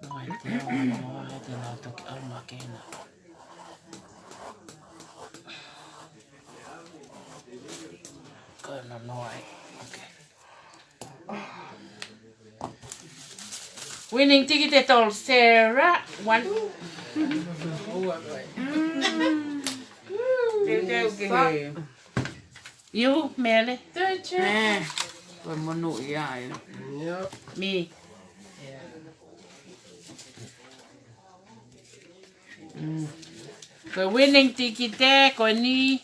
Noa ʻe te ono noa ʻe te nau toki ʻalu ma kena. Ko ono noa ʻe. Okay. Winning ticket ʻe tolu, Sarah, one. Teuteu ke he. You, Mele. Teuteu. Eh, ko e monū ia ai. Yep. Me. Mm. Ko e winning ticket ē, ko eni,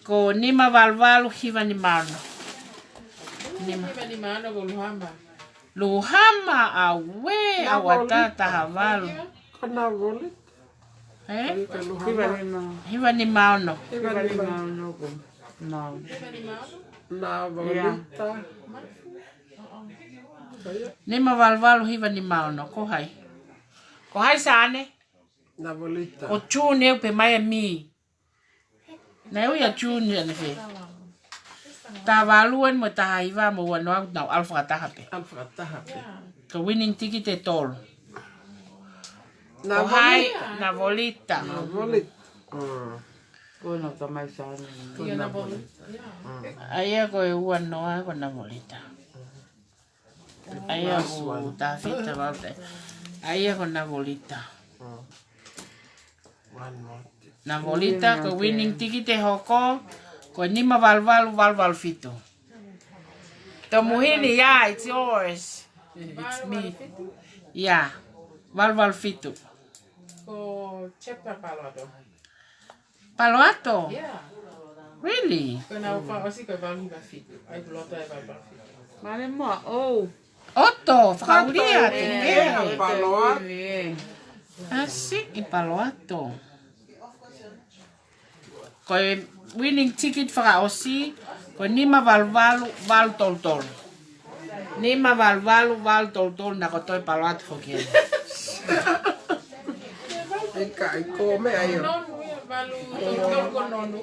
ko nima valu valu hiva nima ono. Nima. Hiva nima ono ko Luhama. Luhama, ʻauē, ʻauē, taha valu. Ko Navoli. Eh? Ko Luhama. Hiva nima. Hiva nima ono. Hiva nima ono ko Nau. Hiva nima ono. Navolita. Ia. Nima valu valu hiva nima ono. Ko hai? Ko hai Sane? Navolita. Ko June ʻoku pē mai ʻa Mi. Naʻe ui ʻa June ʻanefē? Taha valu eni mo taha hiva mo ua noa ʻoku nau ʻalu fakataha pē. ʻAlu fakataha pē. Ko e winning ticket ʻe tolu. Ko hai? Navolita. Navolita. Mm. Ko ʻena tamai Sane. Ko Navolita. Mm. ʻA ia ko e ua noa ko Navolita. ʻA ia ko Tafita Valta. ʻA ia ko Navolita. Mm. One more. Navolita, ko e winning ticket ʻe hoko, ko e nima valu valu valu valu fitu. Tomuhini, yeah, it's yours. It's me. Yeah, valu valu fitu. Ko Chapter Palo Alto. Palo Alto? Yeah. Really? Ko ʻena ʻofa ʻosi ko e valu hiva fitu. ʻAi kuo loto e valu valu fitu. Male moa, oh. ʻOto, fakaʻulia, thank you. Palo Alto. ʻAsi ʻi Palo Alto. Ko e winning ticket fakaʻosi, ko e nima valu valu valu tolu tolu. Nima valu valu valu tolu tolu, naʻa ko toe Palo Alto foki eni. ʻIkai, ko meʻa ia. Nonu ia, valu tolu tolu ko Nonu.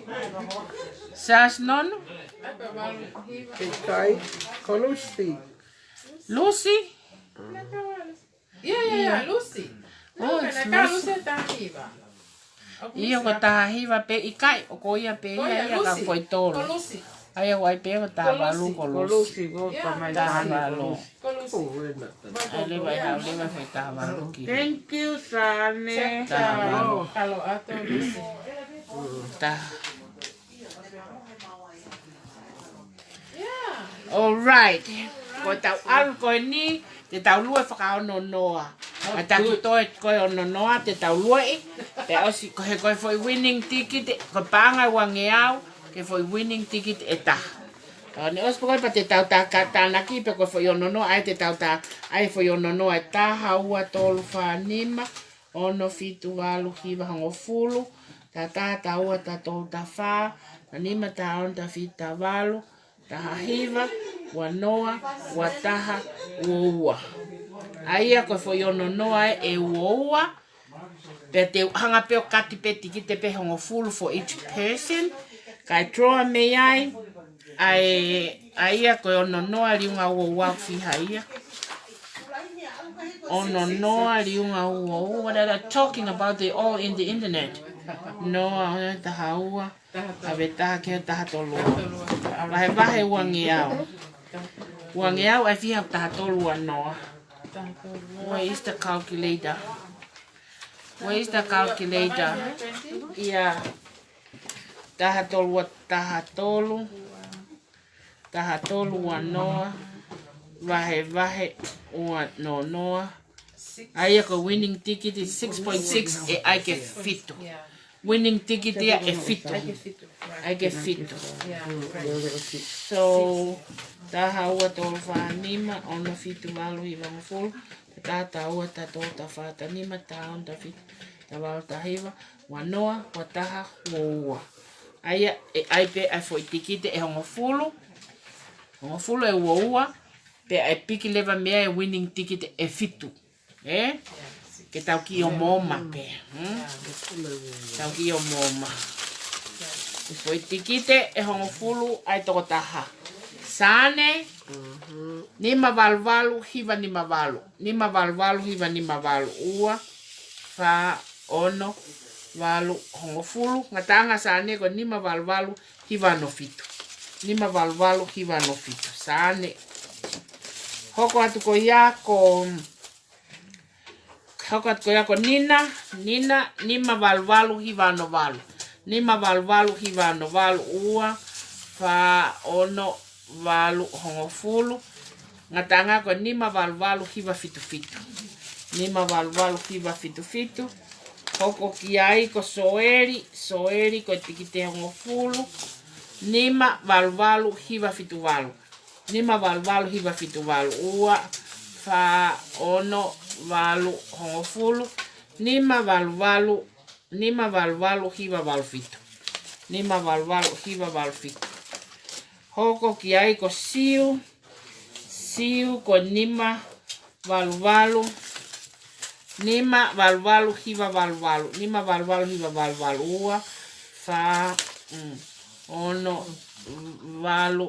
Sas Nonu? ʻIkai, ko Lucy. Lucy? Ia, ia, ia, Lucy. Oh, it's Lucy. Lucy taha hiva. Ia ko taha hiva pē ʻikai, ʻoku ʻi ai pē ia, ia ka ko e tolu. Ko Lucy. ʻA ia ʻoku ʻi ai pē ko taha valu ko Lucy. Ko Lucy, ko tamai Sane ko Lucy. Ko Lucy. ʻAi leva, ʻai leva ko taha valu ki. Thank you, Sane. Taha valu. Kalo ato Lucy. Taha. All right. Ko ʻetau ʻalu ko eni, te tau lue fakaononoa. ʻA ia ʻoku toe ko e ono noa te tau lueʻi. Pea ʻosi ko e, ko e foʻi winning ticket, ko e paʻanga ʻe uangeau, ko e foʻi winning ticket ʻe taha. ʻA ia neʻe ʻosi pē ko ē pea te tau tā ka tānaki pē ko e foʻi ono noa, ʻa ia te tau tā, ʻa ia foʻi ono noa ʻe taha, ua, tolu, fā, nima, ono, fitu, valu, hiva, hongofulu, taha taha, taha ua, taha tolu, taha fā, taha nima, taha ono, taha fitu, taha valu, taha hiva, ua noa, ua taha, ua ua. ʻA ia ko e foʻi ono noa ē ʻe ua ua, pea te u hanga pē ʻo kati pē tikite pē hongofulu for each person, kae draw mei ai, ʻa e, ʻa ia ko e ono noa liunga ua ua fiha ia. Ono noa liunga ua ua, what are they talking about? They all in the internet. Noa, taha ua, ʻave taha ki he taha tolu. Vahe, vahe uangeau. Uangeau ʻe fiha taha tolu ua noa. Where is the calculator? Where's the calculator? ʻIa, taha tolu ua taha tolu, taha tolu ua noa, vahe vahe ua noa noa. ʻA ia ko e winning ticket six point six, ʻe ʻai ke fitu. Winning ticket ia ʻe fitu. ʻAi ke fitu. So, taha ua tolu fā nima, ono fitu valu hiva hongofulu, taha taha ua taha tolu taha fā taha nima, taha ono taha fitu, taha valu taha hiva, ua noa, ua taha, ua ua. ʻA ia, ʻe ʻai pē ʻa e foʻi tikite ʻe hongofulu, hongofulu ʻe ua ua, pea ʻe piki leva mei ai e winning ticket ʻe fitu. Ē? Ke tau kiʻi ōmaoma pē. Hmm? Tau kiʻi ōmaoma. Foʻi tikite ʻe hongofulu ʻa e tokotaha. Saane, nima valu valu hiva nima valu. Nima valu valu hiva nima valu. Ua, fā, ono, valu, hongofulu. Ngataʻanga saane ko e nima valu valu hiva ono fitu. Nima valu valu hiva ono fitu. Saane. Hoko atu ko ia ko Hoko atu ko ia ko Nina, Nina, nima valu valu hiva ono valu. Nima valu valu hiva ono valu, ua, fā, ono, valu, hongofulu. Ngataʻanga ko e nima valu valu hiva fitu fitu. Nima valu valu hiva fitu fitu. Hoko ki ai ko Soeli, Soeli ko e tikite hongofulu. Nima valu valu hiva fitu valu. Nima valu valu hiva fitu valu, ua, fā, ono, valu, hongofulu. Nima valu valu, nima valu valu hiva valu fitu. Nima valu valu hiva valu fitu. Hoko ki ai ko Siu, Siu ko e nima valu valu, nima valu valu hiva valu valu, nima valu valu hiva valu valu, ua, fā, mm, ono, valu,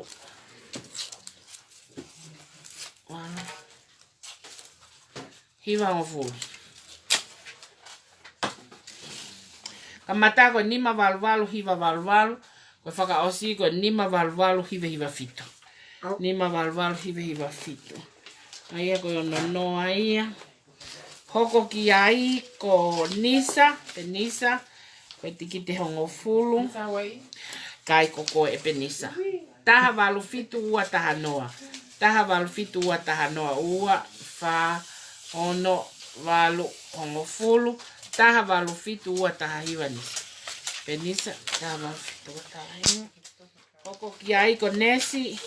valu, hiva hongofulu. Kamata ko e nima valu valu hiva valu valu, ko e fakaʻosi ko e nima valu valu hiva hiva fitu. Nima valu valu hiva hiva fitu. ʻA ia ko e ono noa ia. Hoko ki ai ko Nisa, Penisa, ko e tikite hongofulu. ʻIkai ko koe ʻe Penisa. Taha valu fitu ua taha noa. Taha valu fitu ua taha noa, ua, fā, ono, valu, hongofulu. Taha valu fitu ua taha hiva Nisa. Penisa, taha valu fitu ua taha hiva. Hoko ki ai ko Nesi,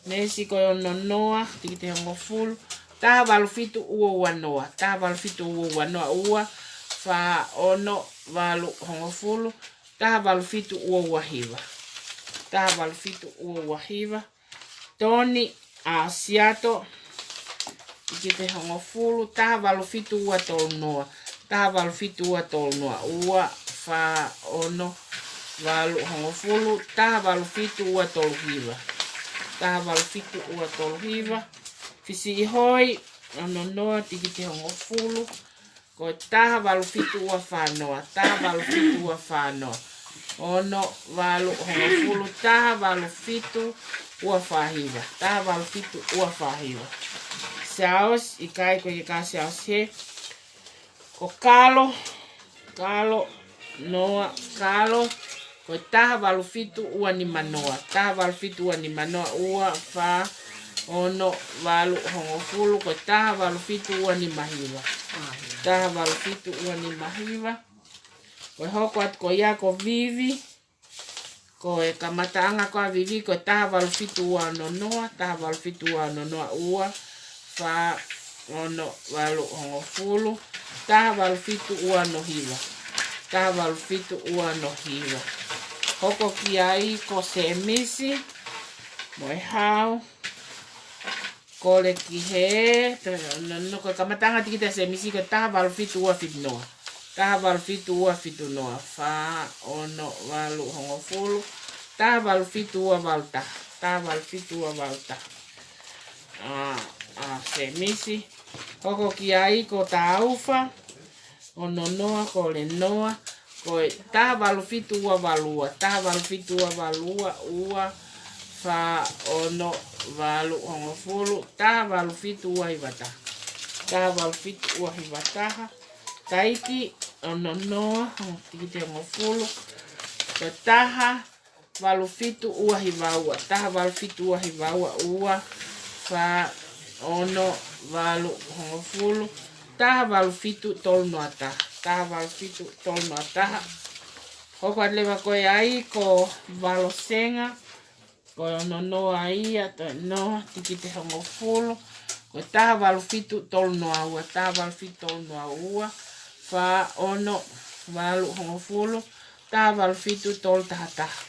Nesi ko e ono noa, tikite hongofulu. Taha valu fitu ua ua noa, taha valu fitu ua ua noa, ua, fā, ono, valu, hongofulu. Taha valu fitu ua ua hiva. Taha valu fitu ua ua hiva. Toni, ʻa, Siato, tikite hongofulu, taha valu fitu ua tolu noa, taha valu fitu ua tolu noa, ua, fā, ono, valu, hongofulu, taha valu fitu ua tolu hiva, taha valu fitu ua tolu hiva. Fisi Ihoi, ono noa, tikite hongofulu, ko e taha valu fitu ua fā noa, taha valu fitu ua fā noa. Ono, valu, hongofulu, taha valu fitu ua fā hiva, taha valu fitu ua fā hiva. Siaosi, ʻikai ko e ka Siaosi he. Ko Kalo, Kalo, noa, Kalo, ko e taha valu fitu ua nima noa, taha valu fitu ua nima noa, ua, fā, ono, valu, hongofulu, ko e taha valu fitu ua nima hiva. Taha valu fitu ua nima hiva. Ko e hoko atu ko ia ko Vivi, ko e kamataʻanga ko ē ʻa Vivi, ko e taha valu fitu ua ono noa, taha valu fitu ua ono noa, ua, fā, ono, valu, hongofulu, taha valu fitu ua ono hiva, taha valu fitu ua ono hiva. Hoko ki ai ko Semisi, mo e hau, kole ki he, te, no, no, ko e kamataʻanga tikite ʻa Semisi ko e taha valu fitu ua fitu noa, taha valu fitu ua fitu noa, fā, ono, valu, hongofulu, taha valu fitu ua valu taha, taha valu fitu ua valu taha. ʻA, ʻa Semisi. Hoko ki ai ko Taufa, ono noa, kole noa, ko e taha valu fitu ua valu ua, taha valu fitu ua valu ua, ua, fā, ono, valu, hongofulu, taha valu fitu ua hiva taha, taha valu fitu ua hiva taha. taiki, ono noa, tikite hongofulu, ko e taha valu fitu ua hiva ua, taha valu fitu ua hiva ua, ua, fā, ono, valu, hongofulu, taha valu fitu tolu noa taha, taha valu fitu tolu noa taha. Hoko atu leva ko e ai ko Valosenga, ko e ono noa ia, toe noa, tikite hongofulu, ko e taha valu fitu tolu noa ua, taha valu fitu tolu noa ua, fā, ono, valu, hongofulu, taha valu fitu tolu taha taha.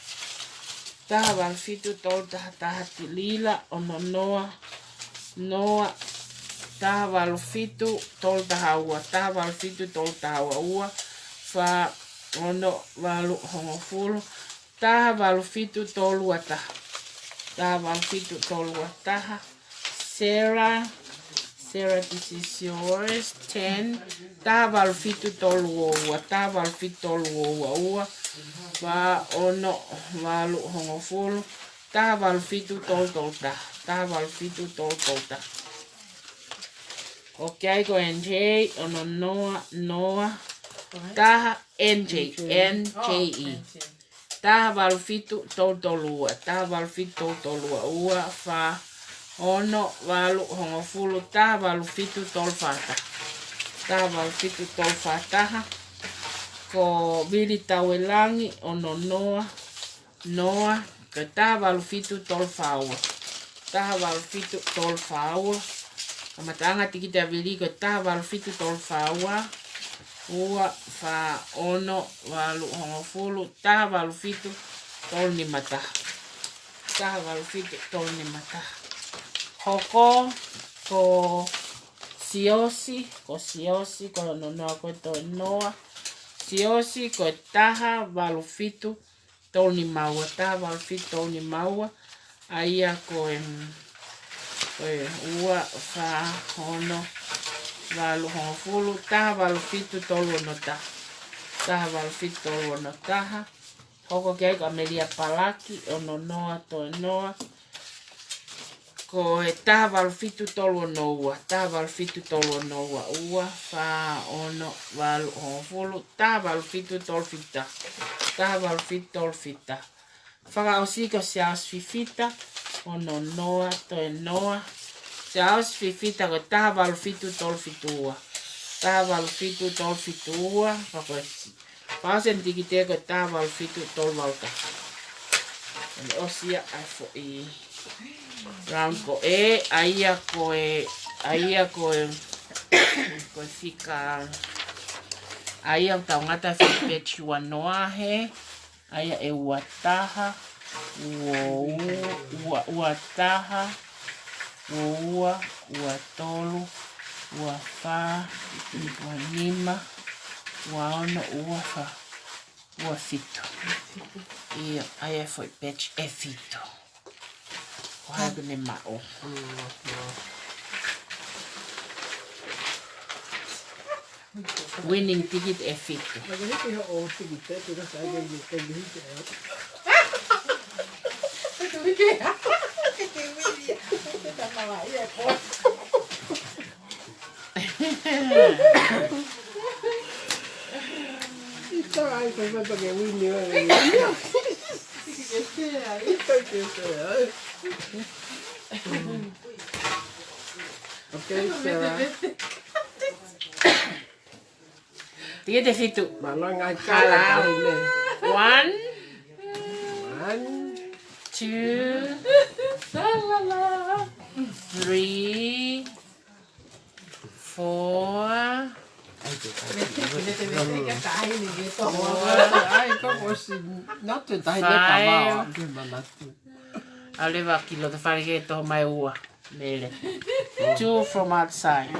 Taha valu fitu tolu taha taha Tilila, ono noa, noa, taha valu fitu tolu taha ua, taha valu fitu tolu taha ua, ua, fā, ono, valu, hongofulu, taha valu fitu tolu ua taha. Taha valu fitu tolu ua taha. Sarah, Sarah, this is yours. Ten. Taha valu fitu tolu ua ua. Taha valu fitu tolu ua ua, ua, fā, ono, valu, hongofulu, taha valu fitu tolu tolu taha. Taha valu fitu tolu tolu taha. ʻOku ʻi ai ko N J, ono noa, noa, taha, N J, N J E. Taha valu fitu tolu tolu ua, taha valu fitu tolu tolu ua, ua, fā, ono, valu, hongofulu, taha valu fitu tolu fā taha. Taha valu fitu tolu fā taha. Ko Vili Tauelangi, ono noa, noa, ko e taha valu fitu tolu fā ua. Taha valu fitu tolu fā ua. Kamataʻanga tikite ʻa Vili ko e taha valu fitu tolu fā ua. Ua, fā, ono, valu, hongofulu, taha valu fitu tolu nima taha. Taha valu fitu tolu nima taha. Hoko, ko Siosi, ko Siosi, ko ono noa, ko e toe noa. Siosi, ko e taha valu fitu tolu nima ua, taha valu fitu tolu nima ua, ʻa ia ko e, ko e ua, fā, ono, valu, hongofulu, taha valu fitu tolu ono taha. Taha valu fitu tolu ono taha. Hoko ki ai ko ʻAmelia Palaki, ono noa, toe noa. Ko e taha valu fitu tolu ono ua, taha valu fitu tolu ono ua, ua, fā, ono, valu, hongofulu, taha valu fitu tolu fitu taha, taha valu fitu tolu fitu taha. Fakaʻosi ko Siaosi Fifita, ono noa, toe noa. Siaosi Fifita ko e taha valu fitu tolu fitu ua, taha valu fitu tolu fitu ua, fakaʻosi. Pāseni tikite ko e taha valu fitu tolu valu taha. ʻOsi ia ʻa e foʻi round ko ē, ʻa ia ko e, ʻa ia ko e, ko e fika, ʻa ia ʻoku tau ngata foʻi pechi ua noa he, ʻa ia ʻe ua taha, ua, ua, ua taha, ua ua, ua tolu, ua fā, ua nima, ua ono, ua fā, ua fitu. ʻIo, ʻa ia foʻi pechi ʻe fitu. Ko hai ʻoku ne maʻu? Winning ticket ʻe fitu. Okay, Sarah. Tiga te fitu. Mālō e ngaahi kala. One. One. Two. Three. Four. Ai, ko e tahi ne kavao, ke manatu. ʻAlu leva ki loto fale ke toʻo mai ua. Mele. Two from outside.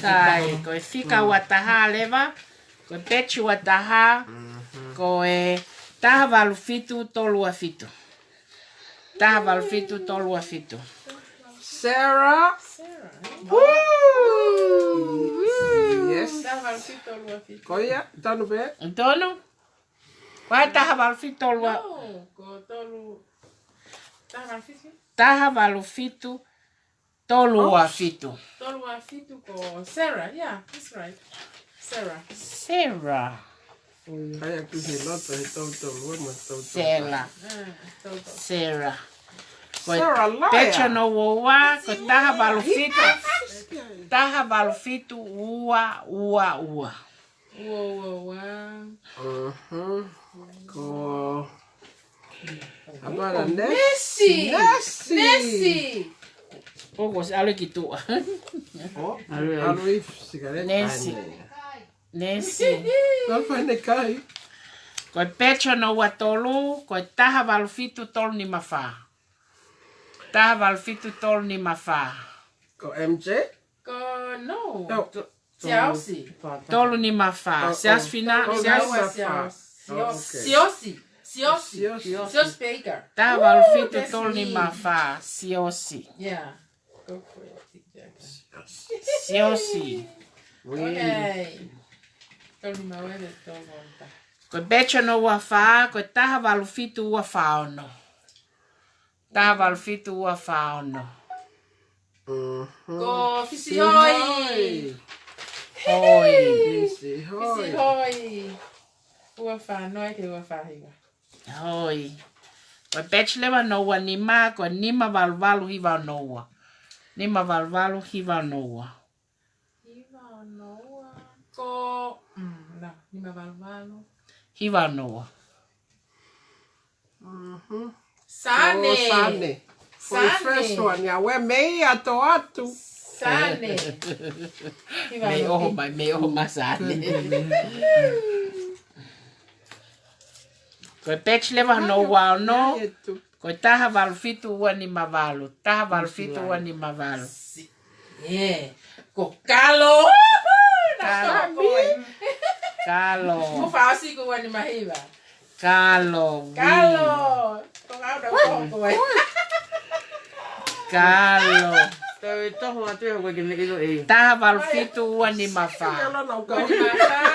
Sai, ko e fika ua taha leva, ko e pechi ua taha, ko e taha valu fitu tolu ua fitu. Taha valu fitu tolu ua fitu. Sarah. Woo! Yes. Taha valu fitu tolu ua fitu. Ko ia, tonu pē. Tonu? Ko e taha valu fitu tolu ua. No, ko tolu. Taha valu fitu. Taha valu fitu tolu ua fitu. Tolu ua fitu ko Sarah, yeah, that's right. Sarah. Sarah. Ai, aku he loto he tolu tolu ua mo tolu tolu. Sarah. Ah, tolu tolu. Sarah. Ko e Sarah Lawyer. Pechi hono ua ua, ko e taha valu fitu. Taha valu fitu ua ua ua. Ua ua ua. Mhm. Ko Apa na Nesi? Nesi. Nesi. ʻOku ʻosi ʻalu ki tuʻa. ʻO? ʻAlu ʻi sikaleti. Nesi. Nesi. Ko e pechi hono ua tolu, ko e taha valu fitu tolu nima fā. Taha valu fitu tolu nima fā. Ko M J? Ko no. Siaosi. Tolu nima fā. Siaosi Fina, Siaosi. Siaosi. Siaosi. Siaosi Baker. Taha valu fitu tolu nima fā. Siaosi. Yeah. Go for it, T J. Siaosi. Okay. Tolu nima ua, tolu nima fā. Ko e pechi hono ua fā, ko e taha valu fitu ua fā ono. Taha valu fitu ua fā ono. Ko Fisi Hoi. Hoi. Fisi Hoi. Ua fā ono ke ua fā hiva. Hoi. Ko e pechi leva hono ua nima, ko e nima valu valu hiva ono ua. Nima valu valu hiva ono ua. Hiva ono ua. Ko, mm, na, nima valu valu. Hiva ono ua. Mhm. Sane. Ko Sane. Ko e first one ia, ʻoua mei ʻato atu. Sane. Mei ʻoho mai, mei ʻoho mai Sane. Ko e pechi leva hono ua ono. Ko e taha valu fitu ua nima valu. Taha valu fitu ua nima valu. Yeah. Ko Kalo. Kalo. Kalo. Mo fasi ko ua nima hiva. Kalo. Kalo. Ko kau da ko ko. Kalo. Tau e toho atu e hoko ke me ilo e. Taha valu fitu ua nima fā.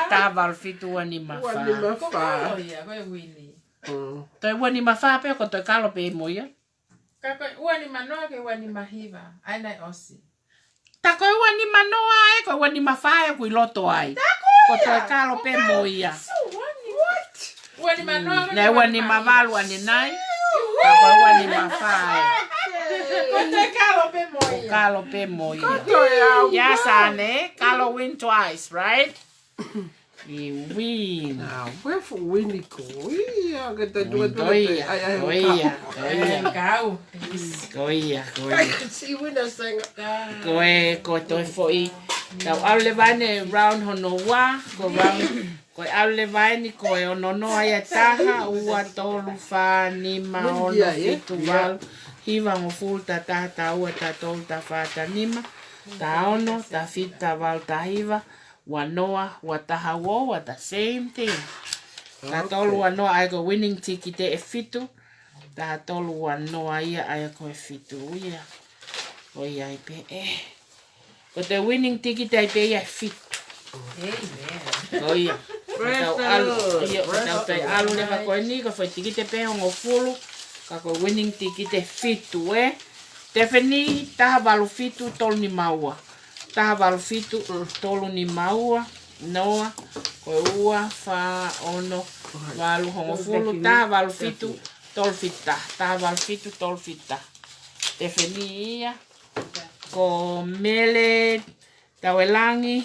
Taha valu fitu ua nima fā. Ua nima fā. Ko ia, ko e wini. Toe ua nima fā pē ko toe Kalo pē mo ia. Ka ko e ua nima noa ke ua nima hiva. ʻAi nai ʻosi. Ta ko e ua nima noa ē, ko e ua nima fā ē ʻoku ʻi loto ai. Ko toe Kalo pē mo ia. Ua nima noa. Naʻe ua nima valu ʻanenai. Ta ko e ua nima fā ē. Ko toe Kalo pē mo ia. Kalo pē mo ia. Ia Sane, Kalo win twice, right? ʻI win. Nā, ue fuʻu wini ko ia, ke te dua dua ko ia, ko ia, ko ia. Ko ia, ko ia. Si wina senga. Ko e, ko e toe foʻi. Tau ʻalu leva eni round hono ua, ko round, ko e ʻalu leva eni ko e ono noa ia taha, ua, tolu, fā, nima, ono, fitu, valu, hiva, hongofulu, taha taha, taha ua, taha tolu, taha fā, taha nima, taha ono, taha fitu, taha valu, taha hiva, ua noa, ua taha ua ua, the same thing. Taha tolu ua noa ʻa ia ko e winning ticket ʻe fitu. Taha tolu ua noa ia ʻa ia ko e fitu ia. Ko ia ai pē ē. Ko e winning ticket ai pē ia ʻe fitu. Ko ia. Ko e tau ʻalu, ia, ko e tau toe ʻalu leva ko eni, ko e foʻi ticket pē hongofulu. Ka ko e winning ticket ʻe fitu ē. Tefeni, taha valu fitu tolu nima ua. Taha valu fitu tolu nima ua. Noa, ko e ua, fā, ono, valu, hongofulu, taha valu fitu tolu fitu taha. Taha valu fitu tolu fitu taha. Tefeni ia. Ko Mele Tauelangi,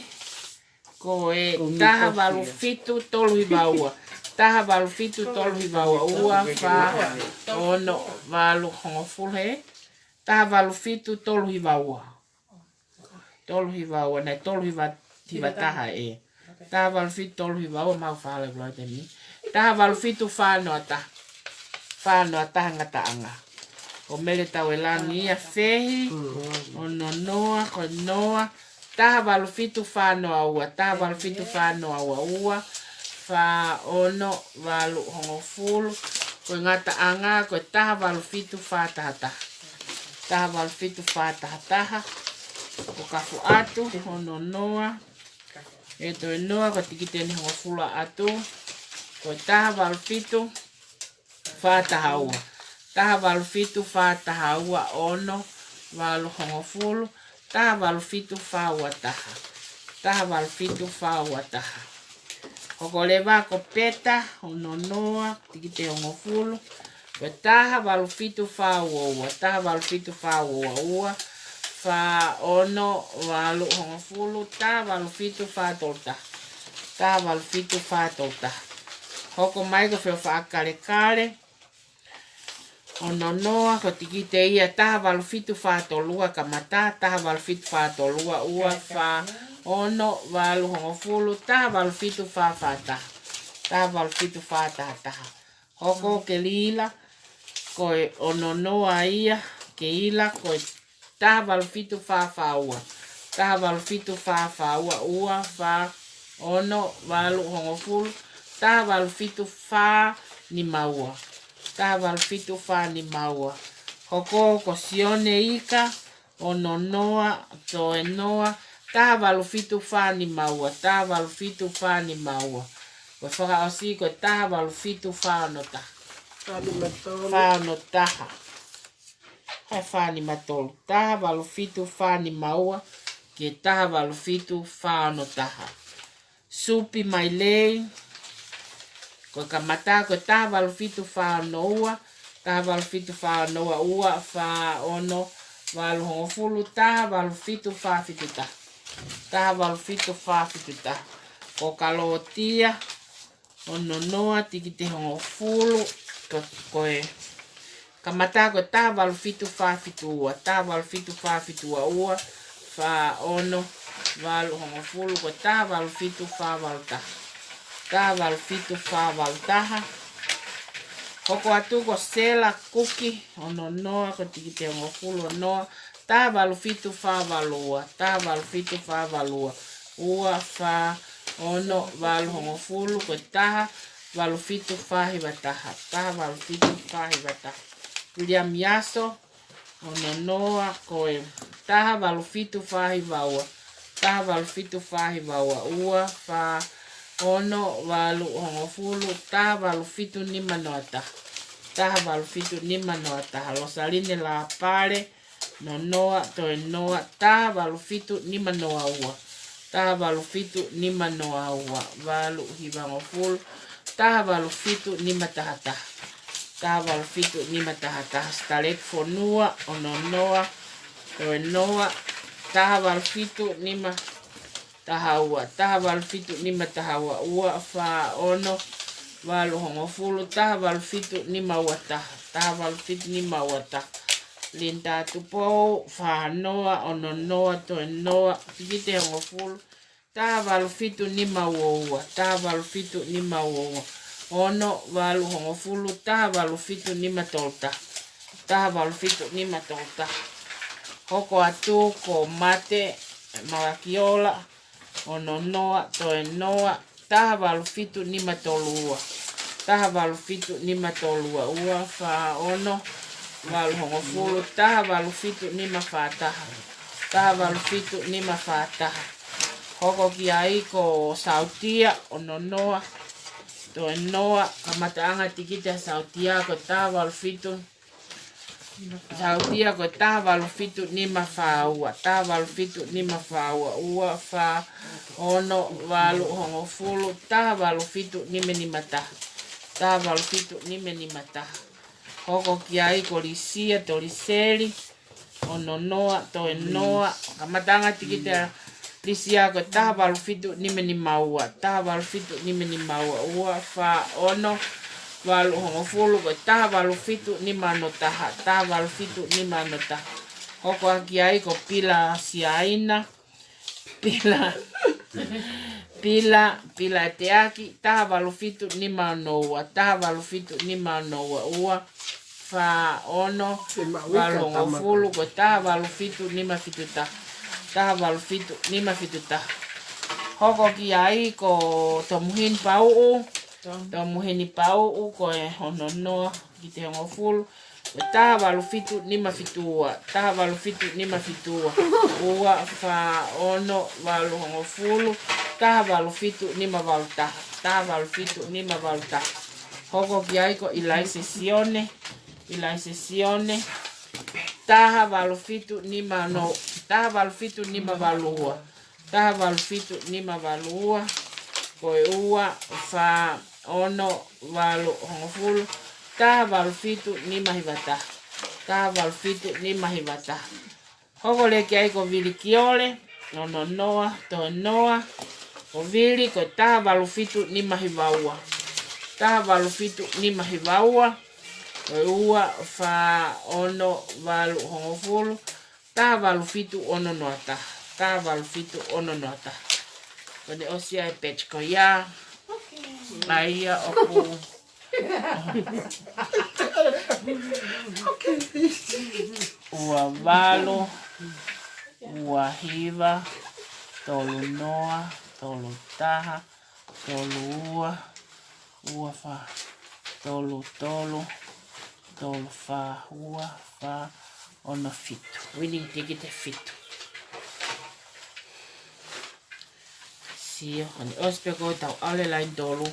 ko e taha valu fitu tolu hiva ua. Taha valu fitu tolu hiva ua. Ua, fā, ono, valu, hongofulu he. Taha valu fitu tolu hiva ua. Tolu hiva ua, naʻe tolu hiva, hiva taha ē. Taha valu fitu tolu hiva ua, mau fale vlog eni. Taha valu fitu fā noa taha. Fā noa taha ngataʻanga. Ko Mele Tauelangi ia fehi. Ono noa, ko noa. taha valu fitu fā noa ua, taha valu fitu fā noa ua, ua, fā, ono, valu, hongofulu. Ko e ngataʻanga, ko e taha valu fitu fā taha taha. Taha valu fitu fā taha taha. Ko e kafu atu, ono noa. ʻE toe noa, ko e tikite ʻe hongofulu atu. Ko e taha valu fitu fā taha ua. Taha valu fitu fā taha ua, ono, valu, hongofulu. Taha valu fitu fā ua taha. Taha valu fitu fā ua taha. Hoko leva ko e peta, ono noa, tikite hongofulu. Ko e taha valu fitu fā ua ua, taha valu fitu fā ua ua, ua, fā, ono, valu, hongofulu, taha valu fitu fā tolu taha. Taha valu fitu fā tolu taha. Hoko mai ko e feʻofaʻaki kalekale. Ono noa, ko e tikite ia, taha valu fitu fā tolu ua kamata, taha valu fitu fā tolu ua, ua, fā, ono, valu, hongofulu, taha valu fitu fā fā taha. Taha valu fitu fā taha taha. Hoko Keila, ko e ono noa ia, Keila, ko e taha valu fitu fā fā ua. Taha valu fitu fā fā ua, ua, fā, ono, valu, hongofulu, taha valu fitu fā nima ua. Taha valu fitu fā nima ua. Hoko ko Sione Ika, ono noa, toe noa, taha valu fitu fā nima ua, taha valu fitu fā nima ua. Ko e fakaʻosi ko e taha valu fitu fā ono taha. Fā nima tolu. Fā ono taha. Hai fā nima tolu. Taha valu fitu fā nima ua, ki he taha valu fitu fā ono taha. Supi Mailei, ko e kamata ko e taha valu fitu fā ono ua, taha valu fitu fā ono ua, ua, fā, ono, valu, hongofulu, taha valu fitu fā fitu taha. Taha valu fitu fā fitu taha. Ko Kalotia, ono noa, tikite hongofulu, ko, ko e kamata ko e taha valu fitu fā fitu ua, taha valu fitu fā fitu ua, ua, fā, ono, valu, hongofulu, ko e taha valu fitu fā valu taha. Taha valu fitu fā valu taha. Hoko atu ko Sela Kuki, ono noa, ko e tikite hongofulu, ono noa, taha valu fitu fā valu ua, taha valu fitu fā valu ua, ua, fā, ono, valu, hongofulu, ko e taha valu fitu fā hiva taha, taha valu fitu fā hiva taha. Viliami Aso, ono noa, ko e taha valu fitu fā hiva ua, taha valu fitu fā hiva ua, ua, fā, ono, valu, hongofulu, taha valu fitu nima noa taha, taha valu fitu nima noa taha. Losaline Lapale, ono noa, toe noa, taha valu fitu nima noa ua, taha valu fitu nima noa ua, valu, hiva, hongofulu, taha valu fitu nima taha taha, taha valu fitu nima taha taha. Sitaleki Fonua, ono noa, toe noa, taha valu fitu nima taha ua, taha valu fitu nima taha ua, ua, fā, ono, valu, hongofulu, taha valu fitu nima ua taha, taha valu fitu nima ua taha. Linda Tupou, fā noa, ono noa, toe noa, tikite hongofulu, taha valu fitu nima ua ua, taha valu fitu nima ua ua, ono, valu, hongofulu, taha valu fitu nima tolu taha, taha valu fitu nima tolu taha. Hoko atu ko Mate Malakiola, ono noa, toe noa, taha valu fitu nima tolu ua, taha valu fitu nima tolu ua, ua, fā, ono, valu, hongofulu, taha valu fitu nima fā taha, taha valu fitu nima fā taha. Hoko ki ai ko Sautia, ono noa, toe noa, kamataʻanga tikite ʻa Sautia ko e taha valu fitu, Sautia ko e taha valu fitu nima fā ua, taha valu fitu nima fā ua, ua, fā, ono, valu, hongofulu, taha valu fitu nima nima taha, taha valu fitu nima nima taha. Hoko ki ai ko Lisia Toliseli, ono noa, toe noa, kamataʻanga tikite ʻa Lisia ko e taha valu fitu nima nima ua, taha valu fitu nima nima ua, ua, fā, ono, valu, hongofulu, ko e taha valu fitu nima ono taha, taha valu fitu nima ono taha. Hoko ʻaki ai ko Pila Siaina, Pila, Pila, Pila Teaki, taha valu fitu nima ono ua, taha valu fitu nima ono ua, ua, fā, ono, valu, hongofulu, ko e taha valu fitu nima fitu taha, taha valu fitu nima fitu taha. Hoko ki ai ko Tomuhini Pauʻu. Tomuhini Pauʻu ko e ono noa ki te hongofulu. Ko e taha valu fitu nima fitu ua, taha valu fitu nima fitu ua, ua fā ono valu hongofulu, taha valu fitu nima valu taha, taha valu fitu nima valu taha. Hoko ki ai ko ʻIlaise Sione, ʻIlaise Sione, taha valu fitu nima ono, taha valu fitu nima valu ua, taha valu fitu nima valu ua, ko e ua fā ono valu hongofulu, taha valu fitu nima hiva taha, taha valu fitu nima hiva taha. Hoko leva ki ai ko Vili Kiole, ono noa, tolu noa, ko Vili ko e taha valu fitu nima hiva ua, taha valu fitu nima hiva ua, ko e ua fā ono valu hongofulu, taha valu fitu ono noa taha, taha valu fitu ono noa taha. Ko ʻene ʻosi ia e page ko ia. ʻA ia ʻoku ua valu, ua hiva, tolu noa, tolu taha, tolu ua, ua fā, tolu tolu, tolu fā, ua fā, ono fitu. Winning ticket ʻe fitu. Sio, ʻosi pē ko ʻetau ʻalu line tolu,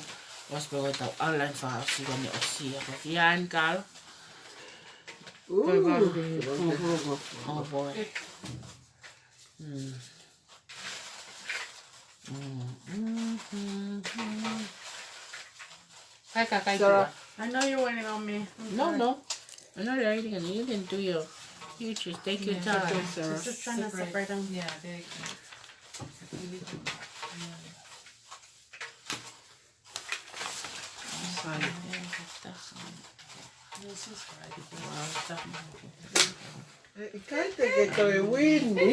ʻosi pē ko ʻetau ʻalu line fā, ʻosi ko ʻene ʻosi ia ko ia ʻaneafi. Ooh. Oh boy. Mm. Mm, mm, mm, mm. Kai, kai, kai, Sarah. Tua. I know you're waiting on me. I'm No, sorry. No. I'm not waiting on you. You can do your, you just take your Yeah, time. Okay, Sarah. Just, just trying to separate them. Yeah, there you go. Sign. This is right. Wow. ʻE, ʻikai te ke toe wini.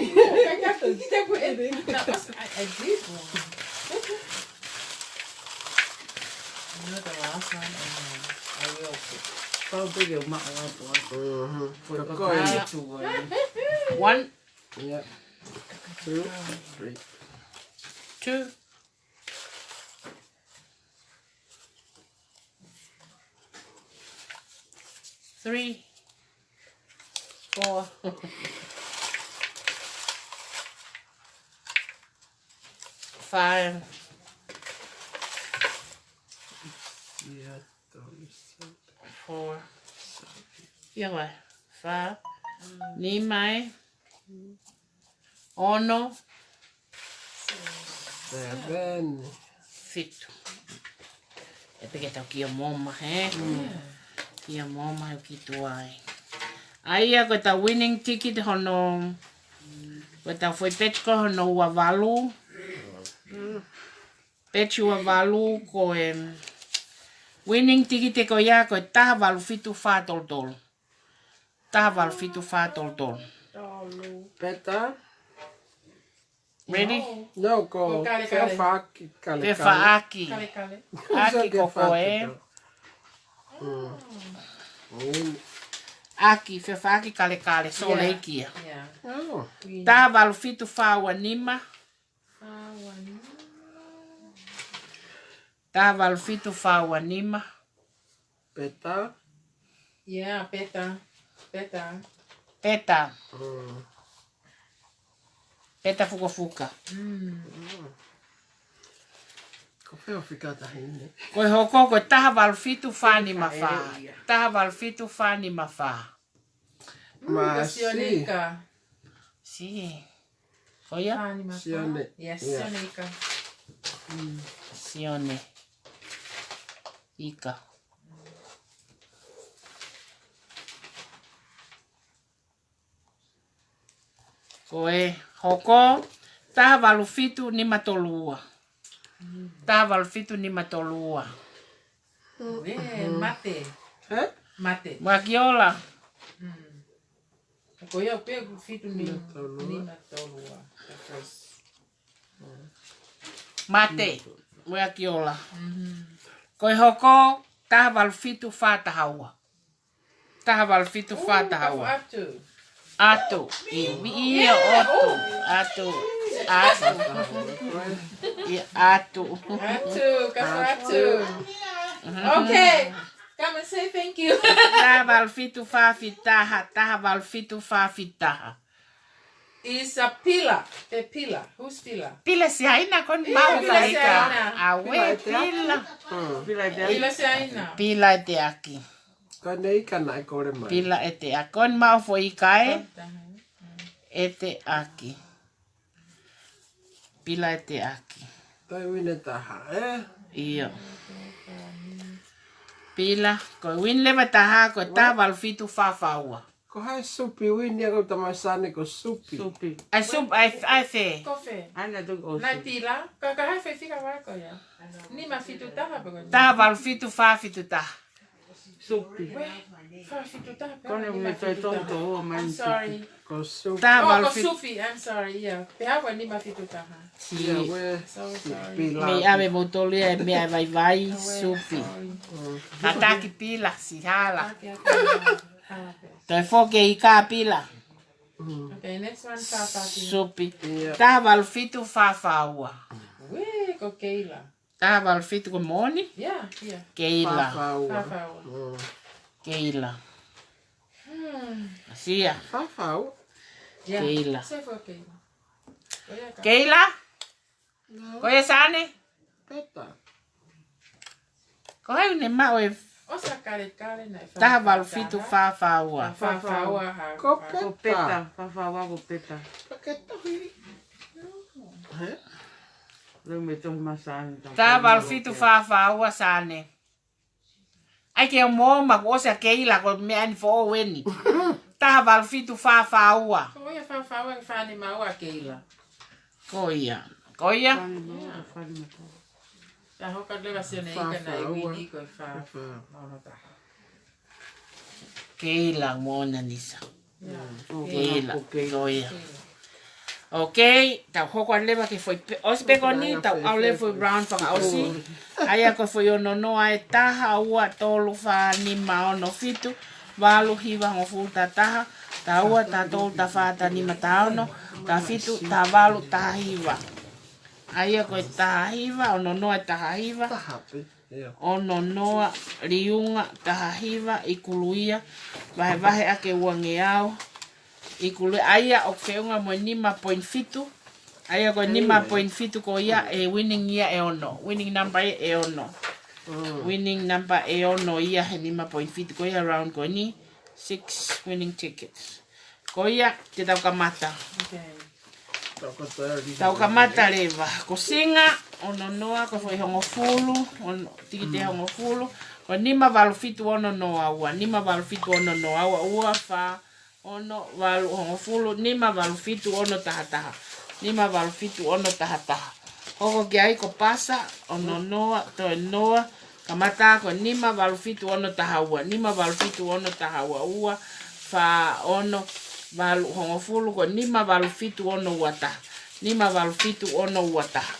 That was, I, I did win. You're the last one, and then I will pick. Kau pē ke u maʻu atu ai. Mm-hmm. Ko e Ko koe. Kakai atu ai. One. Yeah. Two, three. Two. Three, four, five, Yeah, don't miss it. Four. Ia ua, fā, nima, ono, Seven. Fitu. ʻE peke tau kia moma, he? Mm. Kia moma, he ki tuai. ʻA ia ko ʻetau winning ticket hono, ko ʻetau foʻi page ko hono ua valu. Mm. Page ua valu ko e winning ticket ko ia ko e taha valu fitu fā tolu tolu. Taha valu fitu fā tolu tolu. Peta. Ready? No, ko Ko Kale Kale. Fefaʻaki Kale Kale. Fefaʻaki. Kale Kale. ʻAki ko koe. Mm. ʻAki, Fefaʻaki Kale Kale, Sōleki ia. Yeah. Oh. Taha valu fitu fā ua nima. Fā ua nima. Taha valu fitu fā ua nima. Peta. Yeah, Peta. Peta. Peta. Mm. Peta Fukofuka. Mm. Mm. Ko fē ʻo fika tahi ne? Ko e hoko ko e taha valu fitu fā nima fā. Taha valu fitu fā nima fā. Mm, Mā ko Sione si. Ika. Si. Ko ia? Fā nima fā. Sione. Yes, yeah. Sione Ika. Mm. Sione Ika. Ko e hoko, taha valu fitu nima tolu ua. Taha valu fitu nima tolu ua. Ē, mate. Hē? Mate. Muakiola. Mm. Ko ia pē fitu ni-, nima tolu ua. Nima tolu ua. The first. Mate. Muakiola. Mhm. Ko e hoko, taha valu fitu fā taha ua. Taha valu fitu fā taha ua. Ooh, up to. Atu. ʻIo, ʻio, ʻotu. Atu. Atu. ʻIo, atu. Atu, ka atu. Okay. Come and say thank you. Taha valu fitu fā fitu taha, taha valu fitu fā fitu taha. Is a Pila, pe Pila. Who's Pila? Pila Siaina, ko eni mau Pila fai ka. Siaina. Aue, Pila ʻEteaki. Pila. Hmm. Pila ʻEteaki. Pila Siaina. Pila ʻEteaki. Ka ne ika naʻe kole mai. Pila ʻEteaki. Ko eni mau foʻi ika ē. ʻEteaki. Pila ʻEteaki. Ko e uine taha, ē? ʻIo. Pila, ko e uine leva taha, ko e taha valu fitu fā fā ua. Ko hai Supi uine ia ko tama sane ko Supi. Supi. ʻAi Supi, ʻai, ʻai fē. Ko fē? Ana tu o Naʻe Supi. Pila, ka, ka hai fē fika vai ko ia. Nima fitu taha pe ko ia. Taha valu fitu fā fitu taha. Supi. Wē, fā fitu taha pe ko ne nima me toe fitu taha. Tohi to o mai. I'm sorry. Ko Supi. Taha valu fitu. Oh, ko Supi, I'm sorry, yeah. Pea ko nima fitu taha. Ia, wē, so sorry. Pila. Mei ʻave mo tolu ia, mei ʻave vaivai, Supi. Sorry. Mm. Kātaki Pila, sihala. Okay, okay. Ah, okay. Toe foki e ika Pila. Mm. Okay, next one, Papa. Supi. Ia. Taha valu fitu fā fā ua. Wē, ko Keila. Taha valu fitu ko moʻoni? Ia, ia. Keila. Fā fā ua. Fā fā ua. Mm. Keila. Hmm. Sia. Fā fā ua. Ia. Keila. Sefo Keila. Ko ia ka. Keila? No. Ko ia Sane? Peta. Ko hai ne maʻu e ʻosi kalekale naʻe fā fā taha? Taha valu fitu fā fā ua. Fā fā ua ha. Ko Peta. Ko Peta. Fā fā ua ko Peta. Pea ke tohi. Hē? Leo me tohi mai Sane. Taha valu fitu fā fā ua Sane. ʻAi ke o mo ma ko ʻosi a Keila ko meʻa ni foʻou eni. Taha valu fitu fā fā ua. Ko ia fā fā ua ke fā nima ua Keila. Ko ia. Ko ia. Fā nima ua, fā nima ua. Ia. Taha ka leva sio nei ka na i wini ko e fā. Fā. Ono taha. Keila mo na nisa. Ia. Mm. Keila. Okay. Ko ia. Keila. Okay, tau hoko atu leva ki he foʻi pe-, ʻosi pē ko eni, tau ʻalu leva foʻi round fakaʻosi. ʻA ia ko e foʻi ono noa ʻe taha, ua, tolu, fā, nima, ono, fitu, valu, hiva, hongofulu, taha taha, taha ua, taha tolu, taha fā, taha nima, taha ono, taha fitu, taha valu, taha hiva. ʻA ia ko e taha hiva, ono noa ʻe taha hiva. Taha pē. Ia. Ono noa, liunga, taha hiva, ʻi kuluia, vahevahe ʻaki e uangeau, ʻi kuluia, ʻa ia ʻoku feʻunga mo e nima poini fitu, ʻa ia ko e nima poini fitu ko ia, e winning ia ʻe ono, winning number ia ʻe ono. Mm. Winning number ʻe ono ia he nima poini fitu ko ia round ko eni, six winning tickets. Ko ia, te tau kamata. Okay. Tau kamata leva. Ko Singa, ono noa, ko e foʻi hongofulu, ono, tikite hongofulu, ko e nima valu fitu ono noa ua, nima valu fitu ono noa ua, ua, fā, ono, valu, hongofulu, nima valu fitu ono taha taha, nima valu fitu ono taha taha. Hoko ki ai ko Pasa, ono noa, toe noa, kamata ko e nima valu fitu ono taha ua, nima valu fitu ono taha ua, ua, fā, ono, valu, hongofulu, ko e nima valu fitu ono ua taha, nima valu fitu ono ua taha.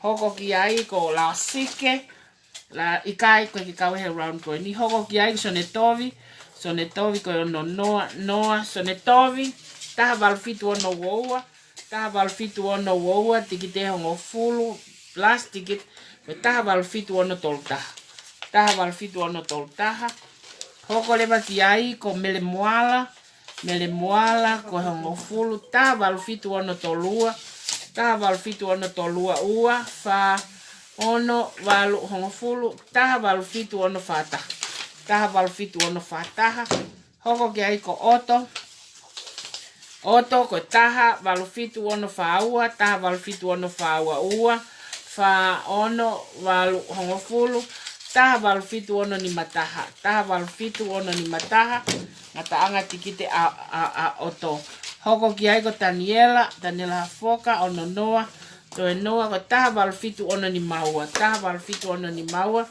Hoko ki ai ko Lasike, la ʻikai ko e ke kau he round ko eni. Hoko ki ai ko Sonetovi, Sonetovi ko e ono noa, noa, Sonetovi, taha valu fitu ono ua ua, taha valu fitu ono ua ua, tikite hongofulu, last ticket, ko e taha valu fitu ono tolu taha. Taha valu fitu ono tolu taha. Hoko leva ki ai ko Mele Moala, Mele Moala, ko e hongofulu, taha valu fitu ono tolu ua, taha valu fitu ono tolu ua, ua, fā, ono, valu, hongofulu, taha valu fitu ono fā taha. Taha valu fitu ono fā taha. Hoko ki ai ko ʻOto. ʻOto ko e taha valu fitu ono fā ua, taha valu fitu ono fā ua ua, fā ono valu hongofulu, taha valu fitu ono nima taha, taha valu fitu ono nima taha, ngataʻanga tikite ʻa, ʻa, ʻa ʻOto. Hoko ki ai ko Taniela, Taniela Hafoka, ono noa, toe noa ko e taha valu fitu ono nima ua, taha valu fitu ono nima ua,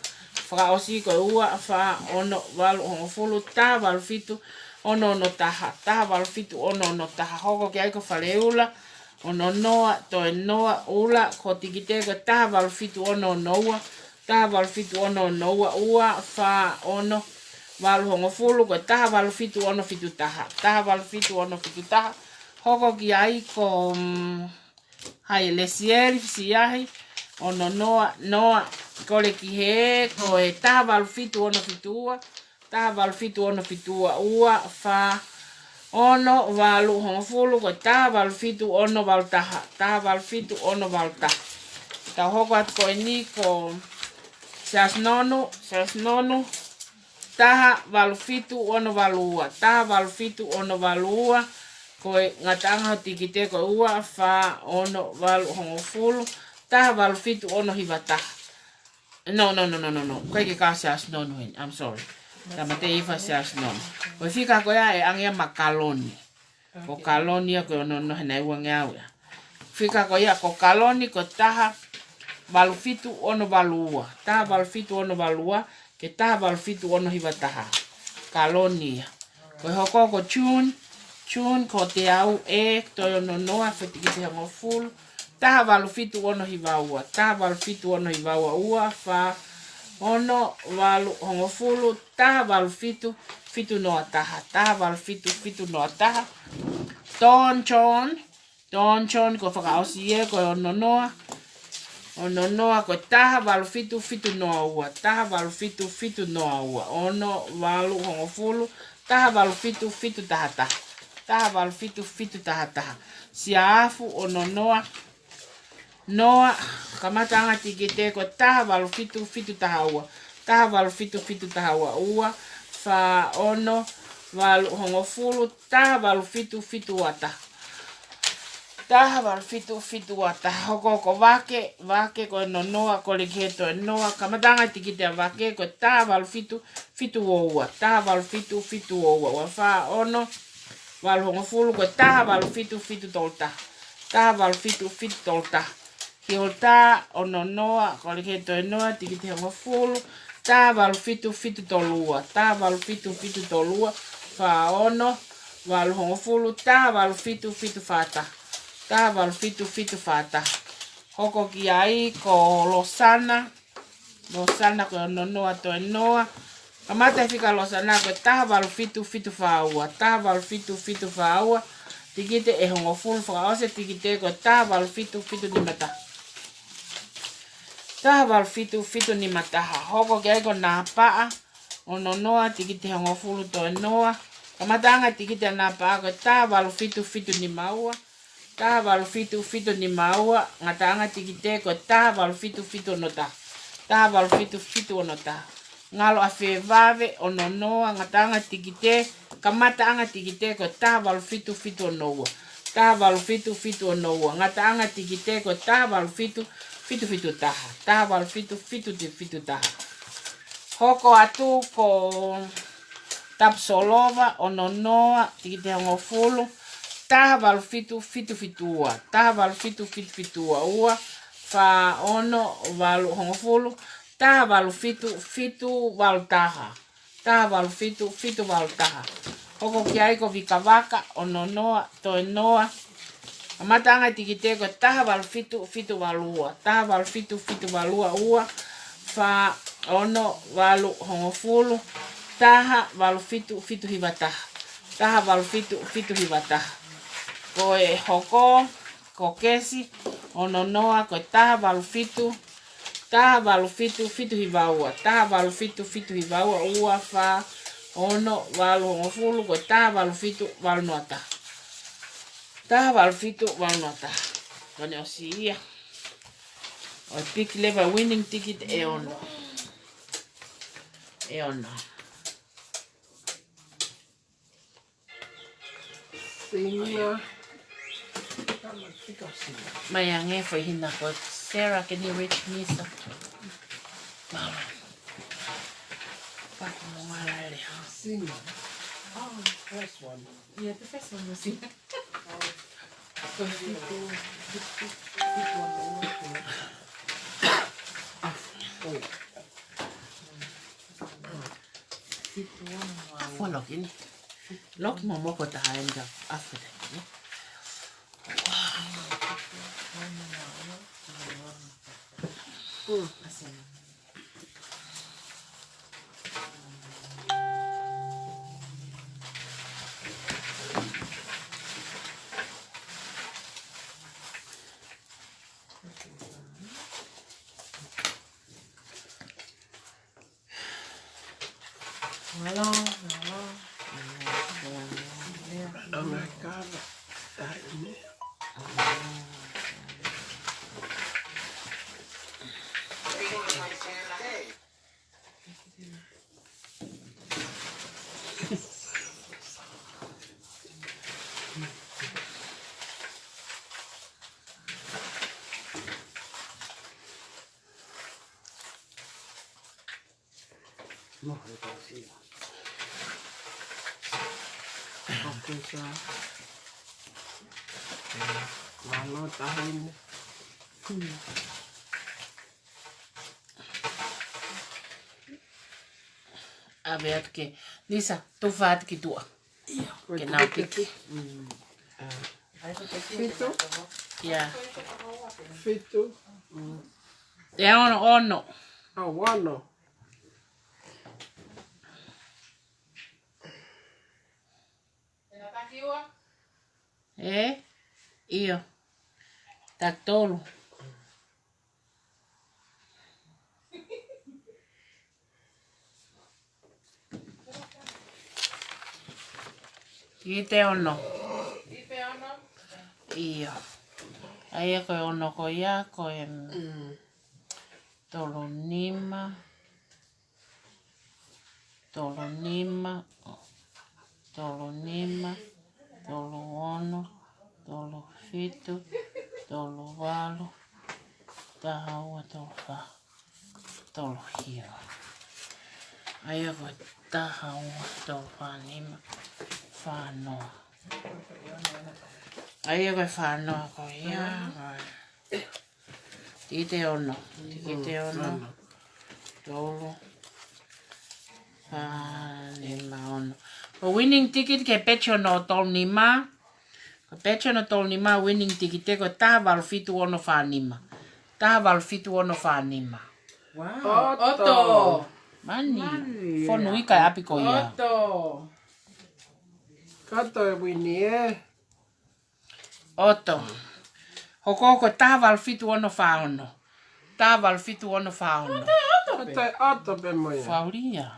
fakaʻosi ko e ua, fā, ono, valu, hongofulu, taha valu fitu, ono ono taha, taha valu fitu ono ono taha, hoko ki ai ko Faleula, ono noa, toe noa, ula, ko e tikite ko e taha valu fitu ono ono ua, taha valu fitu ono ono ua, ua, fā, ono, valu hongofulu, ko e taha valu fitu ono fitu taha. Taha valu fitu ono fitu taha. Hoko ki ai ko, mm, hai Lesieli Fisiahi, ʻo Nonoa, Noa, Kolekihē, ko e taha valu fitu ono fitu ua, taha valu fitu ono fitu ua, ua, fā, ono, valu, hongofulu, ko e taha valu fitu ono valu taha, taha valu fitu ono valu taha. Tau hoko atu ko eni ko Siaosi Nonu, Siaosi Nonu, taha valu fitu ono valu ua, taha valu fitu ono valu ua, ko e ngataʻanga ho tikite ko e ua, fā, ono, valu, hongofulu, taha valu fitu ono hiva taha. No, no, no, no, no, no. Ko e ke ka Siaosi Nonu heni. I'm sorry. Tama te ifa Siaosi Nonu. Ko e fika ko ia ʻe ʻange ia makaloni. Ko kaloni ia ko e ono ono hena e uangeau ia. Fika ko ia ko kaloni ko taha valu fitu ono valu ua. Taha valu fitu ono valu ua, ke taha valu fitu ono hiva taha. Kaloni ia. Ko e hoko ko June, June ko teau ʻe, toe ono noa, fetiki te hongofulu. Taha valu fitu ono hiva ua, taha valu fitu ono hiva ua, ua, fā, ono, valu, hongofulu, taha valu fitu, fitu noa taha, taha valu fitu, fitu noa taha. Ton John, Ton John, ko fakaʻosi ia, ko e ono noa. Ono noa, ko taha valu fitu, fitu noa ua, taha valu fitu, fitu noa ua, ono, valu, hongofulu, taha valu fitu, fitu taha taha, taha valu fitu, fitu taha taha. Siafu, ono noa. Noa, kamataʻanga tikite ko taha valu fitu, fitu taha ua, taha valu fitu, fitu taha ua, ua, fā, ono, valu, hongofulu, taha valu fitu, fitu ua taha. Taha valu fitu, fitu ua taha. Hoko ko Vake, Vake ko e nonoa, Kolekihē toe noa. Kamataʻanga tikite ʻa Vake ko taha valu fitu, fitu ua ua. Taha valu fitu, fitu ua ua. Ua fā ono, valu hongofulu ko taha valu fitu, fitu tolu taha. Taha valu fitu, fitu tolu taha. Hilda, ono noa, Kolekihē toe noa, tikite hongofulu, taha valu fitu, fitu tolu ua, taha valu fitu, fitu tolu ua, fā ono, valu hongofulu, taha valu fitu, fitu fā taha, taha valu fitu, fitu fā taha. Hoko ki ai ko Losana, Losana ko e ono noa toe noa. Kamata e fika Losana ko taha valu fitu fitu fā ua, taha valu fitu fitu fā ua. Tikite ʻe hongofulu, fakaʻosi e tikite ko taha valu fitu fitu nima taha. Taha valu fitu fitu nima taha. Hoko ki ai ko Napaʻa, ono noa, tikite hongofulu toe noa. Kamataʻanga e tikite ʻa Napaʻa ko taha valu fitu fitu nima ua. Taha valu fitu fitu nima ua, ngataʻanga tikite ko taha valu fitu fitu ono taha. Taha valu fitu fitu ono taha. Ngalo ʻa Fevave, ono noa, ngataʻanga tikite, kamataʻanga tikite ko taha valu fitu fitu ono ua. Taha valu fitu fitu ono ua, ngataʻanga tikite ko taha valu fitu fitu fitu taha. Taha valu fitu fitu fitu taha. Hoko atu ko Tapusolova, ono noa, tikite hongofulu, taha valu fitu fitu fitu ua, taha valu fitu fitu fitu ua, ua, fā ono, valu hongofulu, taha valu fitu fitu valu taha, taha valu fitu fitu valu taha. Hoko ki ai ko Vikavaka, ono noa, toe noa. Kamataʻanga e tikite ko taha valu fitu fitu valu ua, taha valu fitu fitu valu ua, ua, fā ono, valu hongofulu, taha valu fitu fitu hiva taha, taha valu fitu fitu hiva taha. Ko e hoko ko Kesi, ono noa, ko taha valu fitu, taha valu fitu fitu hiva ua, taha valu fitu fitu hiva ua, ua, fā ono, valu hongofulu, ko taha valu fitu valu noa taha. Taha valu fitu valu noa taha. Ko ʻene ʻosi ia. ʻO e big level winning ticket ʻe ono. ʻE ono. Sina. Mai ange foʻi hina ko Sarah, can you reach me some? Mālō. Pako mo ngala lea. Sina. Oh, first one. Yeah, the first one was here. Oh. So you go, you, you, you go on the way. Oh. Fualoki ni. Loki mo moko taha enda after that, ne? Mm. Ngalo, ngalo. Oh my God. ʻAve atu ke, Lisa, tufa atu ki tuʻa. Ke nau piki. Fitu. ʻIa. Fitu. ʻE ono, ono. Oh, ono. ʻE? ʻIo. Taki tolu. Tikite ono. ʻIo. ʻA ia ko e ono ko ia, ko e, mm, tolu nima, tolu nima, tolu nima, tolu ono, tolu fitu, tolu valu, taha ua, tolu fā, tolu hiva. ʻA ia ko e taha ua, tolu fā nima, fā noa. ʻA ia ko e fā noa ko ia. Tikite ono. Tikite ono. Tolu. Fā nima ono. Ko e winning ticket ki he peti hono tolu nima. Ko e peti hono tolu nima, winning ticket ko e taha valu fitu ono fā nima. Taha valu fitu ono fā nima. Wow. ʻOto. ʻOto. Mani. Mani. Fonu ika e ʻapi ko ia. ʻOto. Kato e wini ē. ʻOto. Hoko ko e taha valu fitu ono fā ono. Taha valu fitu ono fā ono. ʻOto, ʻoto pē. ʻOto, ʻoto pē mo ia. Faulia.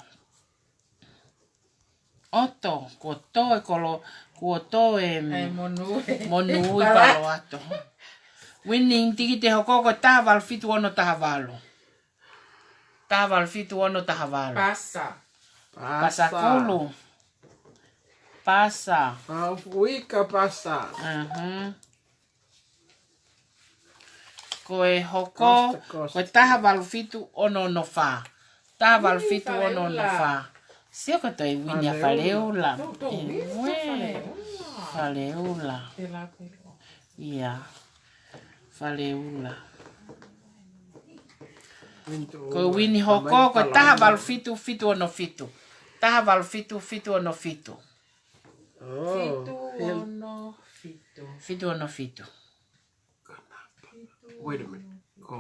ʻOto, kuo tō e kolo, kuo tō e, ʻai monū. Monū i Palo Alto. Winning ticket hoko ko e taha valu fitu ono taha valu. Taha valu fitu ono taha valu. Pasa. Pasa. Pasa kulu. Pasa. Pau fuika pasa. Aha. Ko e hoko, coast to coast. Ko e taha valu fitu ono ono fā. Taha valu fitu ono ono fā. Ui, faleula. Sio ko e toe wini ʻa faleula. Faleula. Tau, tau, ui, faleula. Faleula. Te la pelo. ʻIa. Faleula. Ko e wini hoko, ko e taha valu fitu fitu ono fitu. Taha valu fitu fitu ono fitu. Oh, fitu ono fitu. Fitu ono fitu. Wait a minute. Ko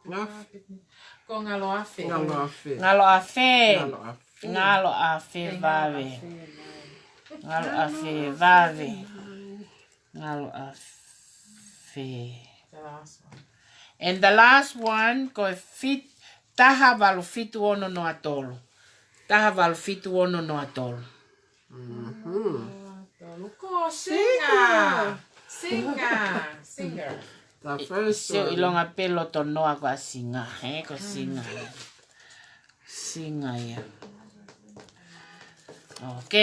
Ngaf-, ko Ngalo Afe. Ngalo Afe. Ngalo Afe. Ngalo Afe. Ngalo Afe vave. Ngalo Afe vave. Ngalo Afe. The last one. And the last one, ko e fit-, taha valu fitu ono noa tolu. Taha valu fitu ono noa tolu. Mhm. Tolu ko Singa. Singa. Singa. Singa. The first one. Sio ʻilonga pē loto noa ko ʻa Singa, he, ko Singa. Singa ia. Ok,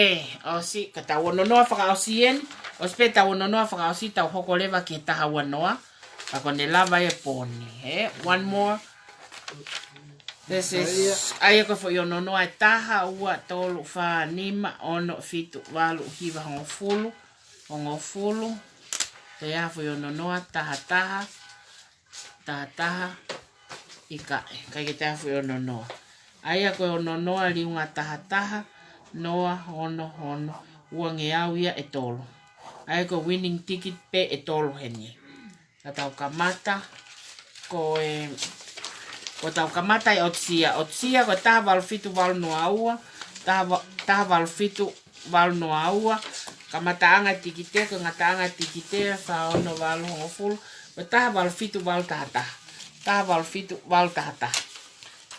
ʻosi, ka tau ono noa fakaʻosi eni, ʻosi pē tau ono noa fakaʻosi, tau hoko leva ki he taha ua noa, ka ko ʻene lava e pōni, he, one more. This is, ʻa ia ko e foʻi ono noa ʻe taha, ua, tolu, fā, nima, ono, fitu, valu, hiva, hongofulu, hongofulu, te ia foʻi ono noa, taha taha, taha taha, ʻikai, ʻikai ke te afu e ono noa. ʻA ia ko e ono noa liunga taha taha, noa, ono, ono, ua ngeau ia ʻe tolu. ʻA ia ko e winning ticket pē ʻe tolu heni. Ka tau kamata, ko e, ko tau kamata ʻi he ʻotu sia. ʻOtu sia ko e taha valu fitu valu noa ua, taha va-, taha valu fitu valu noa ua, kamataʻanga e tikite, ko e ngataʻanga e tikite, fā ono valu hongofulu, ko e taha valu fitu valu taha taha. Taha valu fitu valu taha taha.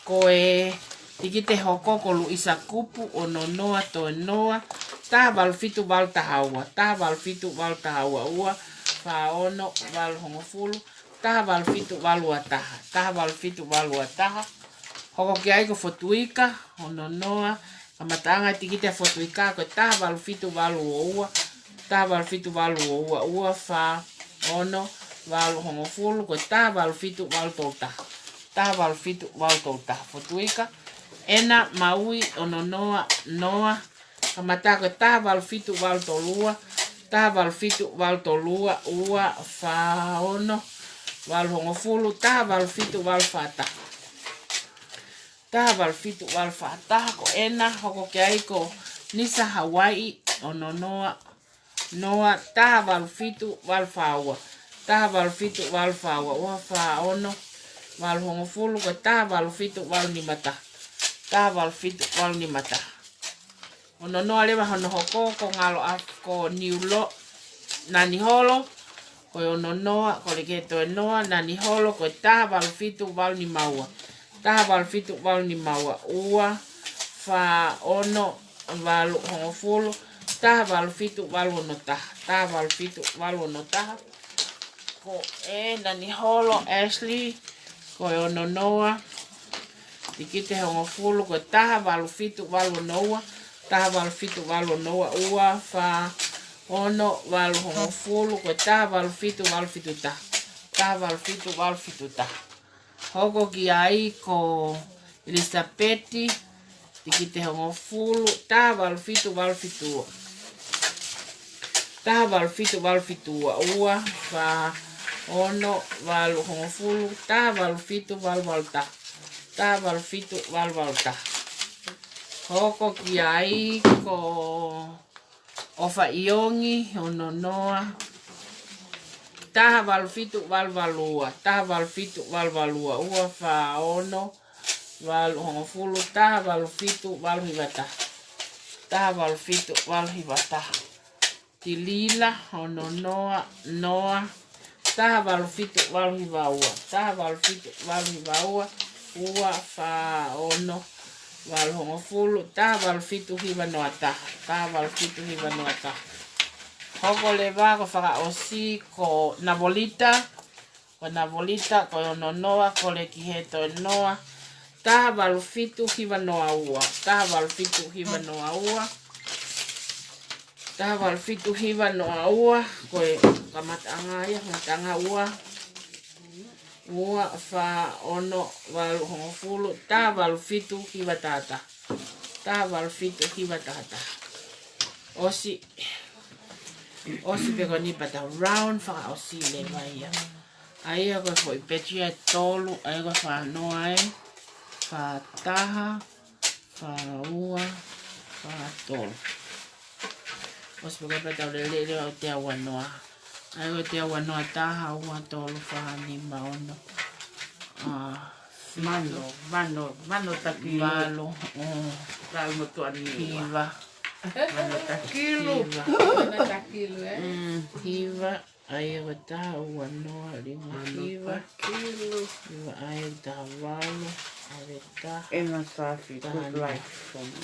Ko e, Tikite hoko ko Luisa Kupu, ono noa, toe noa, taha valu fitu valu taha ua, taha valu fitu valu taha ua, ua fā ono valu hongofulu, taha valu fitu valu ua taha, taha valu fitu valu ua taha. Hoko ki ai ko Fotuika, ono noa, kamataʻanga e tikite ʻa Fotuika ko e taha valu fitu valu ua ua, taha valu fitu valu ua ua, ua fā ono valu hongofulu, ko e taha valu fitu valu tolu taha, taha valu fitu valu tolu taha. Fotuika, ʻena Maui, ono noa, noa, kamata ko e taha valu fitu valu tolu ua, taha valu fitu valu tolu ua, ua fā ono valu hongofulu, taha valu fitu valu fā taha, taha valu fitu valu fā taha. Ko ʻena, hoko ki ai ko Nisa Hawaii, ono noa, noa, taha valu fitu valu fā ua, taha valu fitu valu fā ua, ua fā ono valu hongofulu, ko e taha valu fitu valu nima taha, taha valu fitu valu nima taha. Ono noa leva hono hoko ko Ngalo ʻAf-, ko Niulo, Naniholo, ko e ono noa, ko e leke toe noa, Naniholo, ko e taha valu fitu valu nima ua, taha valu fitu valu nima ua, ua fā ono valu hongofulu, taha valu fitu valu ono taha, taha valu fitu valu ono taha. Ko e Naniholo Ashley, ko e ono noa, tikite hongofulu, ko e taha valu fitu valu ono ua, taha valu fitu valu ono ua, ua fā ono valu hongofulu, ko e taha valu fitu valu fitu taha, taha valu fitu valu fitu taha. Hoko ki ai ko Elisapeti, tikite hongofulu, taha valu fitu valu fitu ua, taha valu fitu valu fitu ua, ua fā ono valu hongofulu, taha valu fitu valu valu taha, taha valu fitu valu valu taha. Hoko ki ai ko ʻOfa ʻIongi, ono noa, taha valu fitu valu valu ua, taha valu fitu valu valu ua, ua fā ono valu hongofulu, taha valu fitu valu hiva taha, taha valu fitu valu hiva taha. Tilila, ono noa, noa, taha valu fitu valu hiva ua, taha valu fitu valu hiva ua, ua fā ono valu hongofulu, taha valu fitu hiva noa taha, taha valu fitu hiva noa taha. Hoko leva ko e fakaʻosi ko Navolita, ko Navolita, ko e ono noa, ko e leke toe noa, taha valu fitu hiva noa ua, taha valu fitu hiva noa ua, taha valu fitu hiva noa ua, ko e kamataʻanga ia, kamataʻanga ua, ua fā ono valu hongofulu, taha valu fitu hiva taha taha, taha valu fitu hiva taha taha. ʻOsi, ʻosi pē ko eni pea tau round fakaʻosi leva ia. ʻA ia ko e foʻi peti ia ʻe tolu, ʻa ia ko e fā noa ē, fā taha, fā ua, fā tolu. ʻOsi pē ko ē pea tau lele leva ʻo teau ua noa. ʻA ia ko e teau ua noa, taha, ua, tolu, fā, nima, ono, ʻa, Mano, mano, mano takilu. Valu, ʻo, Talu mo tuani ua. Hiva. Mano takilu. Hiva. Mano takilu, ē? Mm, hiva. ʻA ia ko e taha ua noa, lima, Mano hiva. Takilu. Hiva, ʻa ia ko e taha valu, ʻave taha. Ena Safi, taha good nima. Life for me.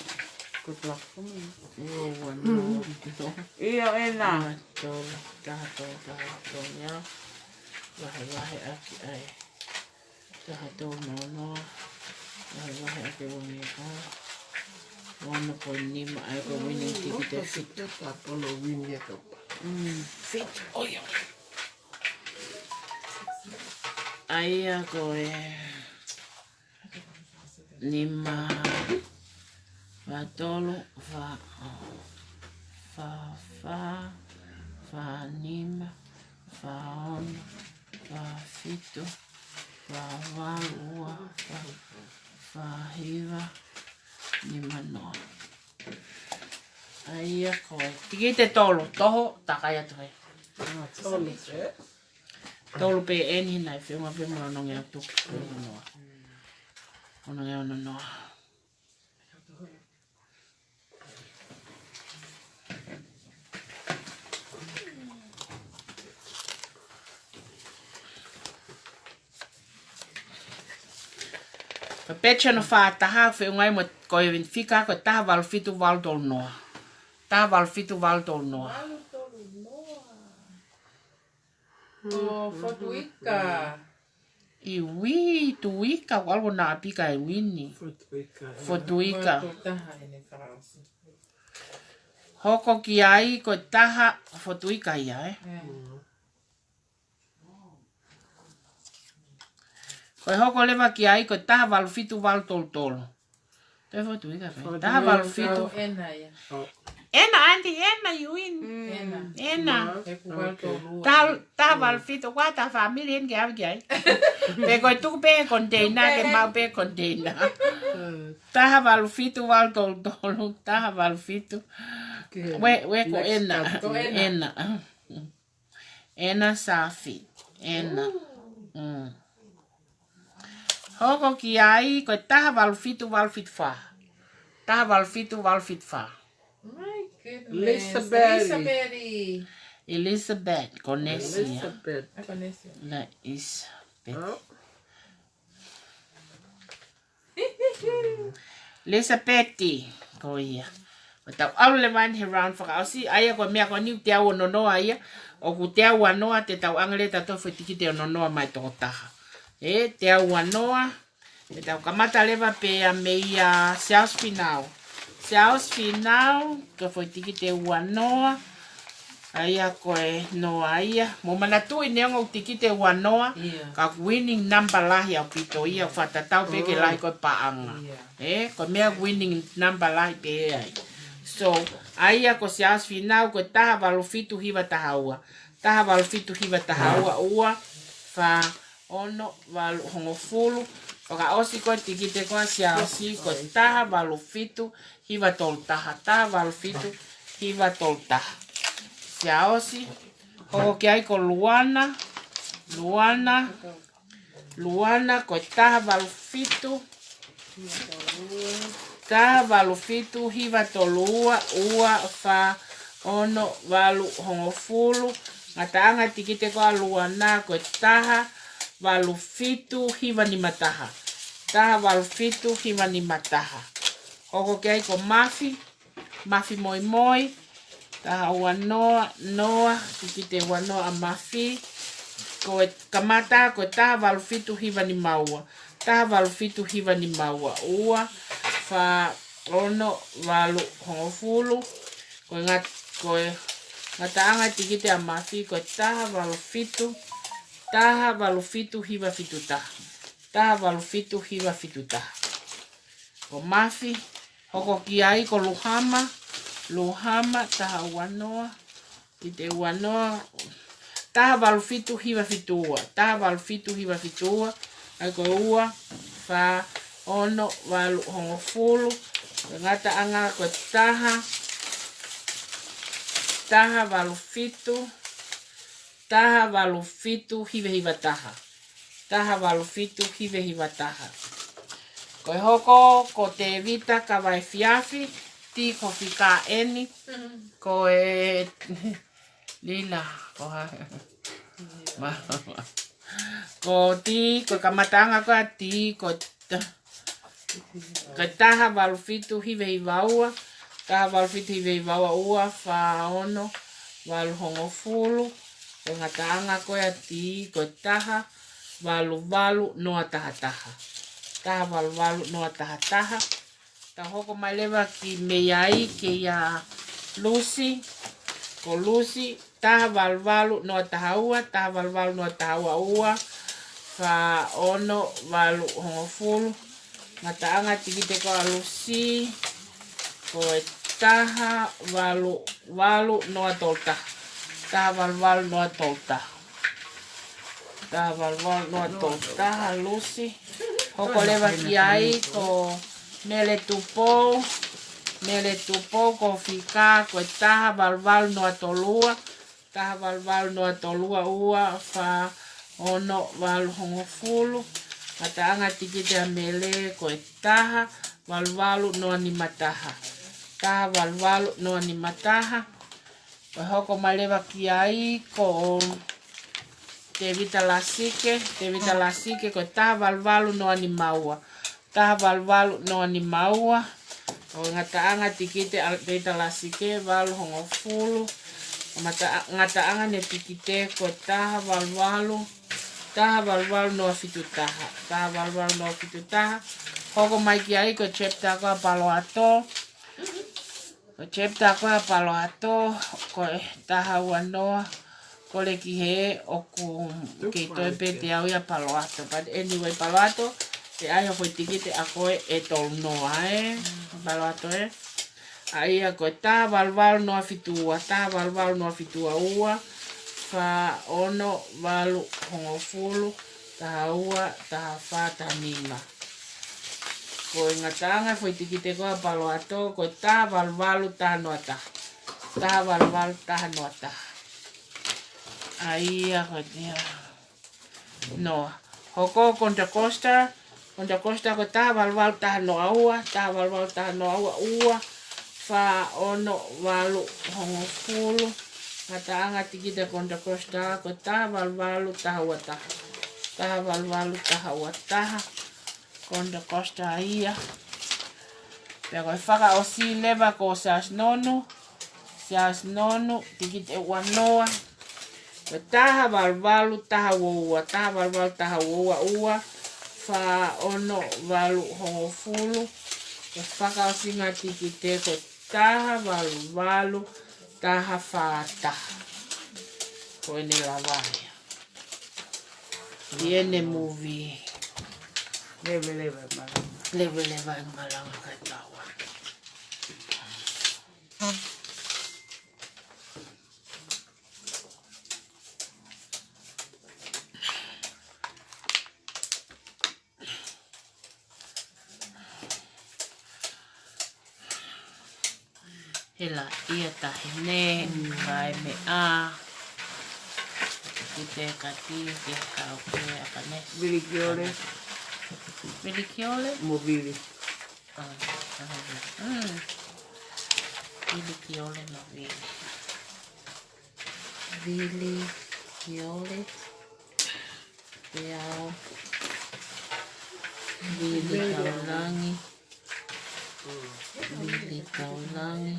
Good luck for me. Ua ua noa, noa. Ia ena. Ua tolu, taha tolu, taha tolu, ia. Vahevahe ʻaki ʻa e taha tolu noa noa, vahevahe ʻaki e ua mia ono, ono poini nima, ʻa ia ko e winning ticket ʻe fitu. Taha tolu winning ʻe fitu. Mm, fitu, ʻo ia. ʻA ia ko e nima, fā tolu, fā, fā fā, fā nima, fā ono, fā fitu, fā valu, ua, fā, fā hiva, nima noa. ʻA ia ko e tikite tolu, toho, takai atu hē. Tolu pē eni naʻe feʻunga pē mo e ono ngeau tuki, ono noa. Ono ngeau ono noa. Ka Page hono fā taha, feʻunga ia mo e, ko e fika ko e taha valu fitu valu tolu noa. Taha valu fitu valu tolu noa. ʻO Fotuika. ʻIo, Tuika, ʻoku ʻalu ʻo naʻa pika e uini. Fotuika. Fotuika. Fotuika. Hoko ki ai ko e taha, Fotuika ia, ē? Ko e hoko leva ki ai ko e taha valu fitu valu tolu tolu. Toe Fotuika, fai. Taha valu fitu. ʻEna ia. ʻEna, Anti, ʻena, you win. ʻEna. ʻEna. Taha, taha valu fitu, ʻoku ʻi ai ha fāmili ʻeni ke ʻave ki ai. Pe ko e tuku pē container, ke maʻu pē container. Taha valu fitu valu tolu tolu, taha valu fitu. ʻUe, ʻue ko ʻEna. ʻEna. ʻEna Safi. ʻEna. Hoko ki ai ko e taha valu fitu valu fitu fā. Taha valu fitu valu fitu fā. Elizabeth. Elizabeth, ko Nesia. Elizabeth. Elizabeth. Elizabeth, ko ia. ʻOku tau ʻalu leva eni he round fakaʻosi, ʻa ia ko e meʻa ko eni teau ua noa ia, ʻoku teau ua noa te tau ʻange leva ʻetau foʻi tikite ua noa mai tokotaha. ʻE, teau ua noa, te tau kamata leva pē ia mei a Siaosi Finau. Siaosi Finau, ko e foʻi tikite ua noa, ʻa ia ko e noa ia. Mou manatuʻi neongo tikite ua noa, ka winning number lahi ʻaupito ia, fakatatau pē ki he lahi ko e paʻanga. ʻE, ko e meʻa winning number lahi pē ai. So, ʻa ia ko Siaosi Finau, ko e taha valu fitu hiva taha ua. Taha valu fitu hiva taha ua, ua, fā, ono, valu, hongofulu. Fakaʻosi ko e tikite ko ē ʻa Siaosi, ko e taha valu fitu hiva tolu taha, taha valu fitu hiva tolu taha. Siaosi, hoko ki ai ko Luana, Luana, Luana, ko e taha valu fitu, taha valu fitu hiva tolu ua, ua, fā, ono, valu, hongofulu. Ngataʻanga tikite ko ē ʻa Luana, ko e taha valu fitu hiva nima taha. Taha valu fitu hiva nima taha. Hoko ki ai ko Mafi, Mafi Moimoi, taha ua noa, noa, tikite ua noa ʻa Mafi. Ko e kamata, ko e taha valu fitu hiva nima ua. Taha valu fitu hiva nima ua. Ua, fā, ono, valu, hongofulu. Ko e ngat-, ko e ngataʻanga tikite ʻa Mafi, ko e taha valu fitu, taha valu fitu hiva fitu taha. Taha valu fitu hiva fitu taha. Ko Mafi, hoko ki ai ko Luhama, Luhama, taha ua noa, tikite ua noa, taha valu fitu hiva fitu ua, taha valu fitu hiva fitu ua, ʻa ia ko e ua, fā, ono, valu, hongofulu, ngataʻanga ko e taha, taha valu fitu, taha valu fitu hiva hiva taha. Taha valu fitu hiva hiva taha. Ko e hoko ko Tevita Kavaefiafi, T ko e fika ʻeni, ko e Lila, ko ha-, ma-, ko T, ko e kamataʻanga ko ē ʻa T, ko e ta-, ko e taha valu fitu hiva hiva ua, taha valu fitu hiva hiva ua, ua, fā, ono, valu, hongofulu, ko e ngataʻanga ko ē ʻa T, ko e taha valu valu noa taha taha. Taha valu valu noa taha taha. Tau hoko mai leva ki mei ai ki a Lusi, ko Lusi, taha valu valu noa taha ua, taha valu valu noa taha ua, ua, fā, ono, valu, hongofulu. Ngataʻanga tikite ko ē ʻa Lusi, ko e taha valu valu noa tolu taha. Taha valu valu noa tolu taha. Taha valu valu noa tolu taha, Lusi. Hoko leva ki ai ko Mele Tupou. Mele Tupou ko e fika ko e taha valu valu noa tolu ua. Taha valu valu noa tolu ua, ua, fā, ono, valu, hongofulu. Ngataʻanga tikite ʻa Mele ko e taha valu valu noa nima taha. Taha valu valu noa nima taha. Ko e hoko mai leva ki ai ko Tevita Lasike, Tevita Lasike ko e taha valu valu noa nima ua. taha valu valu noa nima ua. Ko e ngataʻanga tikite ʻAlapeta Lasike, valu hongofulu. Ko e ngata-, ngataʻanga ne tikite ko e taha valu valu, taha valu valu noa fitu taha, taha valu valu noa fitu taha. Hoko mai ki ai ko e chapter ko ē ʻa Palo Alto. Ko e chapter ko ē ʻa Palo Alto, ko e taha ua noa, kole ki hē ʻoku kei toe pē te au ia Palo Alto. But anyway, Palo Alto, ʻe ʻai hoʻo foʻi tikite ʻa koe ʻe tolu noa, ē? Palo Alto, ē? ʻA ia ko e taha valu valu noa fitu ua, taha valu valu noa fitu ua, fā ono valu hongofulu, taha ua, taha fā, taha nima. Ko e ngataʻanga foʻi tikite ko ē ʻa Palo Alto, ko e taha valu valu taha noa taha. Taha valu valu taha noa taha. ʻA ia ko e taha noa. Hoko Contra Costa, Contra Costa ko e taha valu valu taha noa ua, taha valu valu taha noa ua, ua, fā ono valu hongofulu. Ngataʻanga tikite Contra Costa ko e taha valu valu taha ua taha. Taha valu valu taha ua taha. Contra Costa ia. Pea ko e fakaʻosi leva ko Siaosi Nonu. Siaosi Nonu, tikite ua noa. Ko e taha valu valu taha ua ua, taha valu valu taha ua ua, ua, fā ono valu hongofulu. Ko e fakaʻosinga tikite ko e taha valu valu taha fā taha. Ko ʻene lava ia. ʻI heʻene movie. Leveleva e Malanga. Leveleva e Malanga kae taua. Hela ia tahine, kai meʻa. Kite kati ke hau ke akane. Vili Kiole. Vili Kiole? Mo Vili. Ah, ah, mm. Vili Kiole mo Vili. Vili Kiole. Pea Vili Kaulangi. Vili Kaulangi.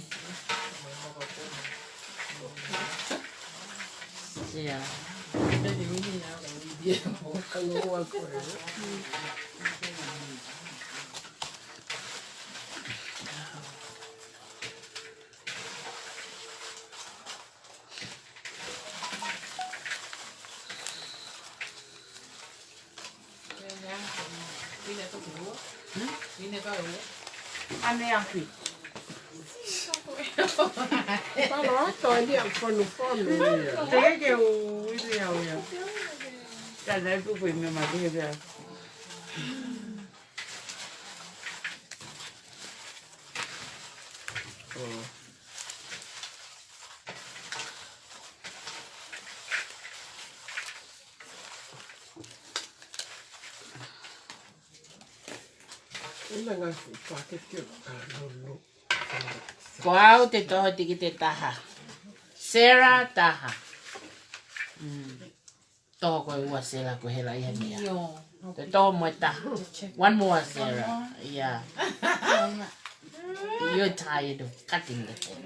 Yeah. Ane afi. Palo Alto ni a fonu fonu ia. Te ke u ili au ia. Tana e tupu i me ma ke ia. Oh. Ina ngā fuʻu paketi o ka lolo. Ko au te toho tikite taha. Sarah taha. Mm. Toho ko e ua Sarah ko e hela ia mea. Io. Te toho mo e taha. One more Sarah. One more? Yeah. You're tired of cutting the hair.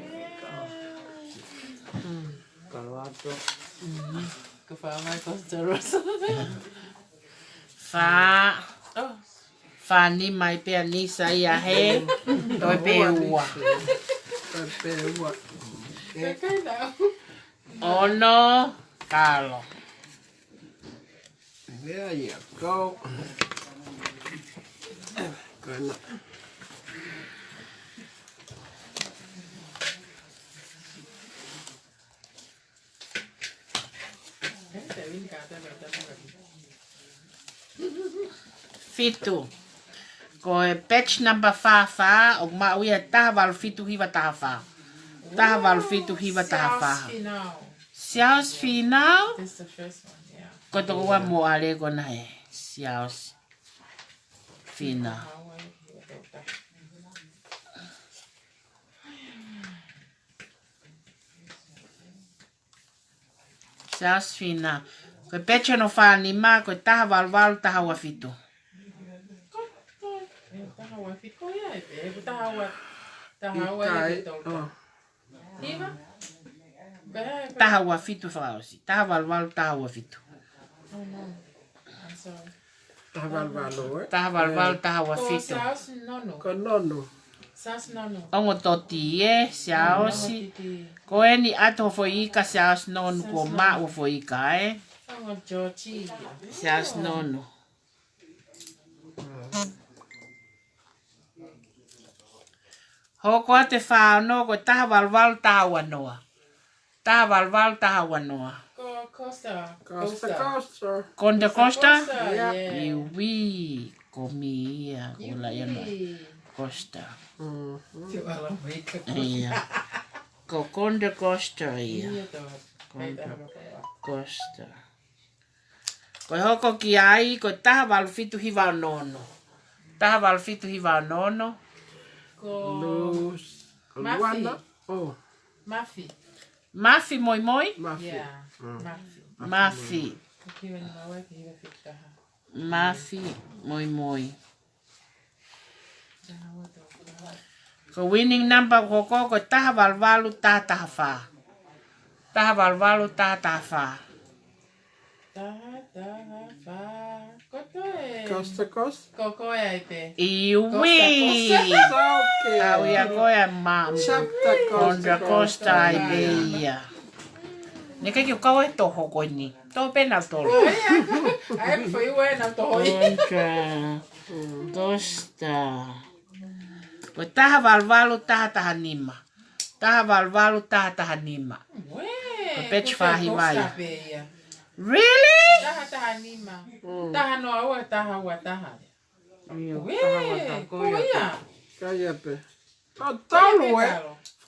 Mm. Kaloato. Mm. Ka fā mai ko Sarah. Fā. Oh. Fā nima pea Nisa ia he. Toe pē ua. Toe pē ua. Ono, Kalo. There you go. Kana. Fitu. Ko e batch number fā fā, ʻoku maʻu ia taha valu fitu hiva taha fā. Taha valu fitu hiva taha fā. Siaosi Finau. Siaosi Finau. That's the first one, yeah. Ko e tokoua mo ale ko ena he. Siaosi Finau. Siaosi Finau. Ko e batch hono fā nima, ko e taha valu valu taha ua fitu. Taha ua ʻIkai, ʻe tolu. Oh. Hiva? Ko e hā, ko e taha ua fitu fakaʻosi. Taha valu valu, taha ua fitu. Oh, no. I'm sorry. Taha valu valu, ē? Taha valu valu, ē, taha ua fitu. Ko Siaosi Nonu. Ko Nonu. Siaosi Nonu. Ongo Toti, ē, Siaosi. Ongo Titi. Ko eni ʻatu foʻi ika Siaosi Nonu, ko Siaosi Nonu. Maʻu foʻi ika, ē? Ongo Georgie. Siaosi Nonu. Hoko atu e fā ono, ko e taha valu valu, taha ua noa. Taha valu valu, taha ua noa. Ko Costa. Costa, Costa. Costa. Conde Costa? Costa, yeah. Iwi, ko mi ia, ko la ia na. Iwi. Costa. Mhm. Te u ala mai ka Costa. Ia. Ko Conde Costa ia. Ia tō. Conde Costa. Ko e hoko ki ai, ko e taha valu fitu hiva ono ono. Taha valu fitu hiva ono ono. Ko Lu-, Mafi. Luana. Oh. Mafi. Mafi Moimoi? Mafi. Yeah, mm. Mafi. Mafi. Ko ki wani maua ki hiva fitu taha. Mafi Moimoi. Ko e winning number ko ē ko e taha valu valu, taha taha fā. Taha valu valu, taha taha fā. Taha taha fā. Ko toe. Costa, Costa. Ko koe ai pē. Iwi. Costa, Costa. Okay. Au ia ko e ma-, Chapter Costa, Contra Costa, Costa ai pē ia. Naʻe ʻikai ke u kau he toho ko eni. Toho pē nautolu. Ai, ai, ai, foʻi ue nautolu. Contra Costa. Ko e taha valu valu, taha taha nima. Taha valu valu, taha taha nima. Ue, ko e pechi ko fā hiva ia. Costa pē ia. Really? Taha taha nima. Mm. Taha noa ua, taha ua taha. Io, ue, taha ua taha, ko ia. Ko ia pē. Tau tolu ē.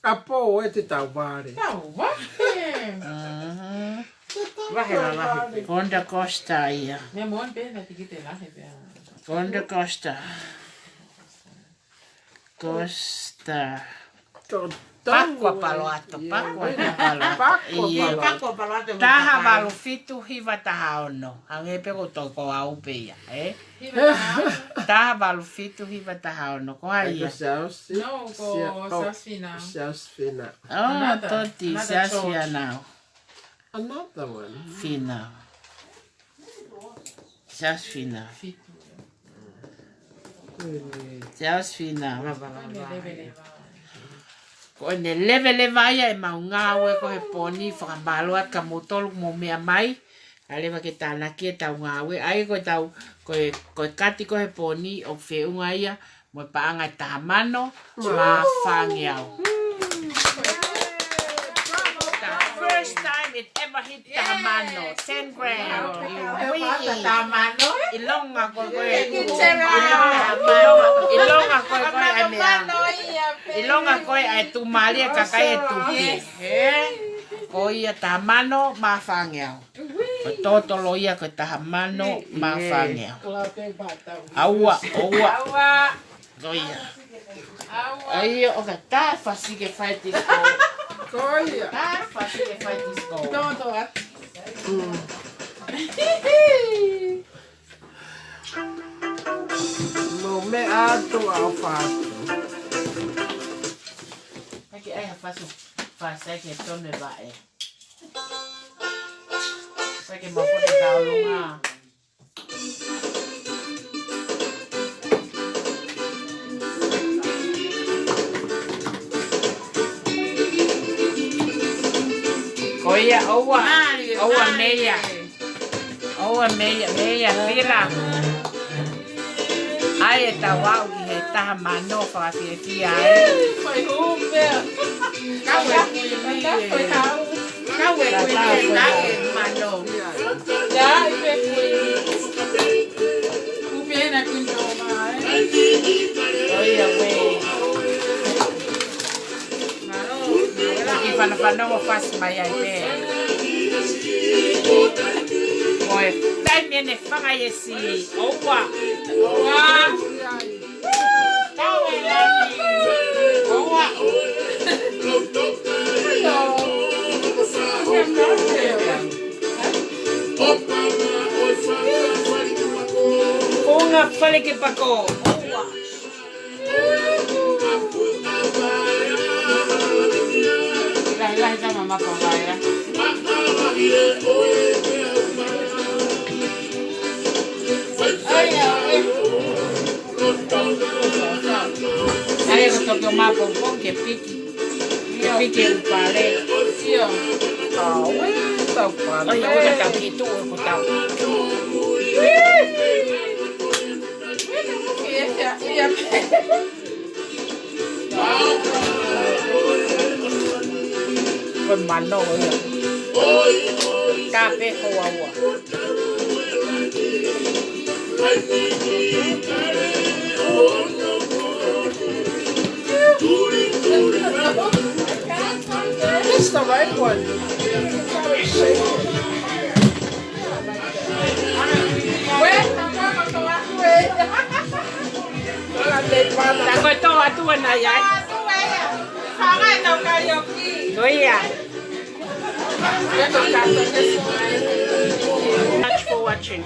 Fakapō ē te tau vale. Tau vale. Mhm. Vahe la lahi. Contra Costa ia. Meʻa moʻoni pē naʻe tiki te lahi pē. Contra Costa. Costa. Tau tolu ē. Pakua Paloato, Pakua Paloato. Pakua Paloato. Ia, Pakua Paloato. Taha valu fitu hiva taha ono. Hangē pē ko e toko au pē ia, ē? Taha valu fitu hiva taha ono. Ko hai ia? Ai, ko Siaosi. No, ko Sia-, oh, Siaosi Fina. Siaosi Fina. Oh, another, Toti, another Siaosi George. Fina. Another one. Fina. Siaosi Fina. Fitu. Siaosi Fina. Lava, lava, lava. Ko ʻene leveleva ia ʻemau ngāue ko ē he pō ni, fakamālō atu kia moutolu mou meʻa mai. ʻA leva ke tānaki ʻetau ngāue. ʻA ia ko ʻetau, ko e, ko e kati ko ē he pō ni ʻoku feʻunga ia mo e paʻanga ʻe taha mano mā fāngeau. The first time it ever hit taha mano, ten grand. Iwi. ʻIlonga ko ē, ʻilonga, ʻilonga ko ē, ko e meʻa. ʻIlonga ko ē ʻa e tuʻumālie ʻa e kakai he tupe. Ē? Ko ia taha mano mā fāngeau. Ko e totolo ia ko e taha mano mā fāngeau. ʻOua, ʻoua. Ko ia. ʻOua. ʻO ia, ʻoka tā fasi ke fai tisko. Ko ia. Tā fasi ke fai tisko. Toto atu. Mm. Mo meʻa atu ʻo fatu. Hake ai ha fasu, fasi ke tonu e vaʻe. Sai ke mapu te taulunga. Ko ia, ʻoua, ʻoua meia. ʻOua meia, meia, pila. ʻAi ʻetau aʻu ki he taha mano fakafiefia ai. Fai hū pea. Kau e kuini. Kau e kuini e taha mano. Ia, i pe kuini. Kupe na kuini o mai. ʻO ia, ue. Ki fanafanongo fasi mai ai pē. Ko e taimi ʻene fanga ʻi he si. ʻOua. ʻOua. Tau e lani. ʻOua. Unga fale ke pako. ʻOua. Apa vaya. Ai, ko Tokyo mapo pong ke piki. Ke piki e pale. Sio. Aue, tau pale. Ai, aue, tau kitu, ko tau. Ih! Ih, tau kitu, ia, ia. Ko e mano ia. Ka pē ko ua ua. That's the right one. Where's the one on the last way? Takoto atu ana ia. Ko ia. Much for watching.